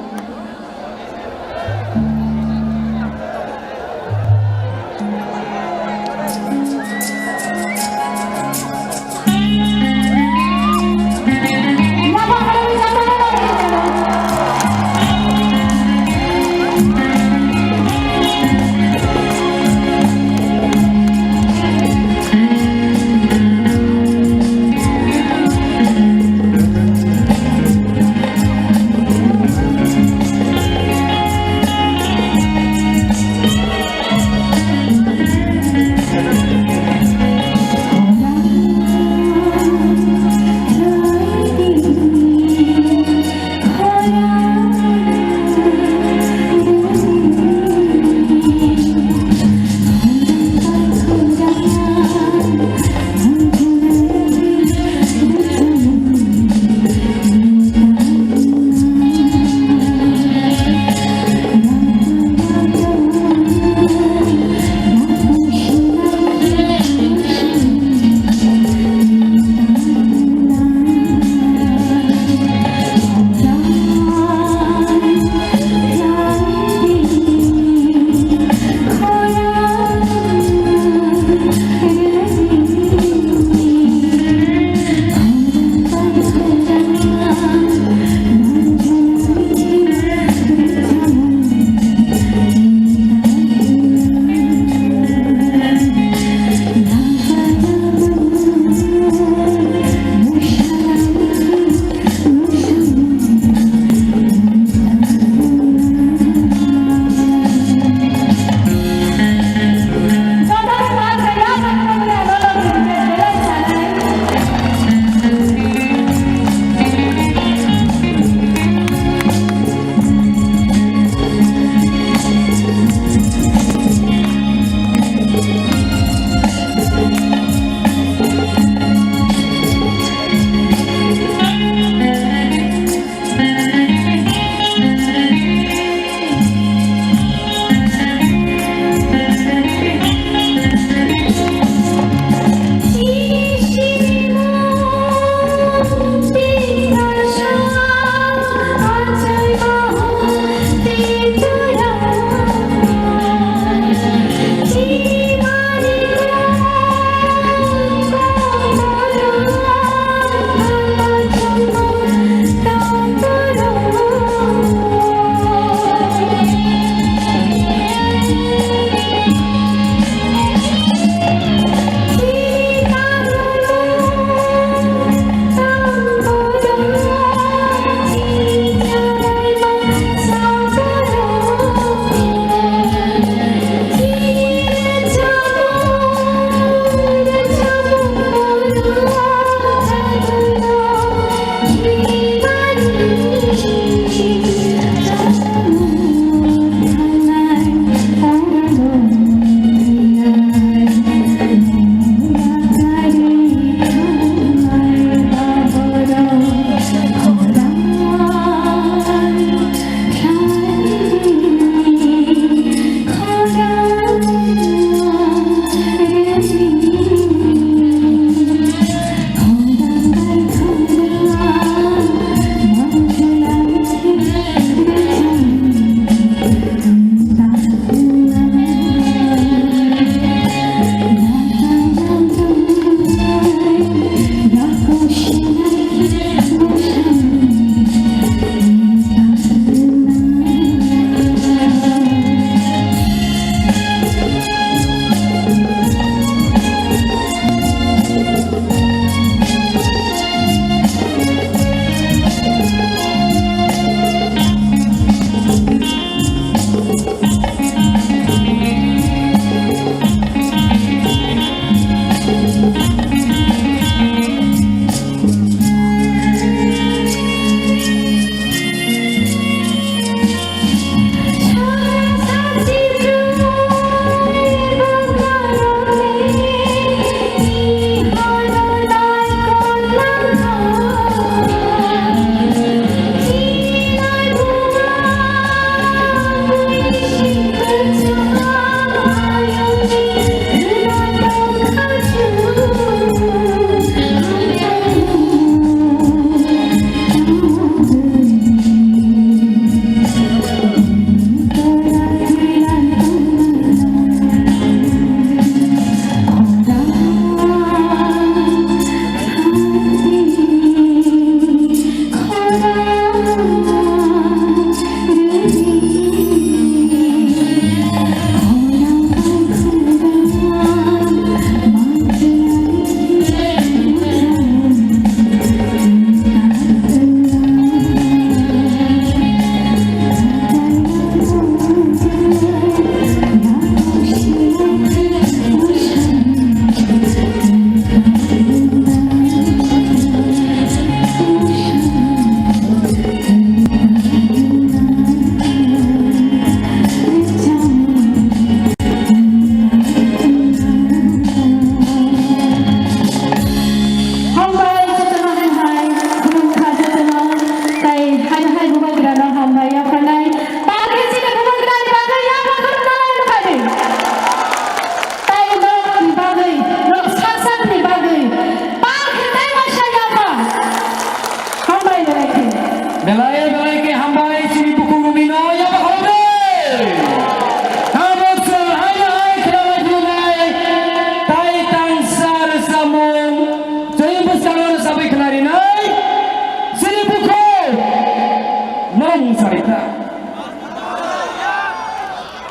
Sarita.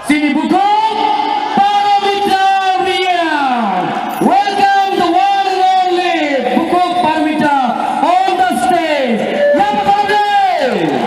Chini bukhuk Paramita Reang. Welcome the one and only bukhuk Paramita on the stage. Yaba khalai de.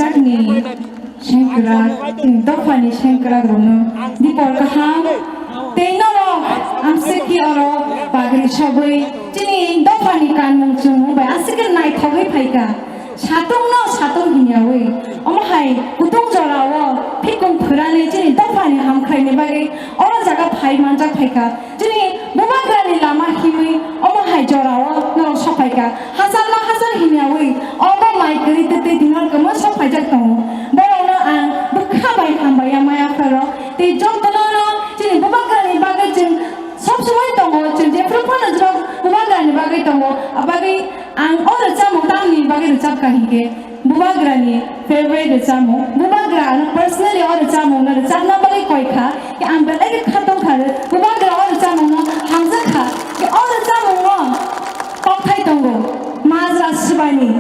Sengkrak ni sengkrak, chini dopha ni sengkrak rokno dipor kaham. Tei norok amsiki oro bagri sogwi chini dopha ni kanmung chumung bai aswk khe naithogwi phaikha. Satung no satung hinyawi, omo hai kutung jora o phikung phwrani chini dopha ni hamkrai ni bagwi oro jaga phai manjak phaikha. Chini bubagrani lama himwi omo hai jorao norok sokphaikha. Hachal ma hachal hinyawi obo mai kwrwi tei twi dinor kwma sokphaijak tongo. Borokno ang bwkha bai hambai ya maya pharo. Tei jotono no chini bubagrani bagwi chwng sob somoi tongo, chwng jephru phano jwk bubagrani bagwi tongo. Abagwi ang o rwchapmung tamni bagwi rwchapkha hinkhe. Bubagrani favorite rwchapmung. Bubagra ano personally o rwchapmungno rwchapna bagwi koikha. Khe ang belai khe khatungkha. Bubagra o rwchapmungno hamjakha. Khe o rwchapmungo kokthai tongo. Majra swbaini.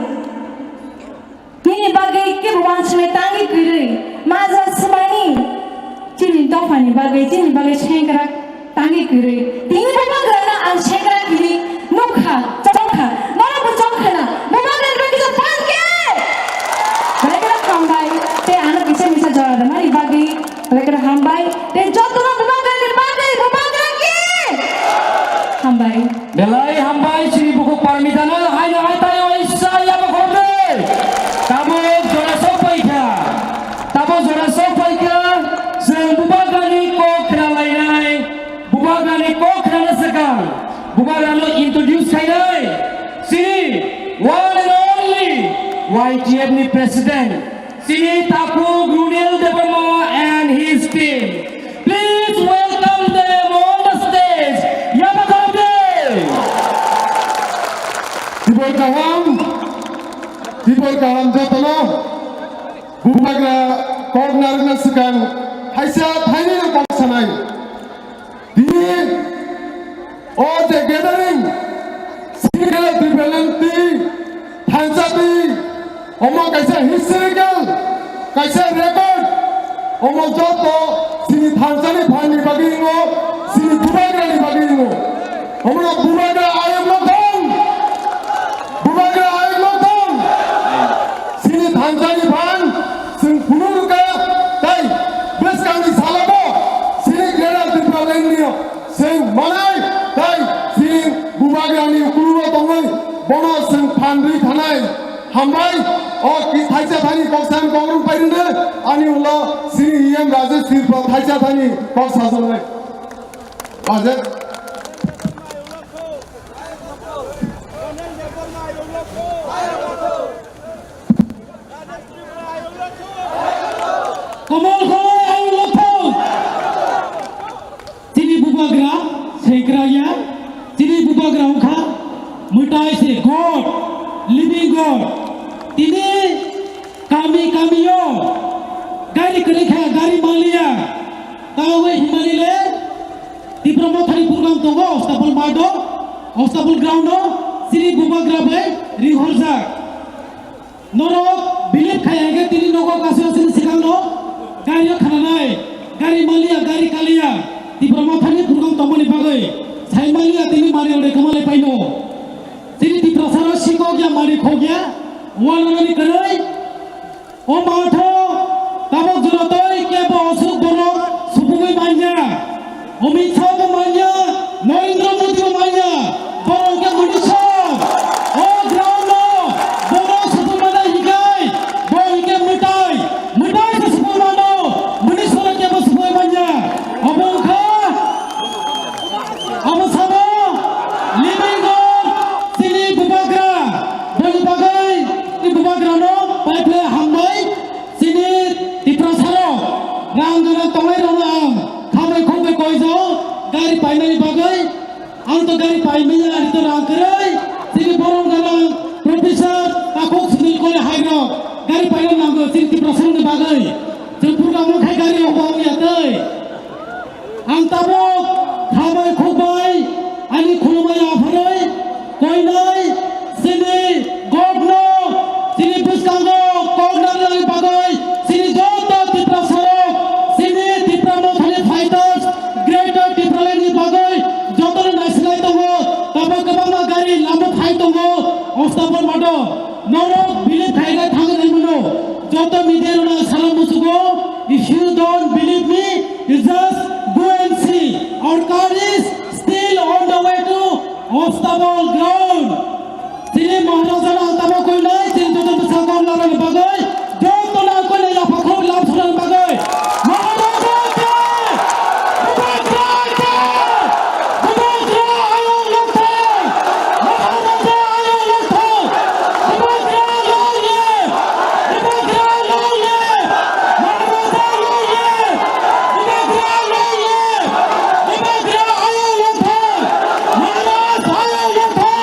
Nini bagwi kebo uansuknai tangwi kwrwi. Majra swbaini. Chini dophani bagwi, chini bagwi sengkrak. Tangwi kwrwi. Tini bubagrano ang sengkrak hinwi nukha, chongkha. Norokbo chongkhana. Bubagrani bagwi kisa phan khe. Belai kheno hambai. Tei ano kisa misa jora rwmani bagwi belai kheno hambai. Tei jotono bubagrani bagwi bubagra khe. Hambai. Belai hambai chini bukhuk parmitano haino hai tayo isa yabo khorokde. Tabuk jora sok paikha. Tabuk jora sok paikha. Chwng bubagrani kok khna lainai. Bubagrani kok khnana swkang, bubagrano introduce khainai, chini one and only Y T F ni president, chini takhuk Runil Debbarma and his team. Please welcome them on the stage. Yaba khorokde. Tibor kaham, tibor kaham jotono. Bubagra kok narwkna swkang thaisa thainwi no kok sanai. Tini o je gathering, Sri Kela Tripura Lengti, Thansa Twi, omo kaisa historical, kaisa record, omo joto chini thansa ni phan ni bagwi wngo, chini bubagra ni bagwi wngo. Omo no bubagra ayuk no thang, bubagra ayuk no thang. Chini thansa ni phan chwng phunuk rwkha, tei bwskangni salobo chini Greater Tipraland ni chwng manai tei chini bubagrani ukulugo tongwi bono chwng phan rwi thanai. Hambai, o ki thaisa thani kok san kok rwng pai rwdi, ani ulo chini E M Rajesh Tirpal thaisa thani kok sajaknai. Rajesh. Komol komol ayuk no thang. Chini bubagra sengkrak ya, chini bubagra wngkha mwtai se God, living God. Tini kami kami o gari kwrwi kha, gari manliya. Tamo bai himani le Tipra Mothani program tongo, Ostapol Math o, Ostapol ground o, chini bubagra bai rihorjak. Norok believe khai hwnkhe tini nogo kasu asini sikangno gari o khananai, gari maliya, gari kaliya, Tipra Mothani program tongmani bagwi sai maliya tini mari ore kwmalai paino. Chini Tiprasaro sikok ya mari khok ya, wanani kwrwi. O matho tabok jora tei kebo osuk borok supugwi manya. Amit Shah bo manya, Narendra Modi bo manya, borok hwnkhe Modi Shah. O ground no borok supui manya hikai, bo hinkhe mwtai, mwtai se supui mano, Modi Shah no kebo supui manya. Obo wngkha, obo sabo, living God, chini bubagra, boni bagwi, chini bubagra no, pai phle hambai. Chini Tiprasarok rang gwnang tongnairokno ang khabai khukbai koijago gari painani bagwi. Ang to gari paimanya, ani to rang kwrwi. Chini borom gwnang Professor Takhuk Sunil Kole hairok gari paina nango chini Tiprasarokni bagwi. Chwng program wngkha gari rok bo wngya tei. Ang tabuk khabai khukbai ani khulumani apharwi koinai chini God no chini bwskango kok narwknani bagwi chini joto Tiprasarok, chini Tipra Mothani fighters, Greater Tipraland ni bagwi jotoni naisilai tongo. Tabuk kwbangma gari lama phai tongo, Ostapol Math o norok believe khaina thangwi naimano joto. You just go and see, our car is still on the way to Astabal ground. Chini Maharaja no altamo koinai, chini joto bwsa kok narwkni bagwi, joto no koinai yapha khok lam sunani bagwi. Maharaja ki! Bubagra ki! Bubagra ayok lokthai! Maharaja ayok lokthai! Bubagra long live! Bubagra long live! Maharaja long live! Bubagra long live! Bubagra ayok lokthai! Maharaj ayok lokthai!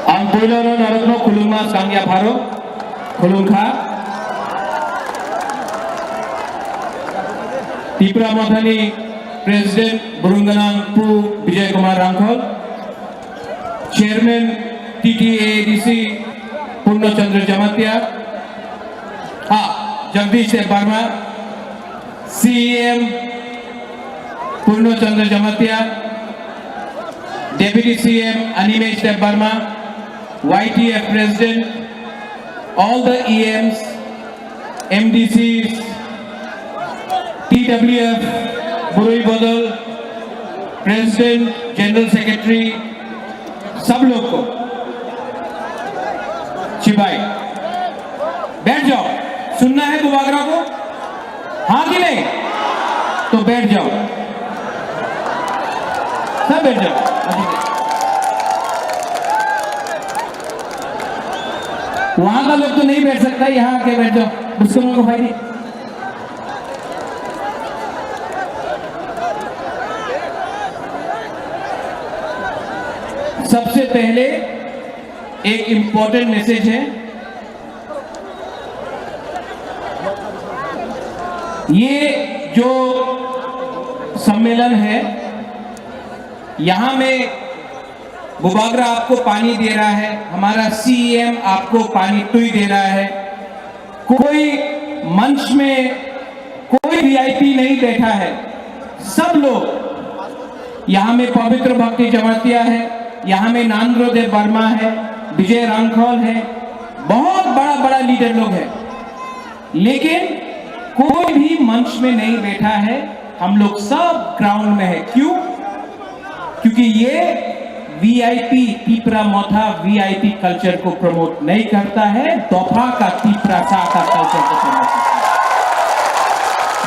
Ang puilano norokno khulumma swkang yapharo khulumkha. Tipra Mothani President Burungganang Pu Bijay Kumar Rangkhol, Chairman T T A A D C Purno Chandra Jamatia, ah, Jagdish Debbarma, C E M Purno Chandra Jamatia, Deputy C E M Animesh Debbarma, Y T F President, all the E Ms, M D Cs, T W F, Burui Bodol, President, General Secretary, सब लोग को चिबाई, बैठ जाओ। सुनना है बुबागरा को? हाँ कि नहीं? तो बैठ जाओ, सब बैठ जाओ। वहां का लोग तो नहीं बैठ सकता, यहाँ आके बैठ जाओ, उसको मेरे को फायदे। सबसे पहले एक इंपॉर्टेंट मैसेज है। ये जो सम्मेलन है, यहाँ में बुबागरा आपको पानी दे रहा है, हमारा सीएम आपको पानी टुई दे रहा है। कोई मंच में कोई वीआईपी नहीं बैठा है, सब लोग, यहाँ में पवित्र भक्ति जमातिया है, यहाँ में नांद्रो देव वर्मा है, विजय रांखल है, बहुत बड़ा बड़ा लीडर लोग हैं, लेकिन कोई भी मंच में नहीं बैठा है। हम लोग सब ग्राउंड में है। क्यों? क्योंकि ये वीआईपी, तिपरा मोथा वीआईपी कल्चर को प्रमोट नहीं करता है, दोफा का तिपरा सा का कल्चर को प्रमोट करता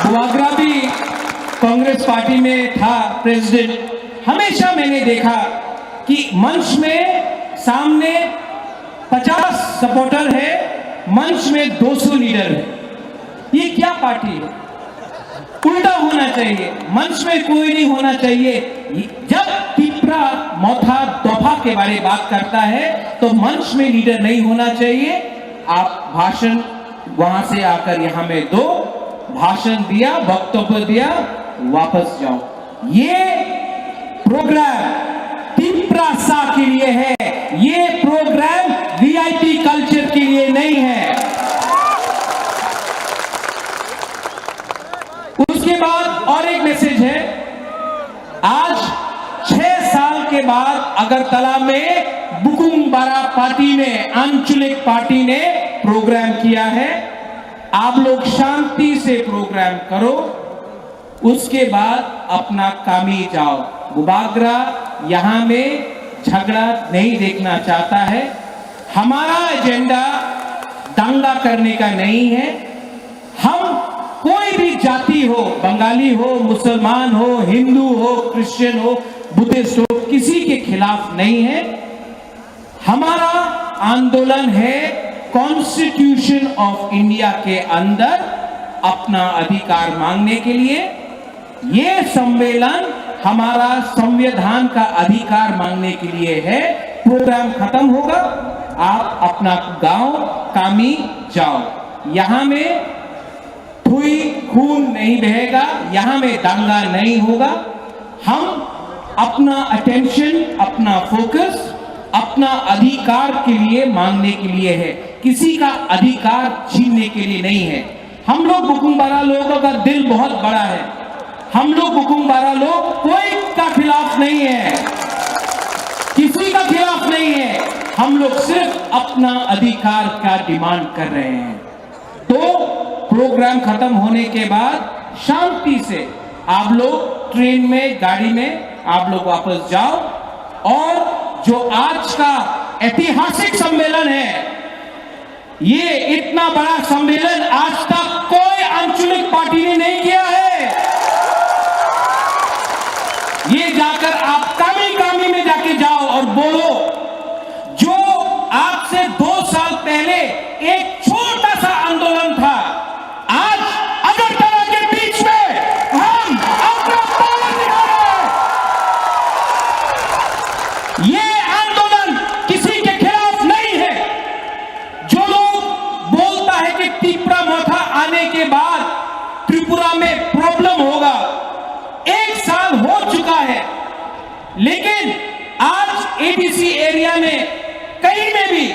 है। बुआग्रा भी कांग्रेस पार्टी में था प्रेसिडेंट, हमेशा मैंने देखा कि मंच में सामने पचास सपोर्टर है, मंच में दो सौ लीडर है। ये क्या पार्टी है? उल्टा होना चाहिए, मंच में कोई नहीं होना चाहिए। जब तिपरा मोथा दोफा के बारे बात करता है तो मंच में लीडर नहीं होना चाहिए। आप भाषण वहां से आकर यहाँ में दो, भाषण दिया, वक्तव्य दिया, वापस जाओ। ये प्रोग्राम तिपरासा के लिए है, ये प्रोग्राम वीआईपी कल्चर के लिए नहीं है। उसके बाद और एक मैसेज है, आज छह साल के बाद अगरतला में बुकुम बारा पार्टी ने, आंचलिक पार्टी ने प्रोग्राम किया है। आप लोग शांति से प्रोग्राम करो, उसके बाद अपना कामी जाओ। बुबागरा यहाँ में झगड़ा नहीं देखना चाहता है। हमारा एजेंडा दंगा करने का नहीं है। हम कोई भी जाति हो, बंगाली हो, मुसलमान हो, हिंदू हो, क्रिश्चियन हो, बुद्धिस्ट हो, किसी के खिलाफ नहीं है। हमारा आंदोलन है कॉन्स्टिट्यूशन ऑफ इंडिया के अंदर अपना अधिकार मांगने के लिए। ये सम्मेलन हमारा संविधान का अधिकार मांगने के लिए है। प्रोग्राम खत्म होगा, आप अपना गांव कामी जाओ। यहाँ में थुई खून नहीं बहेगा, यहाँ में दंगा नहीं होगा। हम अपना अटेंशन, अपना फोकस अपना अधिकार के लिए मांगने के लिए है, किसी का अधिकार छीनने के लिए नहीं है। हम लोग बुकुम बारा लोगों का दिल बहुत बड़ा है। हम लोग बुकुम बारा लोग कोई का खिलाफ नहीं है, किसी का खिलाफ नहीं है, हम लोग सिर्फ अपना अधिकार का डिमांड कर रहे हैं। तो प्रोग्राम खत्म होने के बाद शांति से आप लोग ट्रेन में, गाड़ी में आप लोग वापस जाओ। और जो आज का ऐतिहासिक सम्मेलन है, ये इतना बड़ा सम्मेलन आज तक कोई आंचलिक पार्टी ने नहीं किया है। ये जाकर आप कामी कामी में जाके जाओ और बोलो, जो आज से दो साल पहले एक छोटा सा आंदोलन था, आज अगरतला के बीच में हम अपना पावर दिखा रहे हैं। ये आंदोलन किसी के खिलाफ नहीं है। जो लोग बोलता है कि तिपरा मोथा आने के बाद त्रिपुरा में प्रॉब्लम होगा, एक साल हो चुका है, लेकिन आज एडीसी एरिया में कहीं में भी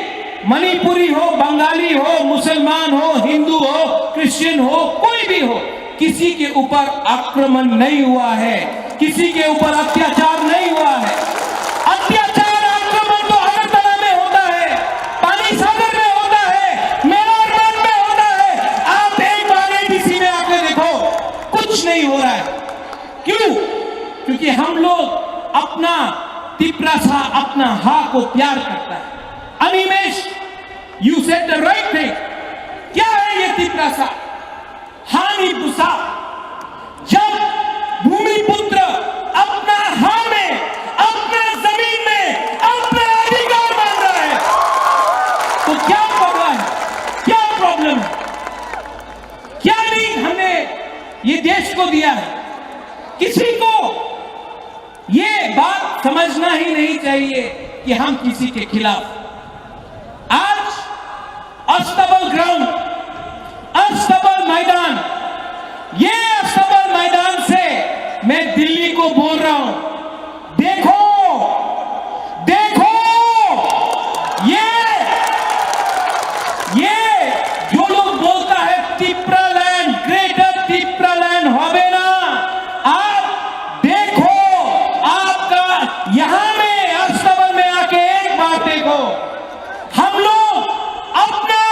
मणिपुरी हो, बंगाली हो, मुसलमान हो, हिंदू हो, क्रिश्चियन हो, कोई भी हो, किसी के ऊपर आक्रमण नहीं हुआ है, किसी के ऊपर अत्याचार नहीं हुआ है। अत्याचार, आक्रमण तो अगरतला में होता है, पानी सागर में होता है, मेवाड़ में होता है। आप एक बार एडीसी में आके देखो, कुछ नहीं हो रहा है। क्यों? क्योंकि हम लोग अपना तिपरासा, अपना हा को प्यार करता है। Animesh, you said the right thing। क्या है ये तिपरासा? हानि बुसा, जब भूमिपुत्र अपना हा में, अपना जमीन में, अपना अधिकार मांग रहा है, तो क्या पगला है? क्या प्रॉब्लम है? क्या नहीं हमने ये देश को दिया है? किसी को ये बात समझना ही नहीं चाहिए कि हम किसी के खिलाफ। आज अस्तबल ग्राउंड, अस्तबल मैदान, ये अस्तबल मैदान से मैं दिल्ली को बोल रहा हूं, देखो, देखो, ये, ये जो लोग बोलता है तिपरा लैंड, ग्रेटर तिपरा लैंड হবে না, आप देखो, आपका यहां में अस्तबल में आके एक बार देखो, हम लोग अपना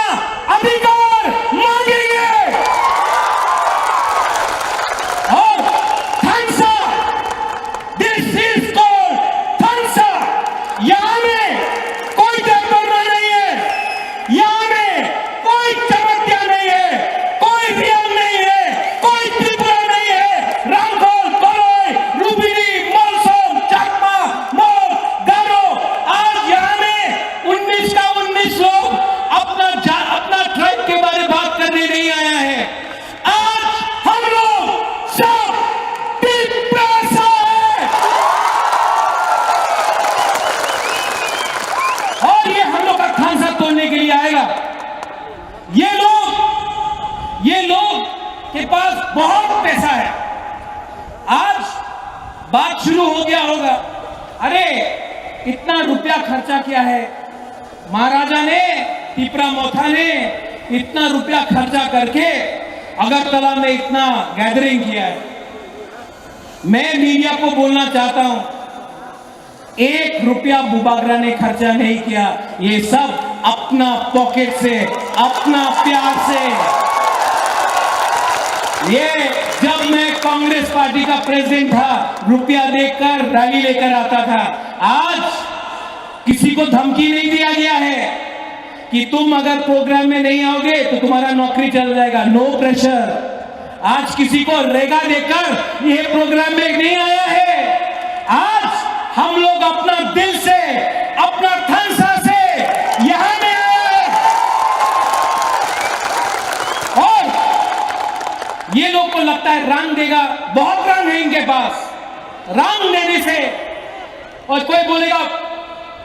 अधिकार मांगेंगे। और थंसा, this is called थंसा। यहाँ में कोई डरपोक नहीं है, यहाँ में कोई जमातिया नहीं है, कोई रियांग नहीं है, कोई त्रिपुरा नहीं है। रांगखोल, कलई, लुम्बिनी, मलसम, चाकमा, मोर, गारो, आज यहाँ में उन्नीस का उन्नीस लोग अपना जा-, अपना ट्राइब के बारे बात करने नहीं आया है। आज हम लोग सब तिपरासा है और ये हम लोग का खानसा तोड़ने के लिए आएगा। ये लोग, ये लोग के पास बहुत पैसा है। आज बात शुरू हो गया होगा, अरे, इतना रुपया खर्चा किया है, महाराजा ने, तिपरा मोथा ने इतना रुपया खर्चा करके अगरतला में इतना गैदरिंग किया है। मैं मीडिया को बोलना चाहता हूं, एक रुपया बुबागरा ने खर्चा नहीं किया, ये सब अपना पॉकेट से, अपना प्यार से। ये जब मैं कांग्रेस पार्टी का प्रेसिडेंट था, रुपया देकर रैली लेकर आता था। आज किसी को धमकी नहीं दिया गया है कि तुम अगर प्रोग्राम में नहीं आओगे तो तुम्हारा नौकरी चल जाएगा। No pressure. आज किसी को रेगा देकर ये प्रोग्राम में नहीं आया है। आज हम लोग अपना दिल से, अपना थंसा से यहाँ में आए हैं। और ये लोग को लगता है रंग देगा, बहुत रंग है इनके पास। रंग देने से, और कोई बोलेगा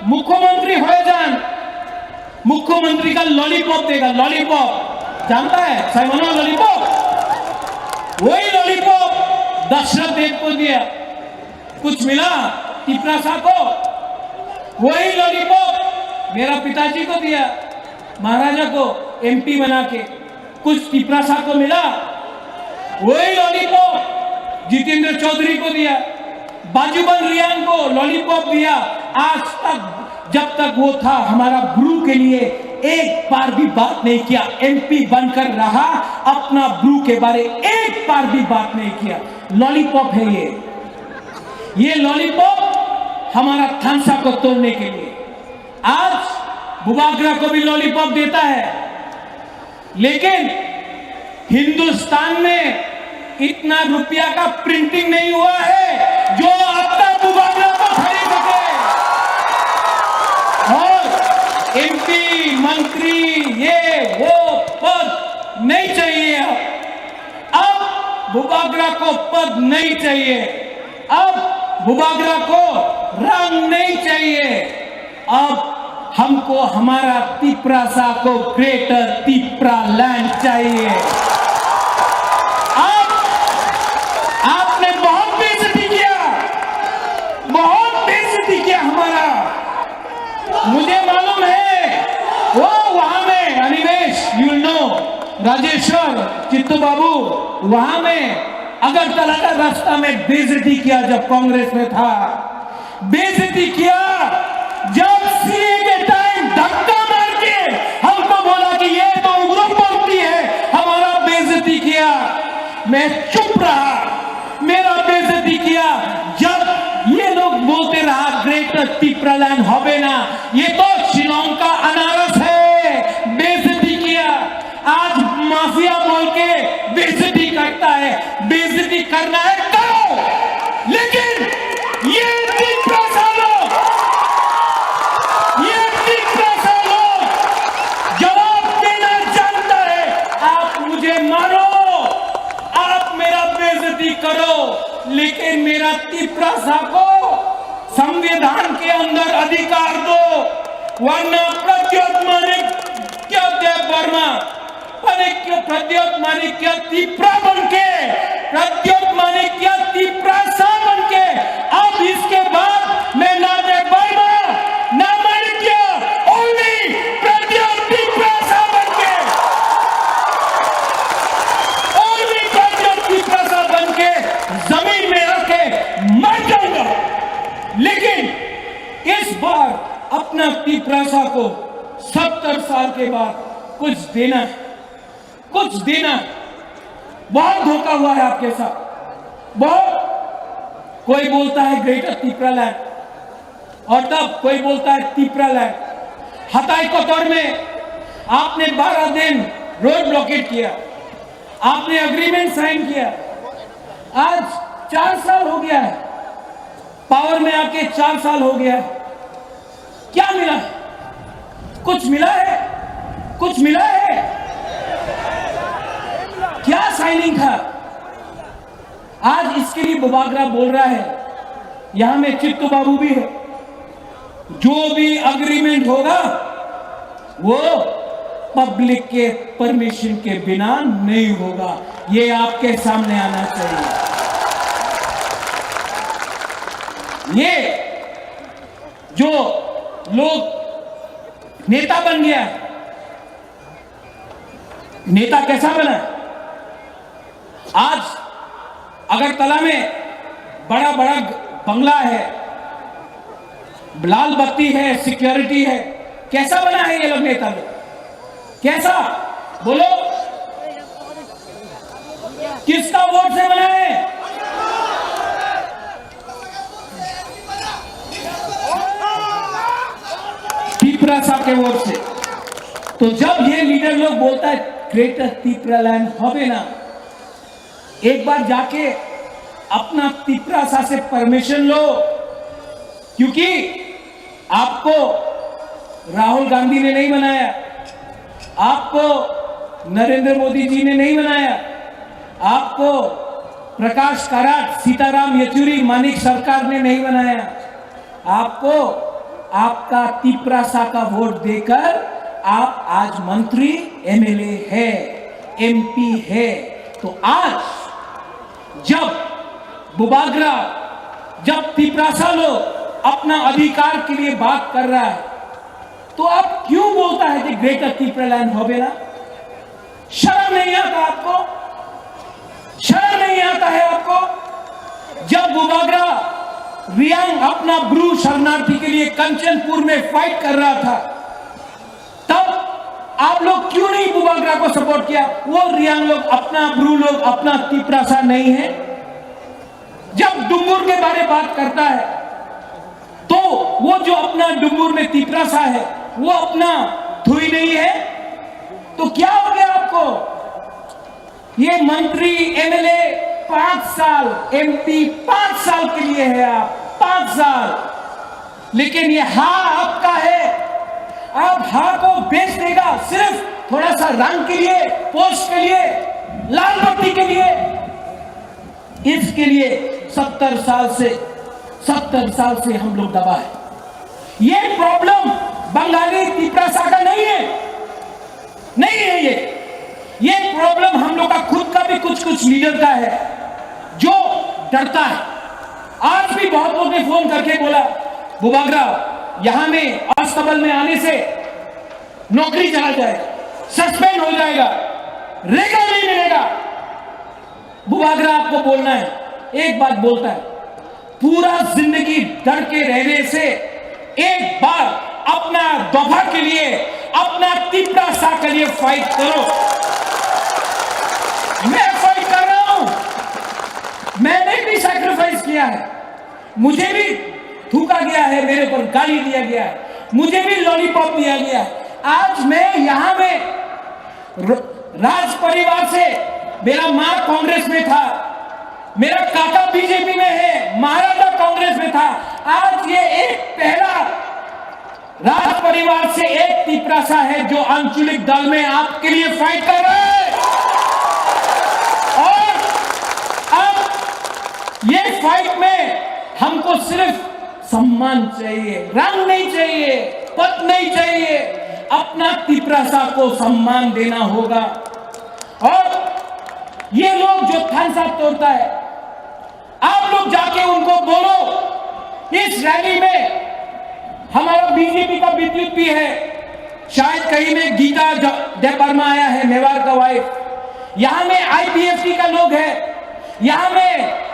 मुख्यमंत्री हो जान, मुख्यमंत्री का लॉलीपॉप देगा, लॉलीपॉप। जानता है साइमन लॉलीपॉप? वही लॉलीपॉप दशरथ देव को दिया, कुछ मिला तिपरासा को? वही लॉलीपॉप मेरा पिताजी को दिया, महाराजा को एमपी बना के। कुछ तिपरासा को मिला? वही लॉलीपॉप जितेंद्र चौधरी को दिया, बाजूबंद रियांग को लॉलीपॉप दिया। आज तक जब तक वो था, हमारा ब्रू के लिए एक बार भी बात नहीं किया। एमपी बनकर रहा, अपना ब्रू के बारे एक बार भी बात नहीं किया। लॉलीपॉप है ये, ये लॉलीपॉप हमारा थानसा को तोड़ने के लिए। आज बुबागरा को भी लॉलीपॉप देता है, लेकिन हिंदुस्तान में इतना रुपया का प्रिंटिंग नहीं हुआ है जो अब तक बुबागरा को खरीद सके। और एमपी, मंत्री, ये वो पद नहीं चाहिए। अब बुबागरा को पद नहीं चाहिए, अब बुबागरा को रंग नहीं चाहिए। अब हमको हमारा तिपरासा को ग्रेटर तिपरा लैंड चाहिए। आप, आपने बहुत बेइज्जती किया, बहुत बेइज्जती किया हमारा। मुझे मालूम है, वो वहां में, अनिमेश, you know, राजेश्वर, चित्तू बाबू, वहां में अगरतला का रास्ता में बेइज्जती किया जब कांग्रेस में था, बेइज्जती किया जब सीए के टाइम धक्का मार के हमको बोला कि ये तो उग्रपंथी है, हमारा बेइज्जती किया। मैं चुप रहा, मेरा बेइज्जती किया। जब ये लोग बोलते रहा ग्रेटर तिपरालैंड होबे ना, ये तो शिलोंग का अनारस है, बेइज्जती किया। आज माफिया बोल के बेइज्जती करता है, बेइज्जती करना है करो, लेकिन ये तिपरासा लोग, ये तिपरासा लोग जवाब देना जानता है। आप मुझे मारो, आप मेरा बेइज्जती करो, लेकिन मेरा तिपरासा को संविधान के अंदर अधिकार दो, वरना प्रद्योत मानिक क्या देव वर्मा, मानिक क्या, प्रद्योत मानिक क्या तिपरा बन के, प्रद्योत मानिक क्या तिपरासा बन के, अब इसके बाद मैं ना देव वर्मा, ना मानिक क्या, only प्रद्योत तिपरासा बन के, only प्रद्योत तिपरासा बन के जमीन में आके मर जाऊंगा। लेकिन इस बार अपना तिपरासा को सत्तर साल के बाद कुछ देना है, कुछ देना है। बहुत धोखा हुआ है आपके साथ, बहुत। कोई बोलता है ग्रेटर तिपरालैंड, और तब कोई बोलता है तिपरालैंड। हताई कतर में आपने बारह दिन रोड ब्लॉकेड किया, आपने एग्रीमेंट साइन किया, आज चार साल हो गया है, पावर में आके चार साल हो गया है, क्या मिला है? कुछ मिला है? कुछ मिला है? क्या साइनिंग था? आज इसके लिए बुबागरा बोल रहा है, यहां में चित्तू बाबू भी है। जो भी एग्रीमेंट होगा, वो पब्लिक के परमिशन के बिना नहीं होगा, ये आपके सामने आना चाहिए। ये जो लोग नेता बन गया है, नेता कैसा बना? आज अगरतला में बड़ा बड़ा बंगला है, लाल बत्ती है, सिक्योरिटी है, कैसा बना है ये लोग नेता लोग? कैसा? बोलो, किसका वोट से बना है? तिपरासा के वोट से। तो जब ये लीडर लोग बोलता है ग्रेटर तिपरालैंड होबे ना, एक बार जाके अपना तिपरासा से परमिशन लो, क्योंकि आपको राहुल गांधी ने नहीं बनाया, आपको नरेंद्र मोदी जी ने नहीं बनाया, आपको प्रकाश काराट, सीताराम येचुरी, मानिक सरकार ने नहीं बनाया। आपको आपका तिपरासा का वोट देकर आप आज मंत्री, एमएलए है, एमपी है। तो आज जब बुबागरा, जब तिपरासा लोग अपना अधिकार के लिए बात कर रहा है, तो आप क्यों बोलता है कि ग्रेटर तिपरालैंड होबे ना? शर्म नहीं आता आपको? शर्म नहीं आता है आपको? जब बुबागरा रियांग अपना ब्रू शरणार्थी के लिए कंचनपुर में फाइट कर रहा था, तब आप लोग क्यों नहीं बुबागरा को सपोर्ट किया? वो रियांग लोग अपना, ब्रू लोग अपना तिपरासा नहीं है? जब डुम्बुर के बारे बात करता है, तो वो जो अपना डुम्बुर में तिपरासा है, वो अपना थुई नहीं है? तो क्या हो गया आपको? ये मंत्री, एमएलए पांच साल, एमपी पांच साल के लिए है आप, पांच साल। लेकिन ये हा आपका है, आप हा को बेच देगा सिर्फ थोड़ा सा रंग के लिए, पोस्ट के लिए, लाल बत्ती के लिए। इसके लिए सत्तर साल से, सत्तर साल से हम लोग दबा है। ये प्रॉब्लम बंगाली तिपरासा का नहीं है, नहीं है ये। ये प्रॉब्लम हम लोग का खुद का भी, कुछ कुछ लीडर का है जो डरता है। आज भी बहुत लोग ने फोन करके बोला, बुबागरा, यहाँ में अस्तबल में आने से नौकरी चला जाएगा, सस्पेंड हो जाएगा, रेगा नहीं मिलेगा। बुबागरा आपको बोलना है, एक बात बोलता है, पूरा जिंदगी डर के रहने से एक बार अपना दफा के लिए, अपना तिपरासा के लिए फाइट करो। मैं फाइट कर रहा हूं, मैंने भी सैक्रिफाइस किया है, मुझे भी थूका गया है, मेरे ऊपर गाली दिया गया है, मुझे भी लॉलीपॉप दिया गया है। आज मैं यहां में र-, राज परिवार से, मेरा माँ कांग्रेस में था, मेरा काका बीजेपी में है, महाराजा कांग्रेस में था। आज ये एक पहला राज परिवार से एक तिपरासा है जो आंचलिक दल में आपके लिए फाइट कर रहा है। और अब ये फाइट में हमको सिर्फ सम्मान चाहिए, रंग नहीं चाहिए, पद नहीं चाहिए, अपना तिपरासा को सम्मान देना होगा। और ये लोग जो थानसा तोड़ता है, आप लोग जाके उनको बोलो, इस रैली में हमारा बीजेपी का विद्युत भी है, शायद कहीं में गीता ज-, देबबर्मा आया है, मेवाड़ का वाइफ, यहाँ में आईपीएफटी का लोग है, यहाँ में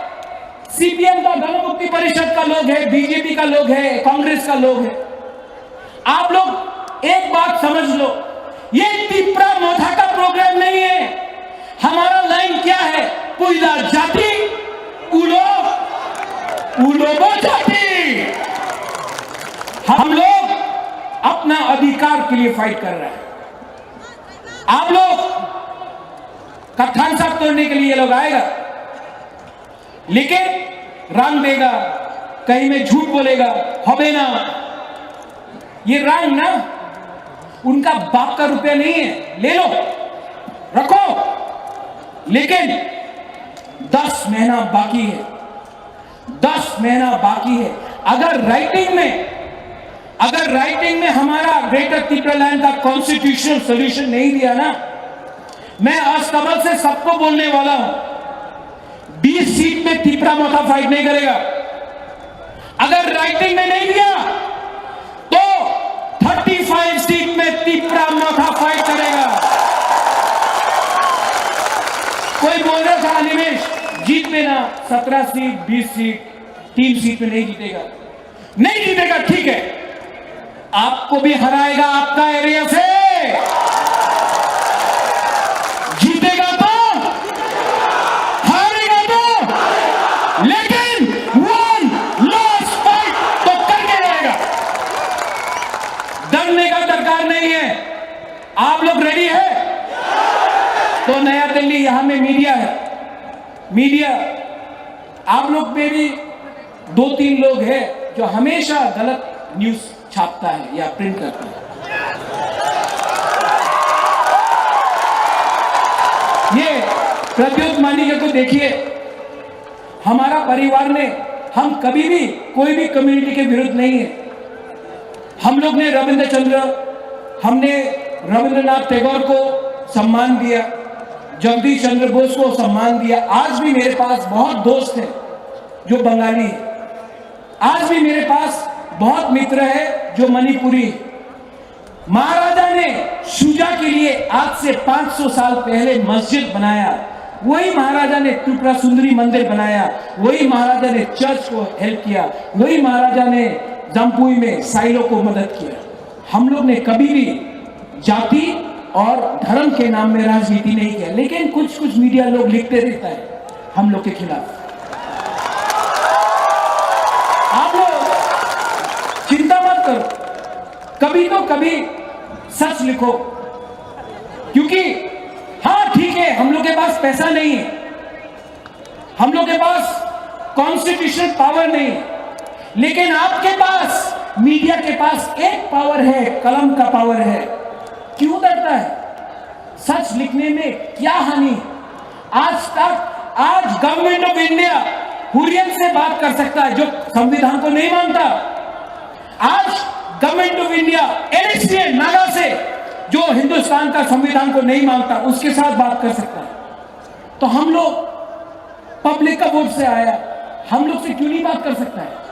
सीपीएम का, गण मुक्ति परिषद का लोग है, बीजेपी का लोग है, कांग्रेस का लोग है। आप लोग एक बात समझ लो, ये तिपरा मोथा का प्रोग्राम नहीं है। हमारा लाइन क्या है? पुइला जाति, उलो, उलोबो जाति। हम लोग अपना अधिकार के लिए फाइट कर रहे हैं। आप लोग का थानसा तोड़ने के लिए ये लोग आएगा, लेकिन रंग देगा, कहीं में झूठ बोलेगा, होबे ना। ये रंग ना उनका बाप का रुपया नहीं है, ले लो, रखो, लेकिन दस महीना बाकी है, दस महीना बाकी है। अगर राइटिंग में, अगर राइटिंग में हमारा ग्रेटर तिपरालैंड का कॉन्स्टिट्यूशनल सॉल्यूशन नहीं दिया ना, मैं अस्तबल से सबको बोलने वाला हूं, बीस सीट में तिपरा मोथा फाइट नहीं करेगा। अगर राइटिंग में नहीं दिया तो थर्टी फाइव सीट में तिपरा मोथा फाइट करेगा। कोई बोल रहा था, अनिमेश, जीत में ना सत्रह सीट, बीस सीट, तीन सीट में नहीं जीतेगा। नहीं जीतेगा, ठीक है, आपको भी हराएगा आपका एरिया से। जीतेगा तो, हारेगा तो, लेकिन वन लास्ट फाइट तो करके रहेगा। डरने का दरकार नहीं है। आप लोग रेडी है? तो नया दिल्ली, यहाँ में मीडिया है, मीडिया, आप लोग में भी दो तीन लोग हैं जो हमेशा गलत न्यूज़ छापता है या प्रिंट करता है। ये प्रद्युत मानिका को देखिए, हमारा परिवार में हम कभी भी कोई भी कम्युनिटी के विरुद्ध नहीं है। हम लोग ने रविंद्र चंद्र, हमने रविंद्रनाथ टैगोर को सम्मान दिया, जगदीश चंद्र बोस को सम्मान दिया। आज भी मेरे पास बहुत दोस्त हैं जो बंगाली हैं। आज भी मेरे पास बहुत मित्र है जो मणिपुरी है। महाराजा ने शुजा के लिए आज से पाँच सौ साल पहले मस्जिद बनाया। वही महाराजा ने त्रिपुरा सुंदरी मंदिर बनाया, वही महाराजा ने चर्च को हेल्प किया, वही महाराजा ने जम्पुई में साइलो को मदद किया। हम लोग ने कभी भी जाति और धर्म के नाम में राजनीति नहीं किया, लेकिन कुछ कुछ मीडिया लोग लिखते रहता है हम लोग के खिलाफ। आप लोग चिंता मत करो, कभी तो कभी सच लिखो, क्योंकि हाँ, ठीक है, हम लोग के पास पैसा नहीं है, हम लोग के पास कॉन्स्टिट्यूशनल पावर नहीं है, लेकिन आपके पास, मीडिया के पास एक पावर है, कलम का पावर है। क्यों डरता है? सच लिखने में क्या हानि? आज तक, आज गवर्नमेंट ऑफ इंडिया हुरियत से बात कर सकता है जो संविधान को नहीं मानता। आज government of India NSA Naga से, जो हिंदुस्तान का संविधान को नहीं मानता, उसके साथ बात कर सकता है। तो हम लोग पब्लिक का वोट से आया, हम लोग से क्यों नहीं बात कर सकता है?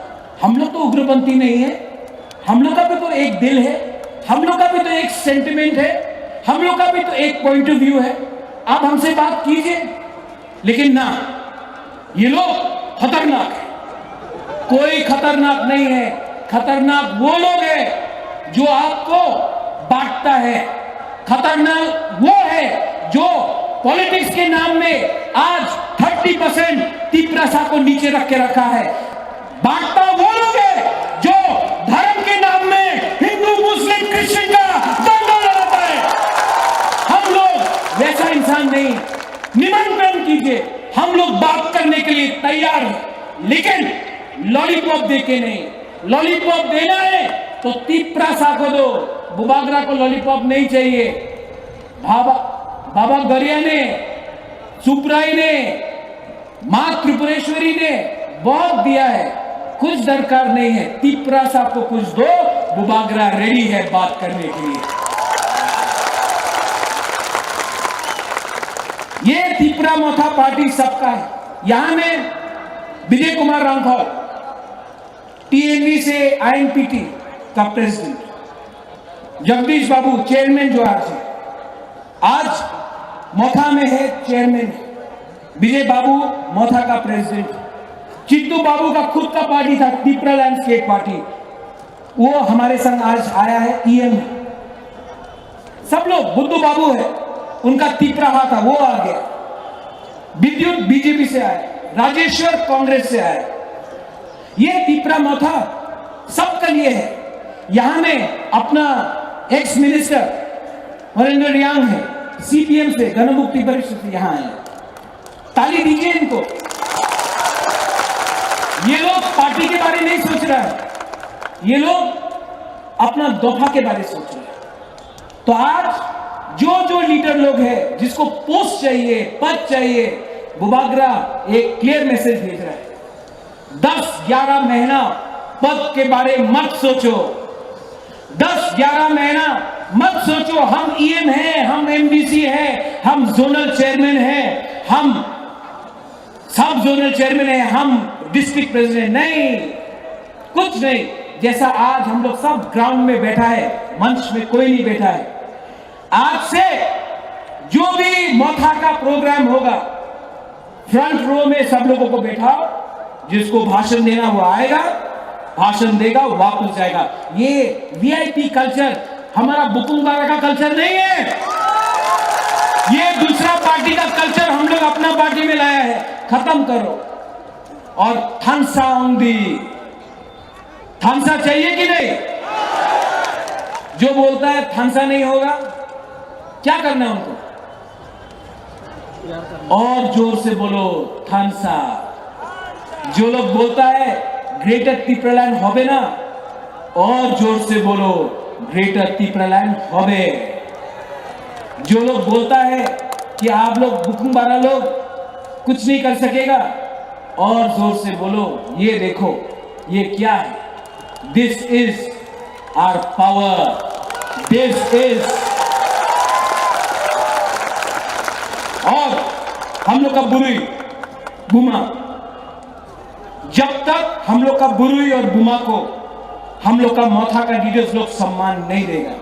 हम लोग तो उग्रपंथी नहीं है, हम लोग का भी तो एक दिल है, हम लोग का भी तो एक सेंटिमेंट है, हम लोग का भी तो एक पॉइंट ऑफ व्यू है। आप हमसे बात कीजिए, लेकिन ना, ये लोग खतरनाक है। कोई खतरनाक नहीं है। खतरनाक वो लोग हैं जो आपको बांटता है। खतरनाक वो है जो पॉलिटिक्स के नाम में आज थर्टी परसेंट तिपरासा को नीचे रख के रखा है। बांटता वो लोग है जो धर्म के नाम में हिंदू, मुस्लिम, क्रिश्चियन का दंगा लगाता है। हम लोग वैसा इंसान नहीं। निमंत्रण कीजिए, हम लोग बात करने के लिए तैयार हैं, लेकिन लॉलीपॉप देके नहीं। लॉलीपॉप देना है तो तिपरासा को दो, बुबागरा को लॉलीपॉप नहीं चाहिए। बाबा, बाबा गरिया ने, सुब्राई ने, माँ त्रिपुरेश्वरी ने बहुत दिया है, कुछ दरकार नहीं है। तिपरासा को कुछ दो, बुबागरा रेडी है बात करने के लिए। ये तिपरा मोथा पार्टी सबका है। यहाँ में विजय कुमार रांखल, टीएमवी से आईएनपीटी का प्रेसिडेंट, जगदीश बाबू चेयरमैन जो आज है, आज मोथा में है चेयरमैन, विजय बाबू मोथा का प्रेसिडेंट, चित्तू बाबू का खुद का पार्टी था, तिपरा लैंडस्केप पार्टी, वो हमारे संग आज आया है, ईएम है। सब लोग, बुद्धू बाबू है, उनका तिपरा हाथ था, वो आ गया। विद्युत बीजेपी से आया, राजेश्वर कांग्रेस से आया। ये तिपरा मोथा सबके लिए है। यहाँ में अपना एक्स मिनिस्टर हरेंद्र रियांग है, सीपीएम से, गणमुक्ति परिषद से यहाँ आए। ताली दीजिए इनको। ये लोग पार्टी के बारे में नहीं सोच रहा है, ये लोग अपना दफा के बारे में सोच रहे हैं। तो आज जो जो लीडर लोग हैं, जिसको पोस्ट चाहिए, पद चाहिए, बुबागरा एक क्लियर मैसेज भेज रहा है। दस ग्यारह महीना पद के बारे मत सोचो। दस ग्यारह महीना मत सोचो, हम ईएम हैं, हम एमडीसी हैं, हम जोनल चेयरमैन हैं, हम सब जोनल चेयरमैन हैं, हम डिस्ट्रिक्ट प्रेसिडेंट नहीं, कुछ नहीं। जैसा आज हम लोग सब ग्राउंड में बैठा है, मंच में कोई नहीं बैठा है, आज से जो भी मोथा का प्रोग्राम होगा, फ्रंट रो में सब लोगों को बैठाओ, जिसको भाषण देना वो आएगा, भाषण देगा, वापस जाएगा। ये वीआईपी कल्चर हमारा बुकुंग बारा का कल्चर नहीं है। ये दूसरा पार्टी का कल्चर हम लोग अपना पार्टी में लाया है, खत्म करो। और थानसा ओंदी, थानसा चाहिए कि नहीं? जो बोलता है थानसा नहीं होगा, क्या करना है उनको? और जोर से बोलो, थानसा। जो लोग बोलता है ग्रेटर तिपरालैंड होबे ना, और जोर से बोलो, ग्रेटर तिपरालैंड होबे। जो लोग बोलता है कि आप लोग बुकुंग बारा लोग कुछ नहीं कर सकेगा, और जोर से बोलो, ये देखो, ये क्या है? This is our power. This is, और हम लोग का बुरुई बुमा, जब तक हम लोग का बुरुई और बुमा को हम लोग का मोथा का लीडर्स लोग सम्मान नहीं देगा,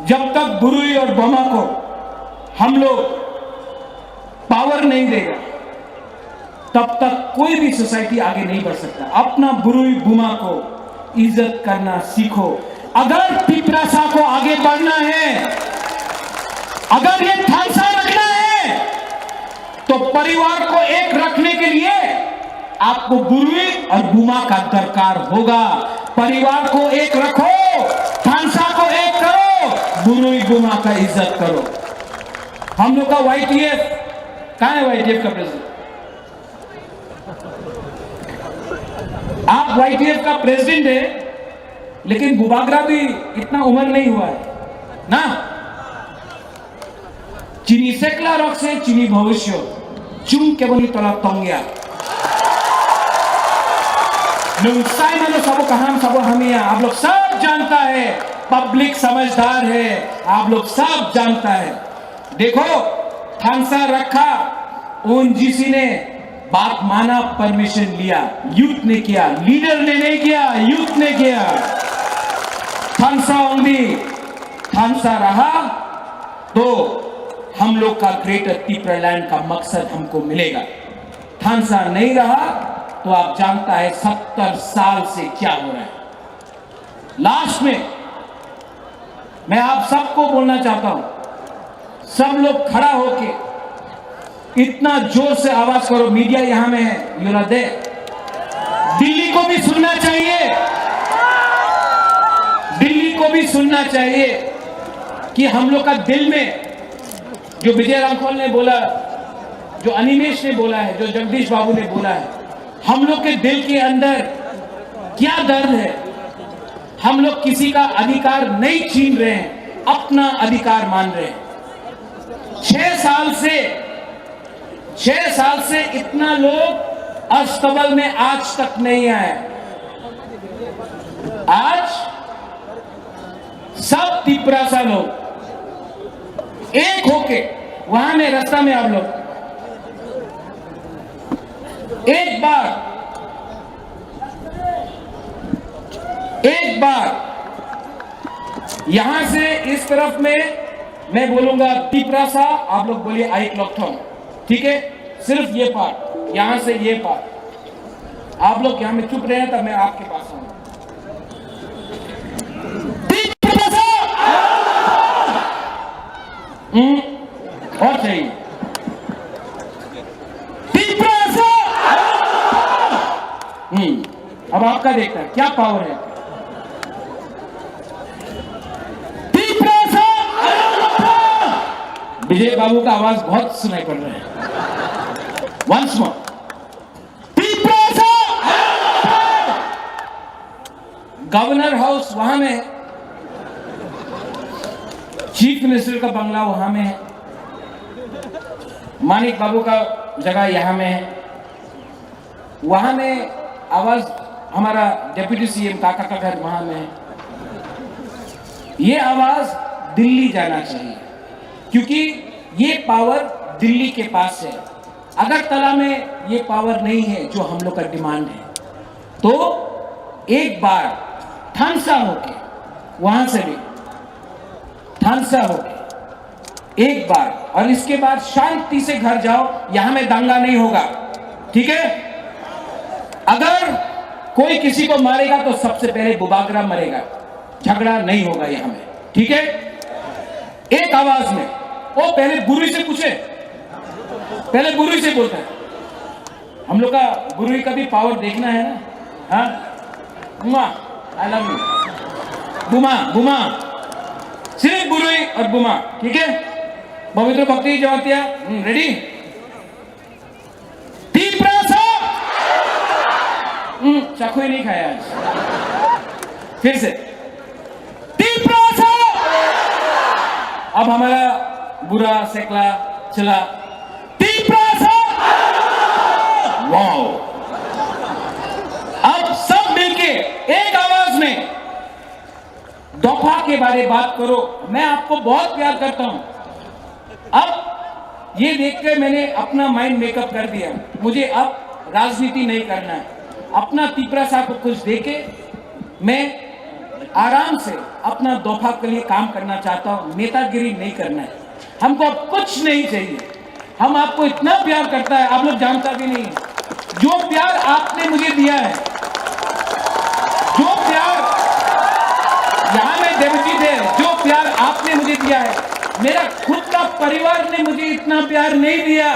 जब तक बुरुई और बुमा को हम लोग पावर नहीं देगा, तब तक कोई भी सोसाइटी आगे नहीं बढ़ सकता। अपना बुरुई बुमा को इज्जत करना सीखो। अगर तिपरासा को आगे बढ़ना है, अगर ये थानसा रखना है, तो परिवार को एक रखने के लिए आपको बुरुई और बुमा का दरकार होगा। परिवार को एक रखो, थानसा को एक करो, बुरुई बुमा का इज्जत करो। हम लोग का वाईटीएफ कहाँ है? वाईटीएफ का प्रेसिडेंट, आप वाईटीएफ का प्रेसिडेंट है, लेकिन बुबागरा भी इतना उम्र नहीं हुआ है ना। Chini sekla rok se chini bhobishyot. Chwng keboni tola tongya. Nwng sai mano sabo kaham sabo hamya. आप लोग सब जानता है, पब्लिक समझदार है, आप लोग सब जानता है। देखो, थानसा रखा, उन जीसी ने बात माना, परमिशन लिया, यूथ ने किया, लीडर ने नहीं किया, यूथ ने किया। थानसा ओंदी, थानसा रहा, तो हम लोग का ग्रेटर तिपरालैंड का मकसद हमको मिलेगा। थानसा नहीं रहा तो आप जानता है सत्तर साल से क्या हो रहा है। लास्ट में मैं आप सबको बोलना चाहता हूं, सब लोग खड़ा होके इतना जोर से आवाज करो। मीडिया यहां में है, यू आर देयर। दिल्ली को भी सुनना चाहिए, दिल्ली को भी सुनना चाहिए कि हम लोग का दिल में जो विजय रामखोल ने बोला, जो अनिमेश ने बोला है, जो जगदीश बाबू ने बोला है, हम लोग के दिल के अंदर क्या दर्द है। हम लोग किसी का अधिकार नहीं छीन रहे हैं, अपना अधिकार मान रहे हैं। छह साल से, छह साल से इतना लोग अस्तबल में आज तक नहीं आए। आज सब तिपरासा लोग एक होके वहां में, रास्ता में आप लोग एक बार, एक बार यहां से इस तरफ में मैं बोलूंगा तिपरासा, आप लोग बोलिए आइक लॉकथोंग। ठीक है, सिर्फ ये पार्ट, यहां से ये पार्ट। आप लोग यहां में चुप रहे, तब मैं आपके पास आऊंगा। तिपरासा! हम्म, और चाहिए। तिपरासा! हम्म, अब आपका देखता है, क्या पावर है। तिपरासा! विजय बाबू का आवाज बहुत सुनाई पड़ रहा है। Once more. Tiprasa! Governor house वहां में है, चीफ मिनिस्टर का बंगला वहां में है, मानिक बाबू का जगह यहां में है। वहां में आवाज हमारा डेप्यूटी सीएम काका का घर वहां में है। ये आवाज दिल्ली जाना चाहिए, क्योंकि ये पावर दिल्ली के पास है। अगरतला में ये पावर नहीं है जो हम लोग का डिमांड है। तो एक बार थानसा होके, वहां से भी थानसा होके एक बार, और इसके बाद शांति से घर जाओ, यहां में दंगा नहीं होगा। ठीक है, अगर कोई किसी को मारेगा तो सबसे पहले बुबागरा मरेगा, झगड़ा नहीं होगा यहां में। ठीक है, एक आवाज में। ओ, पहले बुरुई से पूछे, पहले बुरुई से बोलते हैं। हम लोग का बुरुई का भी पावर देखना है ना। हाँ, बुमा, आई लव यू। बुमा, बुमा, सिर्फ बुरुई और बुमा। ठीक है, पवित्र भक्ति जमातिया, रेडी? तिपरासा! हम्म, चाकू ही नहीं खाया आज। फिर से। तिपरासा! अब हमारा बुरा, सेकला, चला। तिपरासा! वाओ! अब सब मिलके एक आवाज में दफा के बारे बात करो। मैं आपको बहुत प्यार करता हूं। अब ये देख के मैंने अपना माइंड मेकअप कर दिया। मुझे अब राजनीति नहीं करना है। अपना तिपरासा को कुछ दे के मैं आराम से अपना दफा के लिए काम करना चाहता हूं। नेतागिरी नहीं करना है। हमको अब कुछ नहीं चाहिए। हम आपको इतना प्यार करता है, आप लोग जानता भी नहीं। जो प्यार आपने मुझे दिया है, जो प्यार यहाँ में देवजीत है, जो प्यार आपने मुझे दिया है, मेरा खुद का परिवार ने मुझे इतना प्यार नहीं दिया,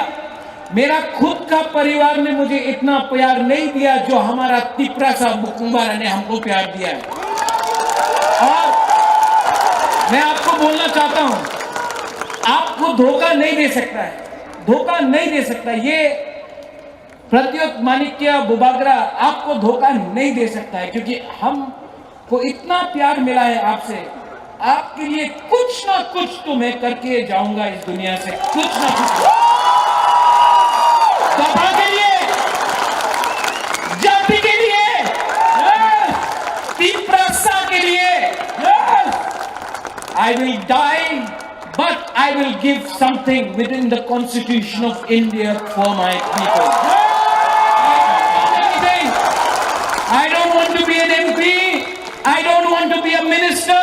मेरा खुद का परिवार ने मुझे इतना प्यार नहीं दिया जो हमारा तिपरासा बुकुम्बारा ने हमको प्यार दिया है। और मैं आपको बोलना चाहता हूं, आपको धोखा नहीं दे सकता है, धोखा नहीं दे सकता। ये प्रद्योत माणिक्य बुबागरा आपको धोखा नहीं दे सकता है, क्योंकि हमको इतना प्यार मिला है आपसे, आपके लिए कुछ ना कुछ तो मैं करके जाऊंगा इस दुनिया से, कुछ ना कुछ। दोफा के लिए, जाति के लिए, तिपरासा के लिए, I will die, but I will give something within the constitution of India for my people. I don't want to be an M P. I don't want to be a minister.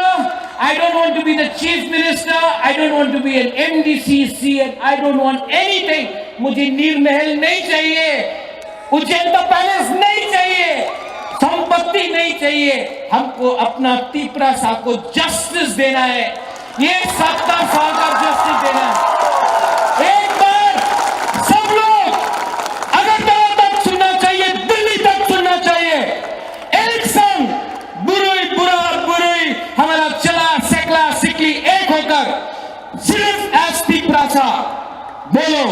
I don't want to be the chief minister. I don't want to be an M D C C, and I don't want anything. मुझे नीर महल नहीं चाहिए। उज्जैन का पैलेस नहीं चाहिए, संपत्ति नहीं चाहिए, हमको अपना तिपरासा को जस्टिस देना है। ये सत्तर साल का जस्टिस देना है। एक बार सब लोग अगरतला तक सुनना चाहिए, दिल्ली तक सुनना चाहिए। एक संग बुरुई, बुरा, बुरुई, हमारा चला, सेकला, सिकली एक होकर सिर्फ एस तिपरासा बोलो।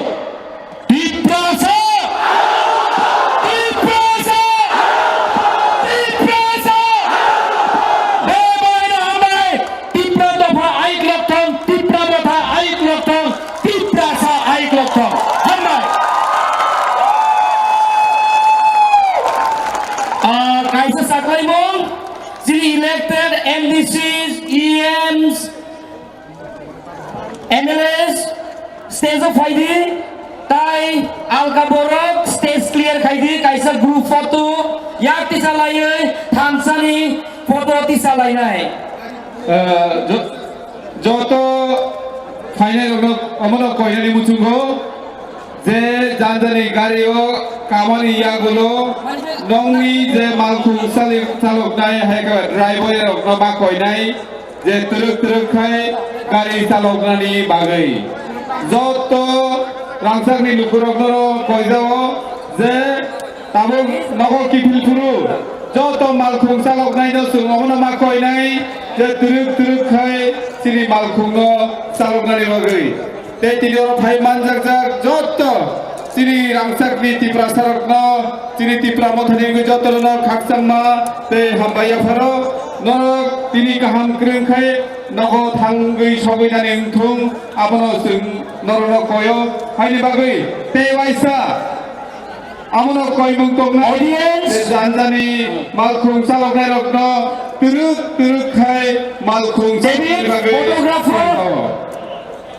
तिपरासा! तिपरासा! Tiprasa! Bye bye na hambai! Tipra dopha aik lokthong, Tipra motha aik lokthong, Tiprasa aik lokthong. Hambai! Ah, kaisa saklaimung, chini elected M D Cs, E Ms, M L As stage o phaidi, tai alka borok stage clear khaidi, kaisa group photo, yak tisa laiwi thansani photo tisa lainai. Eh, jo-, joto phainai rokno omono koinani muchungo je janjani gari o kamani yagulo nongni je malkhung sali-, saloknai hai khe driver rokno ma koinai. Je twrwk twrwk khai gari chaloknani bagwi. Joto rangchakni lukurokno koijao je tabuk nogo kiphil phuru joto malkhung chaloknaino chwng omono ma koinai je twrwk twrwk khai chini malkhungno chaloknani bagwi. Tei tini oro phai manjakjak joto chini rangchakni Tiprasarokno, chini Tipra mothani wngwi jotono khakchangma tei hambai yapharo. Norok tini kaham kwrwng khai nogo thangwi sogwi nani wngthung, abono chwng norokno koyo haini bagwi. Tei waisa Amono koimung tongnai. Audience. Je janjani malkhung chaloknai rokno twrwk twrwk khai malkhung David, chaloknai bagwi photographer.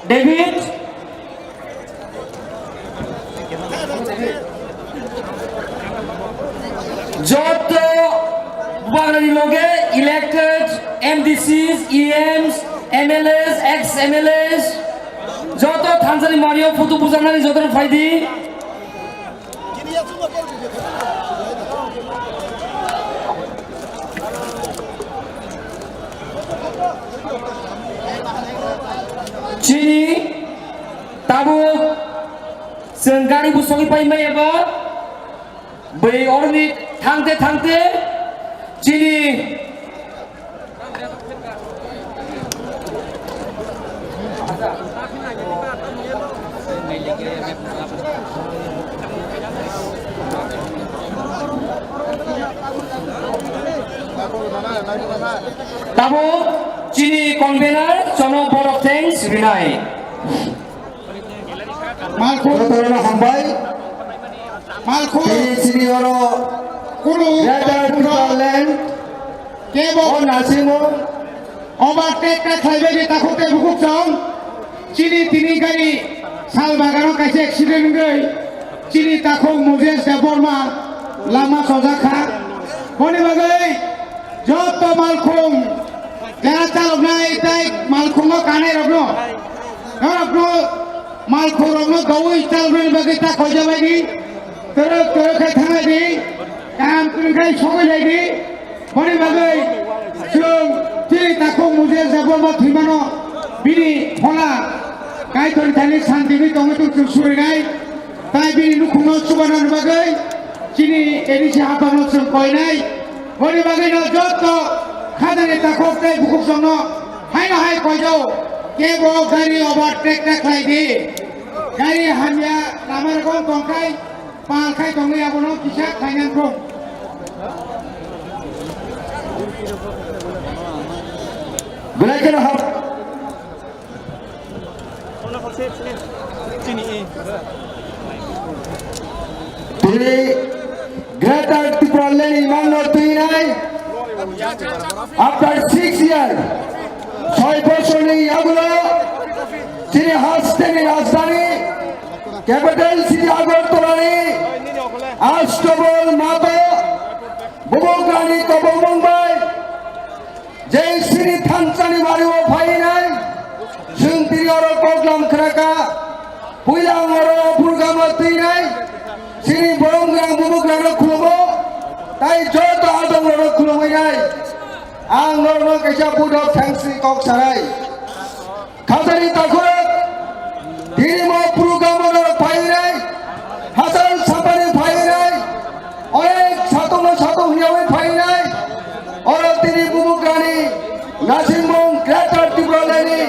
David. Joto bubagrani loge elected M D Cs, E Ms, M L As, ex M L As, joto thansani mario photo bujaknani jotono phaidi. Chini tabuk chwng gari bwsogwi pai maya bo, bwrwi oroni thangte thangte chini Tabuk chini convener chono borok thanks rinai. Malkhung. Jotono hambai. Malkhung. Tini chini oro Kunu Greater Malkhung Tipraland kebo o naisingmo overtake ta khlaibai de takhuk tei bukhuk chong. Chini tini gari sal bagano kaisa accident wngwi chini takhuk Mujesh Debbarma lama chojak kha. Boni bagwi joto malkhung jara chaloknai tei malkhungo kanai rokno norokno Malkhorokno dawi chalmani bagwi ta khoijabaidi, torok torok khe thanglaidi, kaham kwrwng khai sogwi laidi. Boni bagwi chwng chini takhuk Moses Debbarma thwimano bini phola Kaitorni thani santiwi tongwi tong chwng surinai. Tai bini nukhungno chubanani bagwi chini A D C hapangno chwng koinai. Boni bagwino jotto khajani takhuk tei bukhuk songno haino hai koijao, kebo gari overtake ta khlai di. Gari hamya lama rokom tongkhai, pal khai tongwi abono kisa khlainang kho. Belai kheno hap. Tini Greater Tipraland ni mangno twinai after six year, soi bosorni yagulo chini hasteni rajdhani capital city Agartala ni Astabol Mato Bubagrani kobongmung bai je chini thansani bario phainai, chwng tini oro koklam khnakha, puila ang oro program o twinai, chini borok rang bubugrano khulumo, tai joto adongrok khulumwi nai. Ang norokno kaisa budok thangsni kok sanai. Khajani takhuk, tini mo program o norok phainai, hachal sampani phainai, onek satung no satung hwnyawi phainai, oro tini bubugrani naisingmung Greater Tipraland ni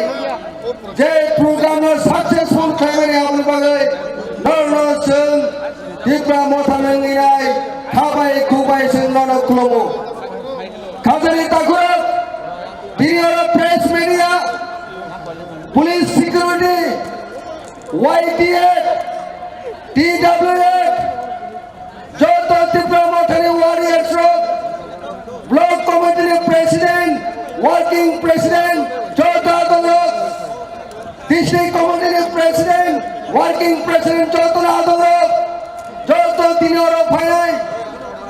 je program no successful khlaimani aboni bagwi norokno chwng Tipra Motha nangwi nai khabai khubai chwng nono khulumo. Khajani takhuk, tini oro press media, police security, Y T F, T W F, joto Tipra Mothani warriors rok, block committee ni president, working president, joto adongrok, district committee ni president, working president, joto adongrok, joto tini oro phainai,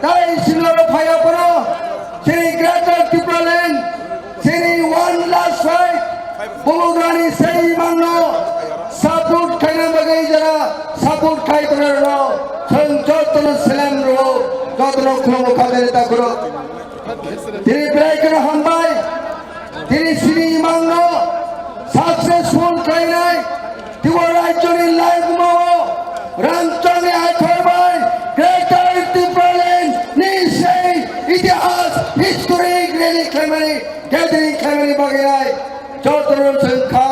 tai chini oro phaiya phano, chini Greater Tipraland, chini one last fight, Bubagrani sei mangno support khaina bagwi jara support khai tongnai rokno chwng jotono selem rwo, jotono khulumo khajani takhuk. Tini belai kheno hambai, tini chini mangno successful khlainai, Tripura rajyoni laibumao rangchakni aithar bai Greater Tipraland ni sei itihas historic rally khlaimani, gathering khlaimani bagwi ai jotono chwng kha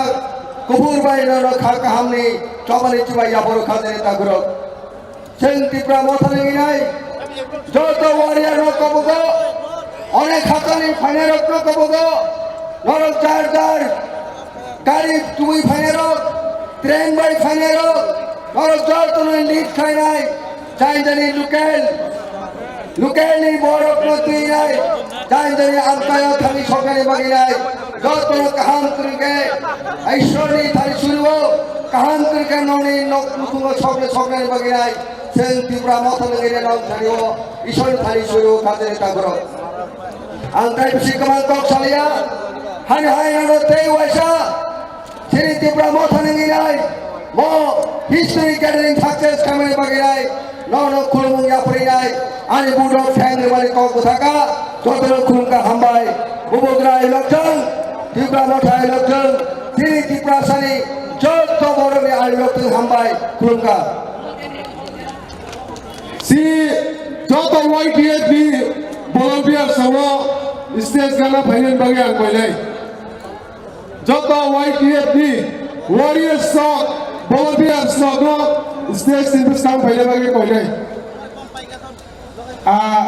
kuphur bai nono kha kahamni chobani chubai yaphuru khajani takhuk. Chwng Tipra Motha nangwi nai joto warrior rok kobogo, onek hachani phainai rok no kobogo, norok jar jar gari tubui phainai rok, train bai phainai rok, norok joto no lead khlainai, jani jani local, local ni borok no twinai, jani jani amchaio thangwi soknani bagwi nai. Jotono kaham kwrwngkhe Ishwarni thani surio, kaham kwrwngkhe nokni nok nukhungo sokle soknani bagwi nai. Chwng Tipra Motha nangwi nai nok thanio Ishwarni thani surio khajani takhuk. Ang tai bisi kwmang kok salia, hani hai nano tei waisa chini Tipra Motha nangwi nai mo history gathering success khaimani bagwi nai. Nono khulumung yaprinai, ani budok theng rwmani kok bwthaka, jotono khulumkha hambai. Bubagra ilokjwng, Tipra Motha ilokjwng, chini Tiprasani joto borokni ilokjwng hambai, khulumkha. Si joto Y T F ni volunteer songo stage gana phainani bagwi ang koinai. Joto Y T F ni warriors rok, volunteers rok no stage ni bwskang phaina bagwi koinai. Ah,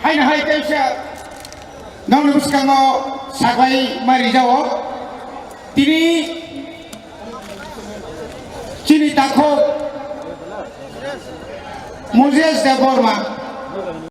haino hai teisa nokni bwskango saklai ma rijao. Tini chini takhuk Moses Debbarma.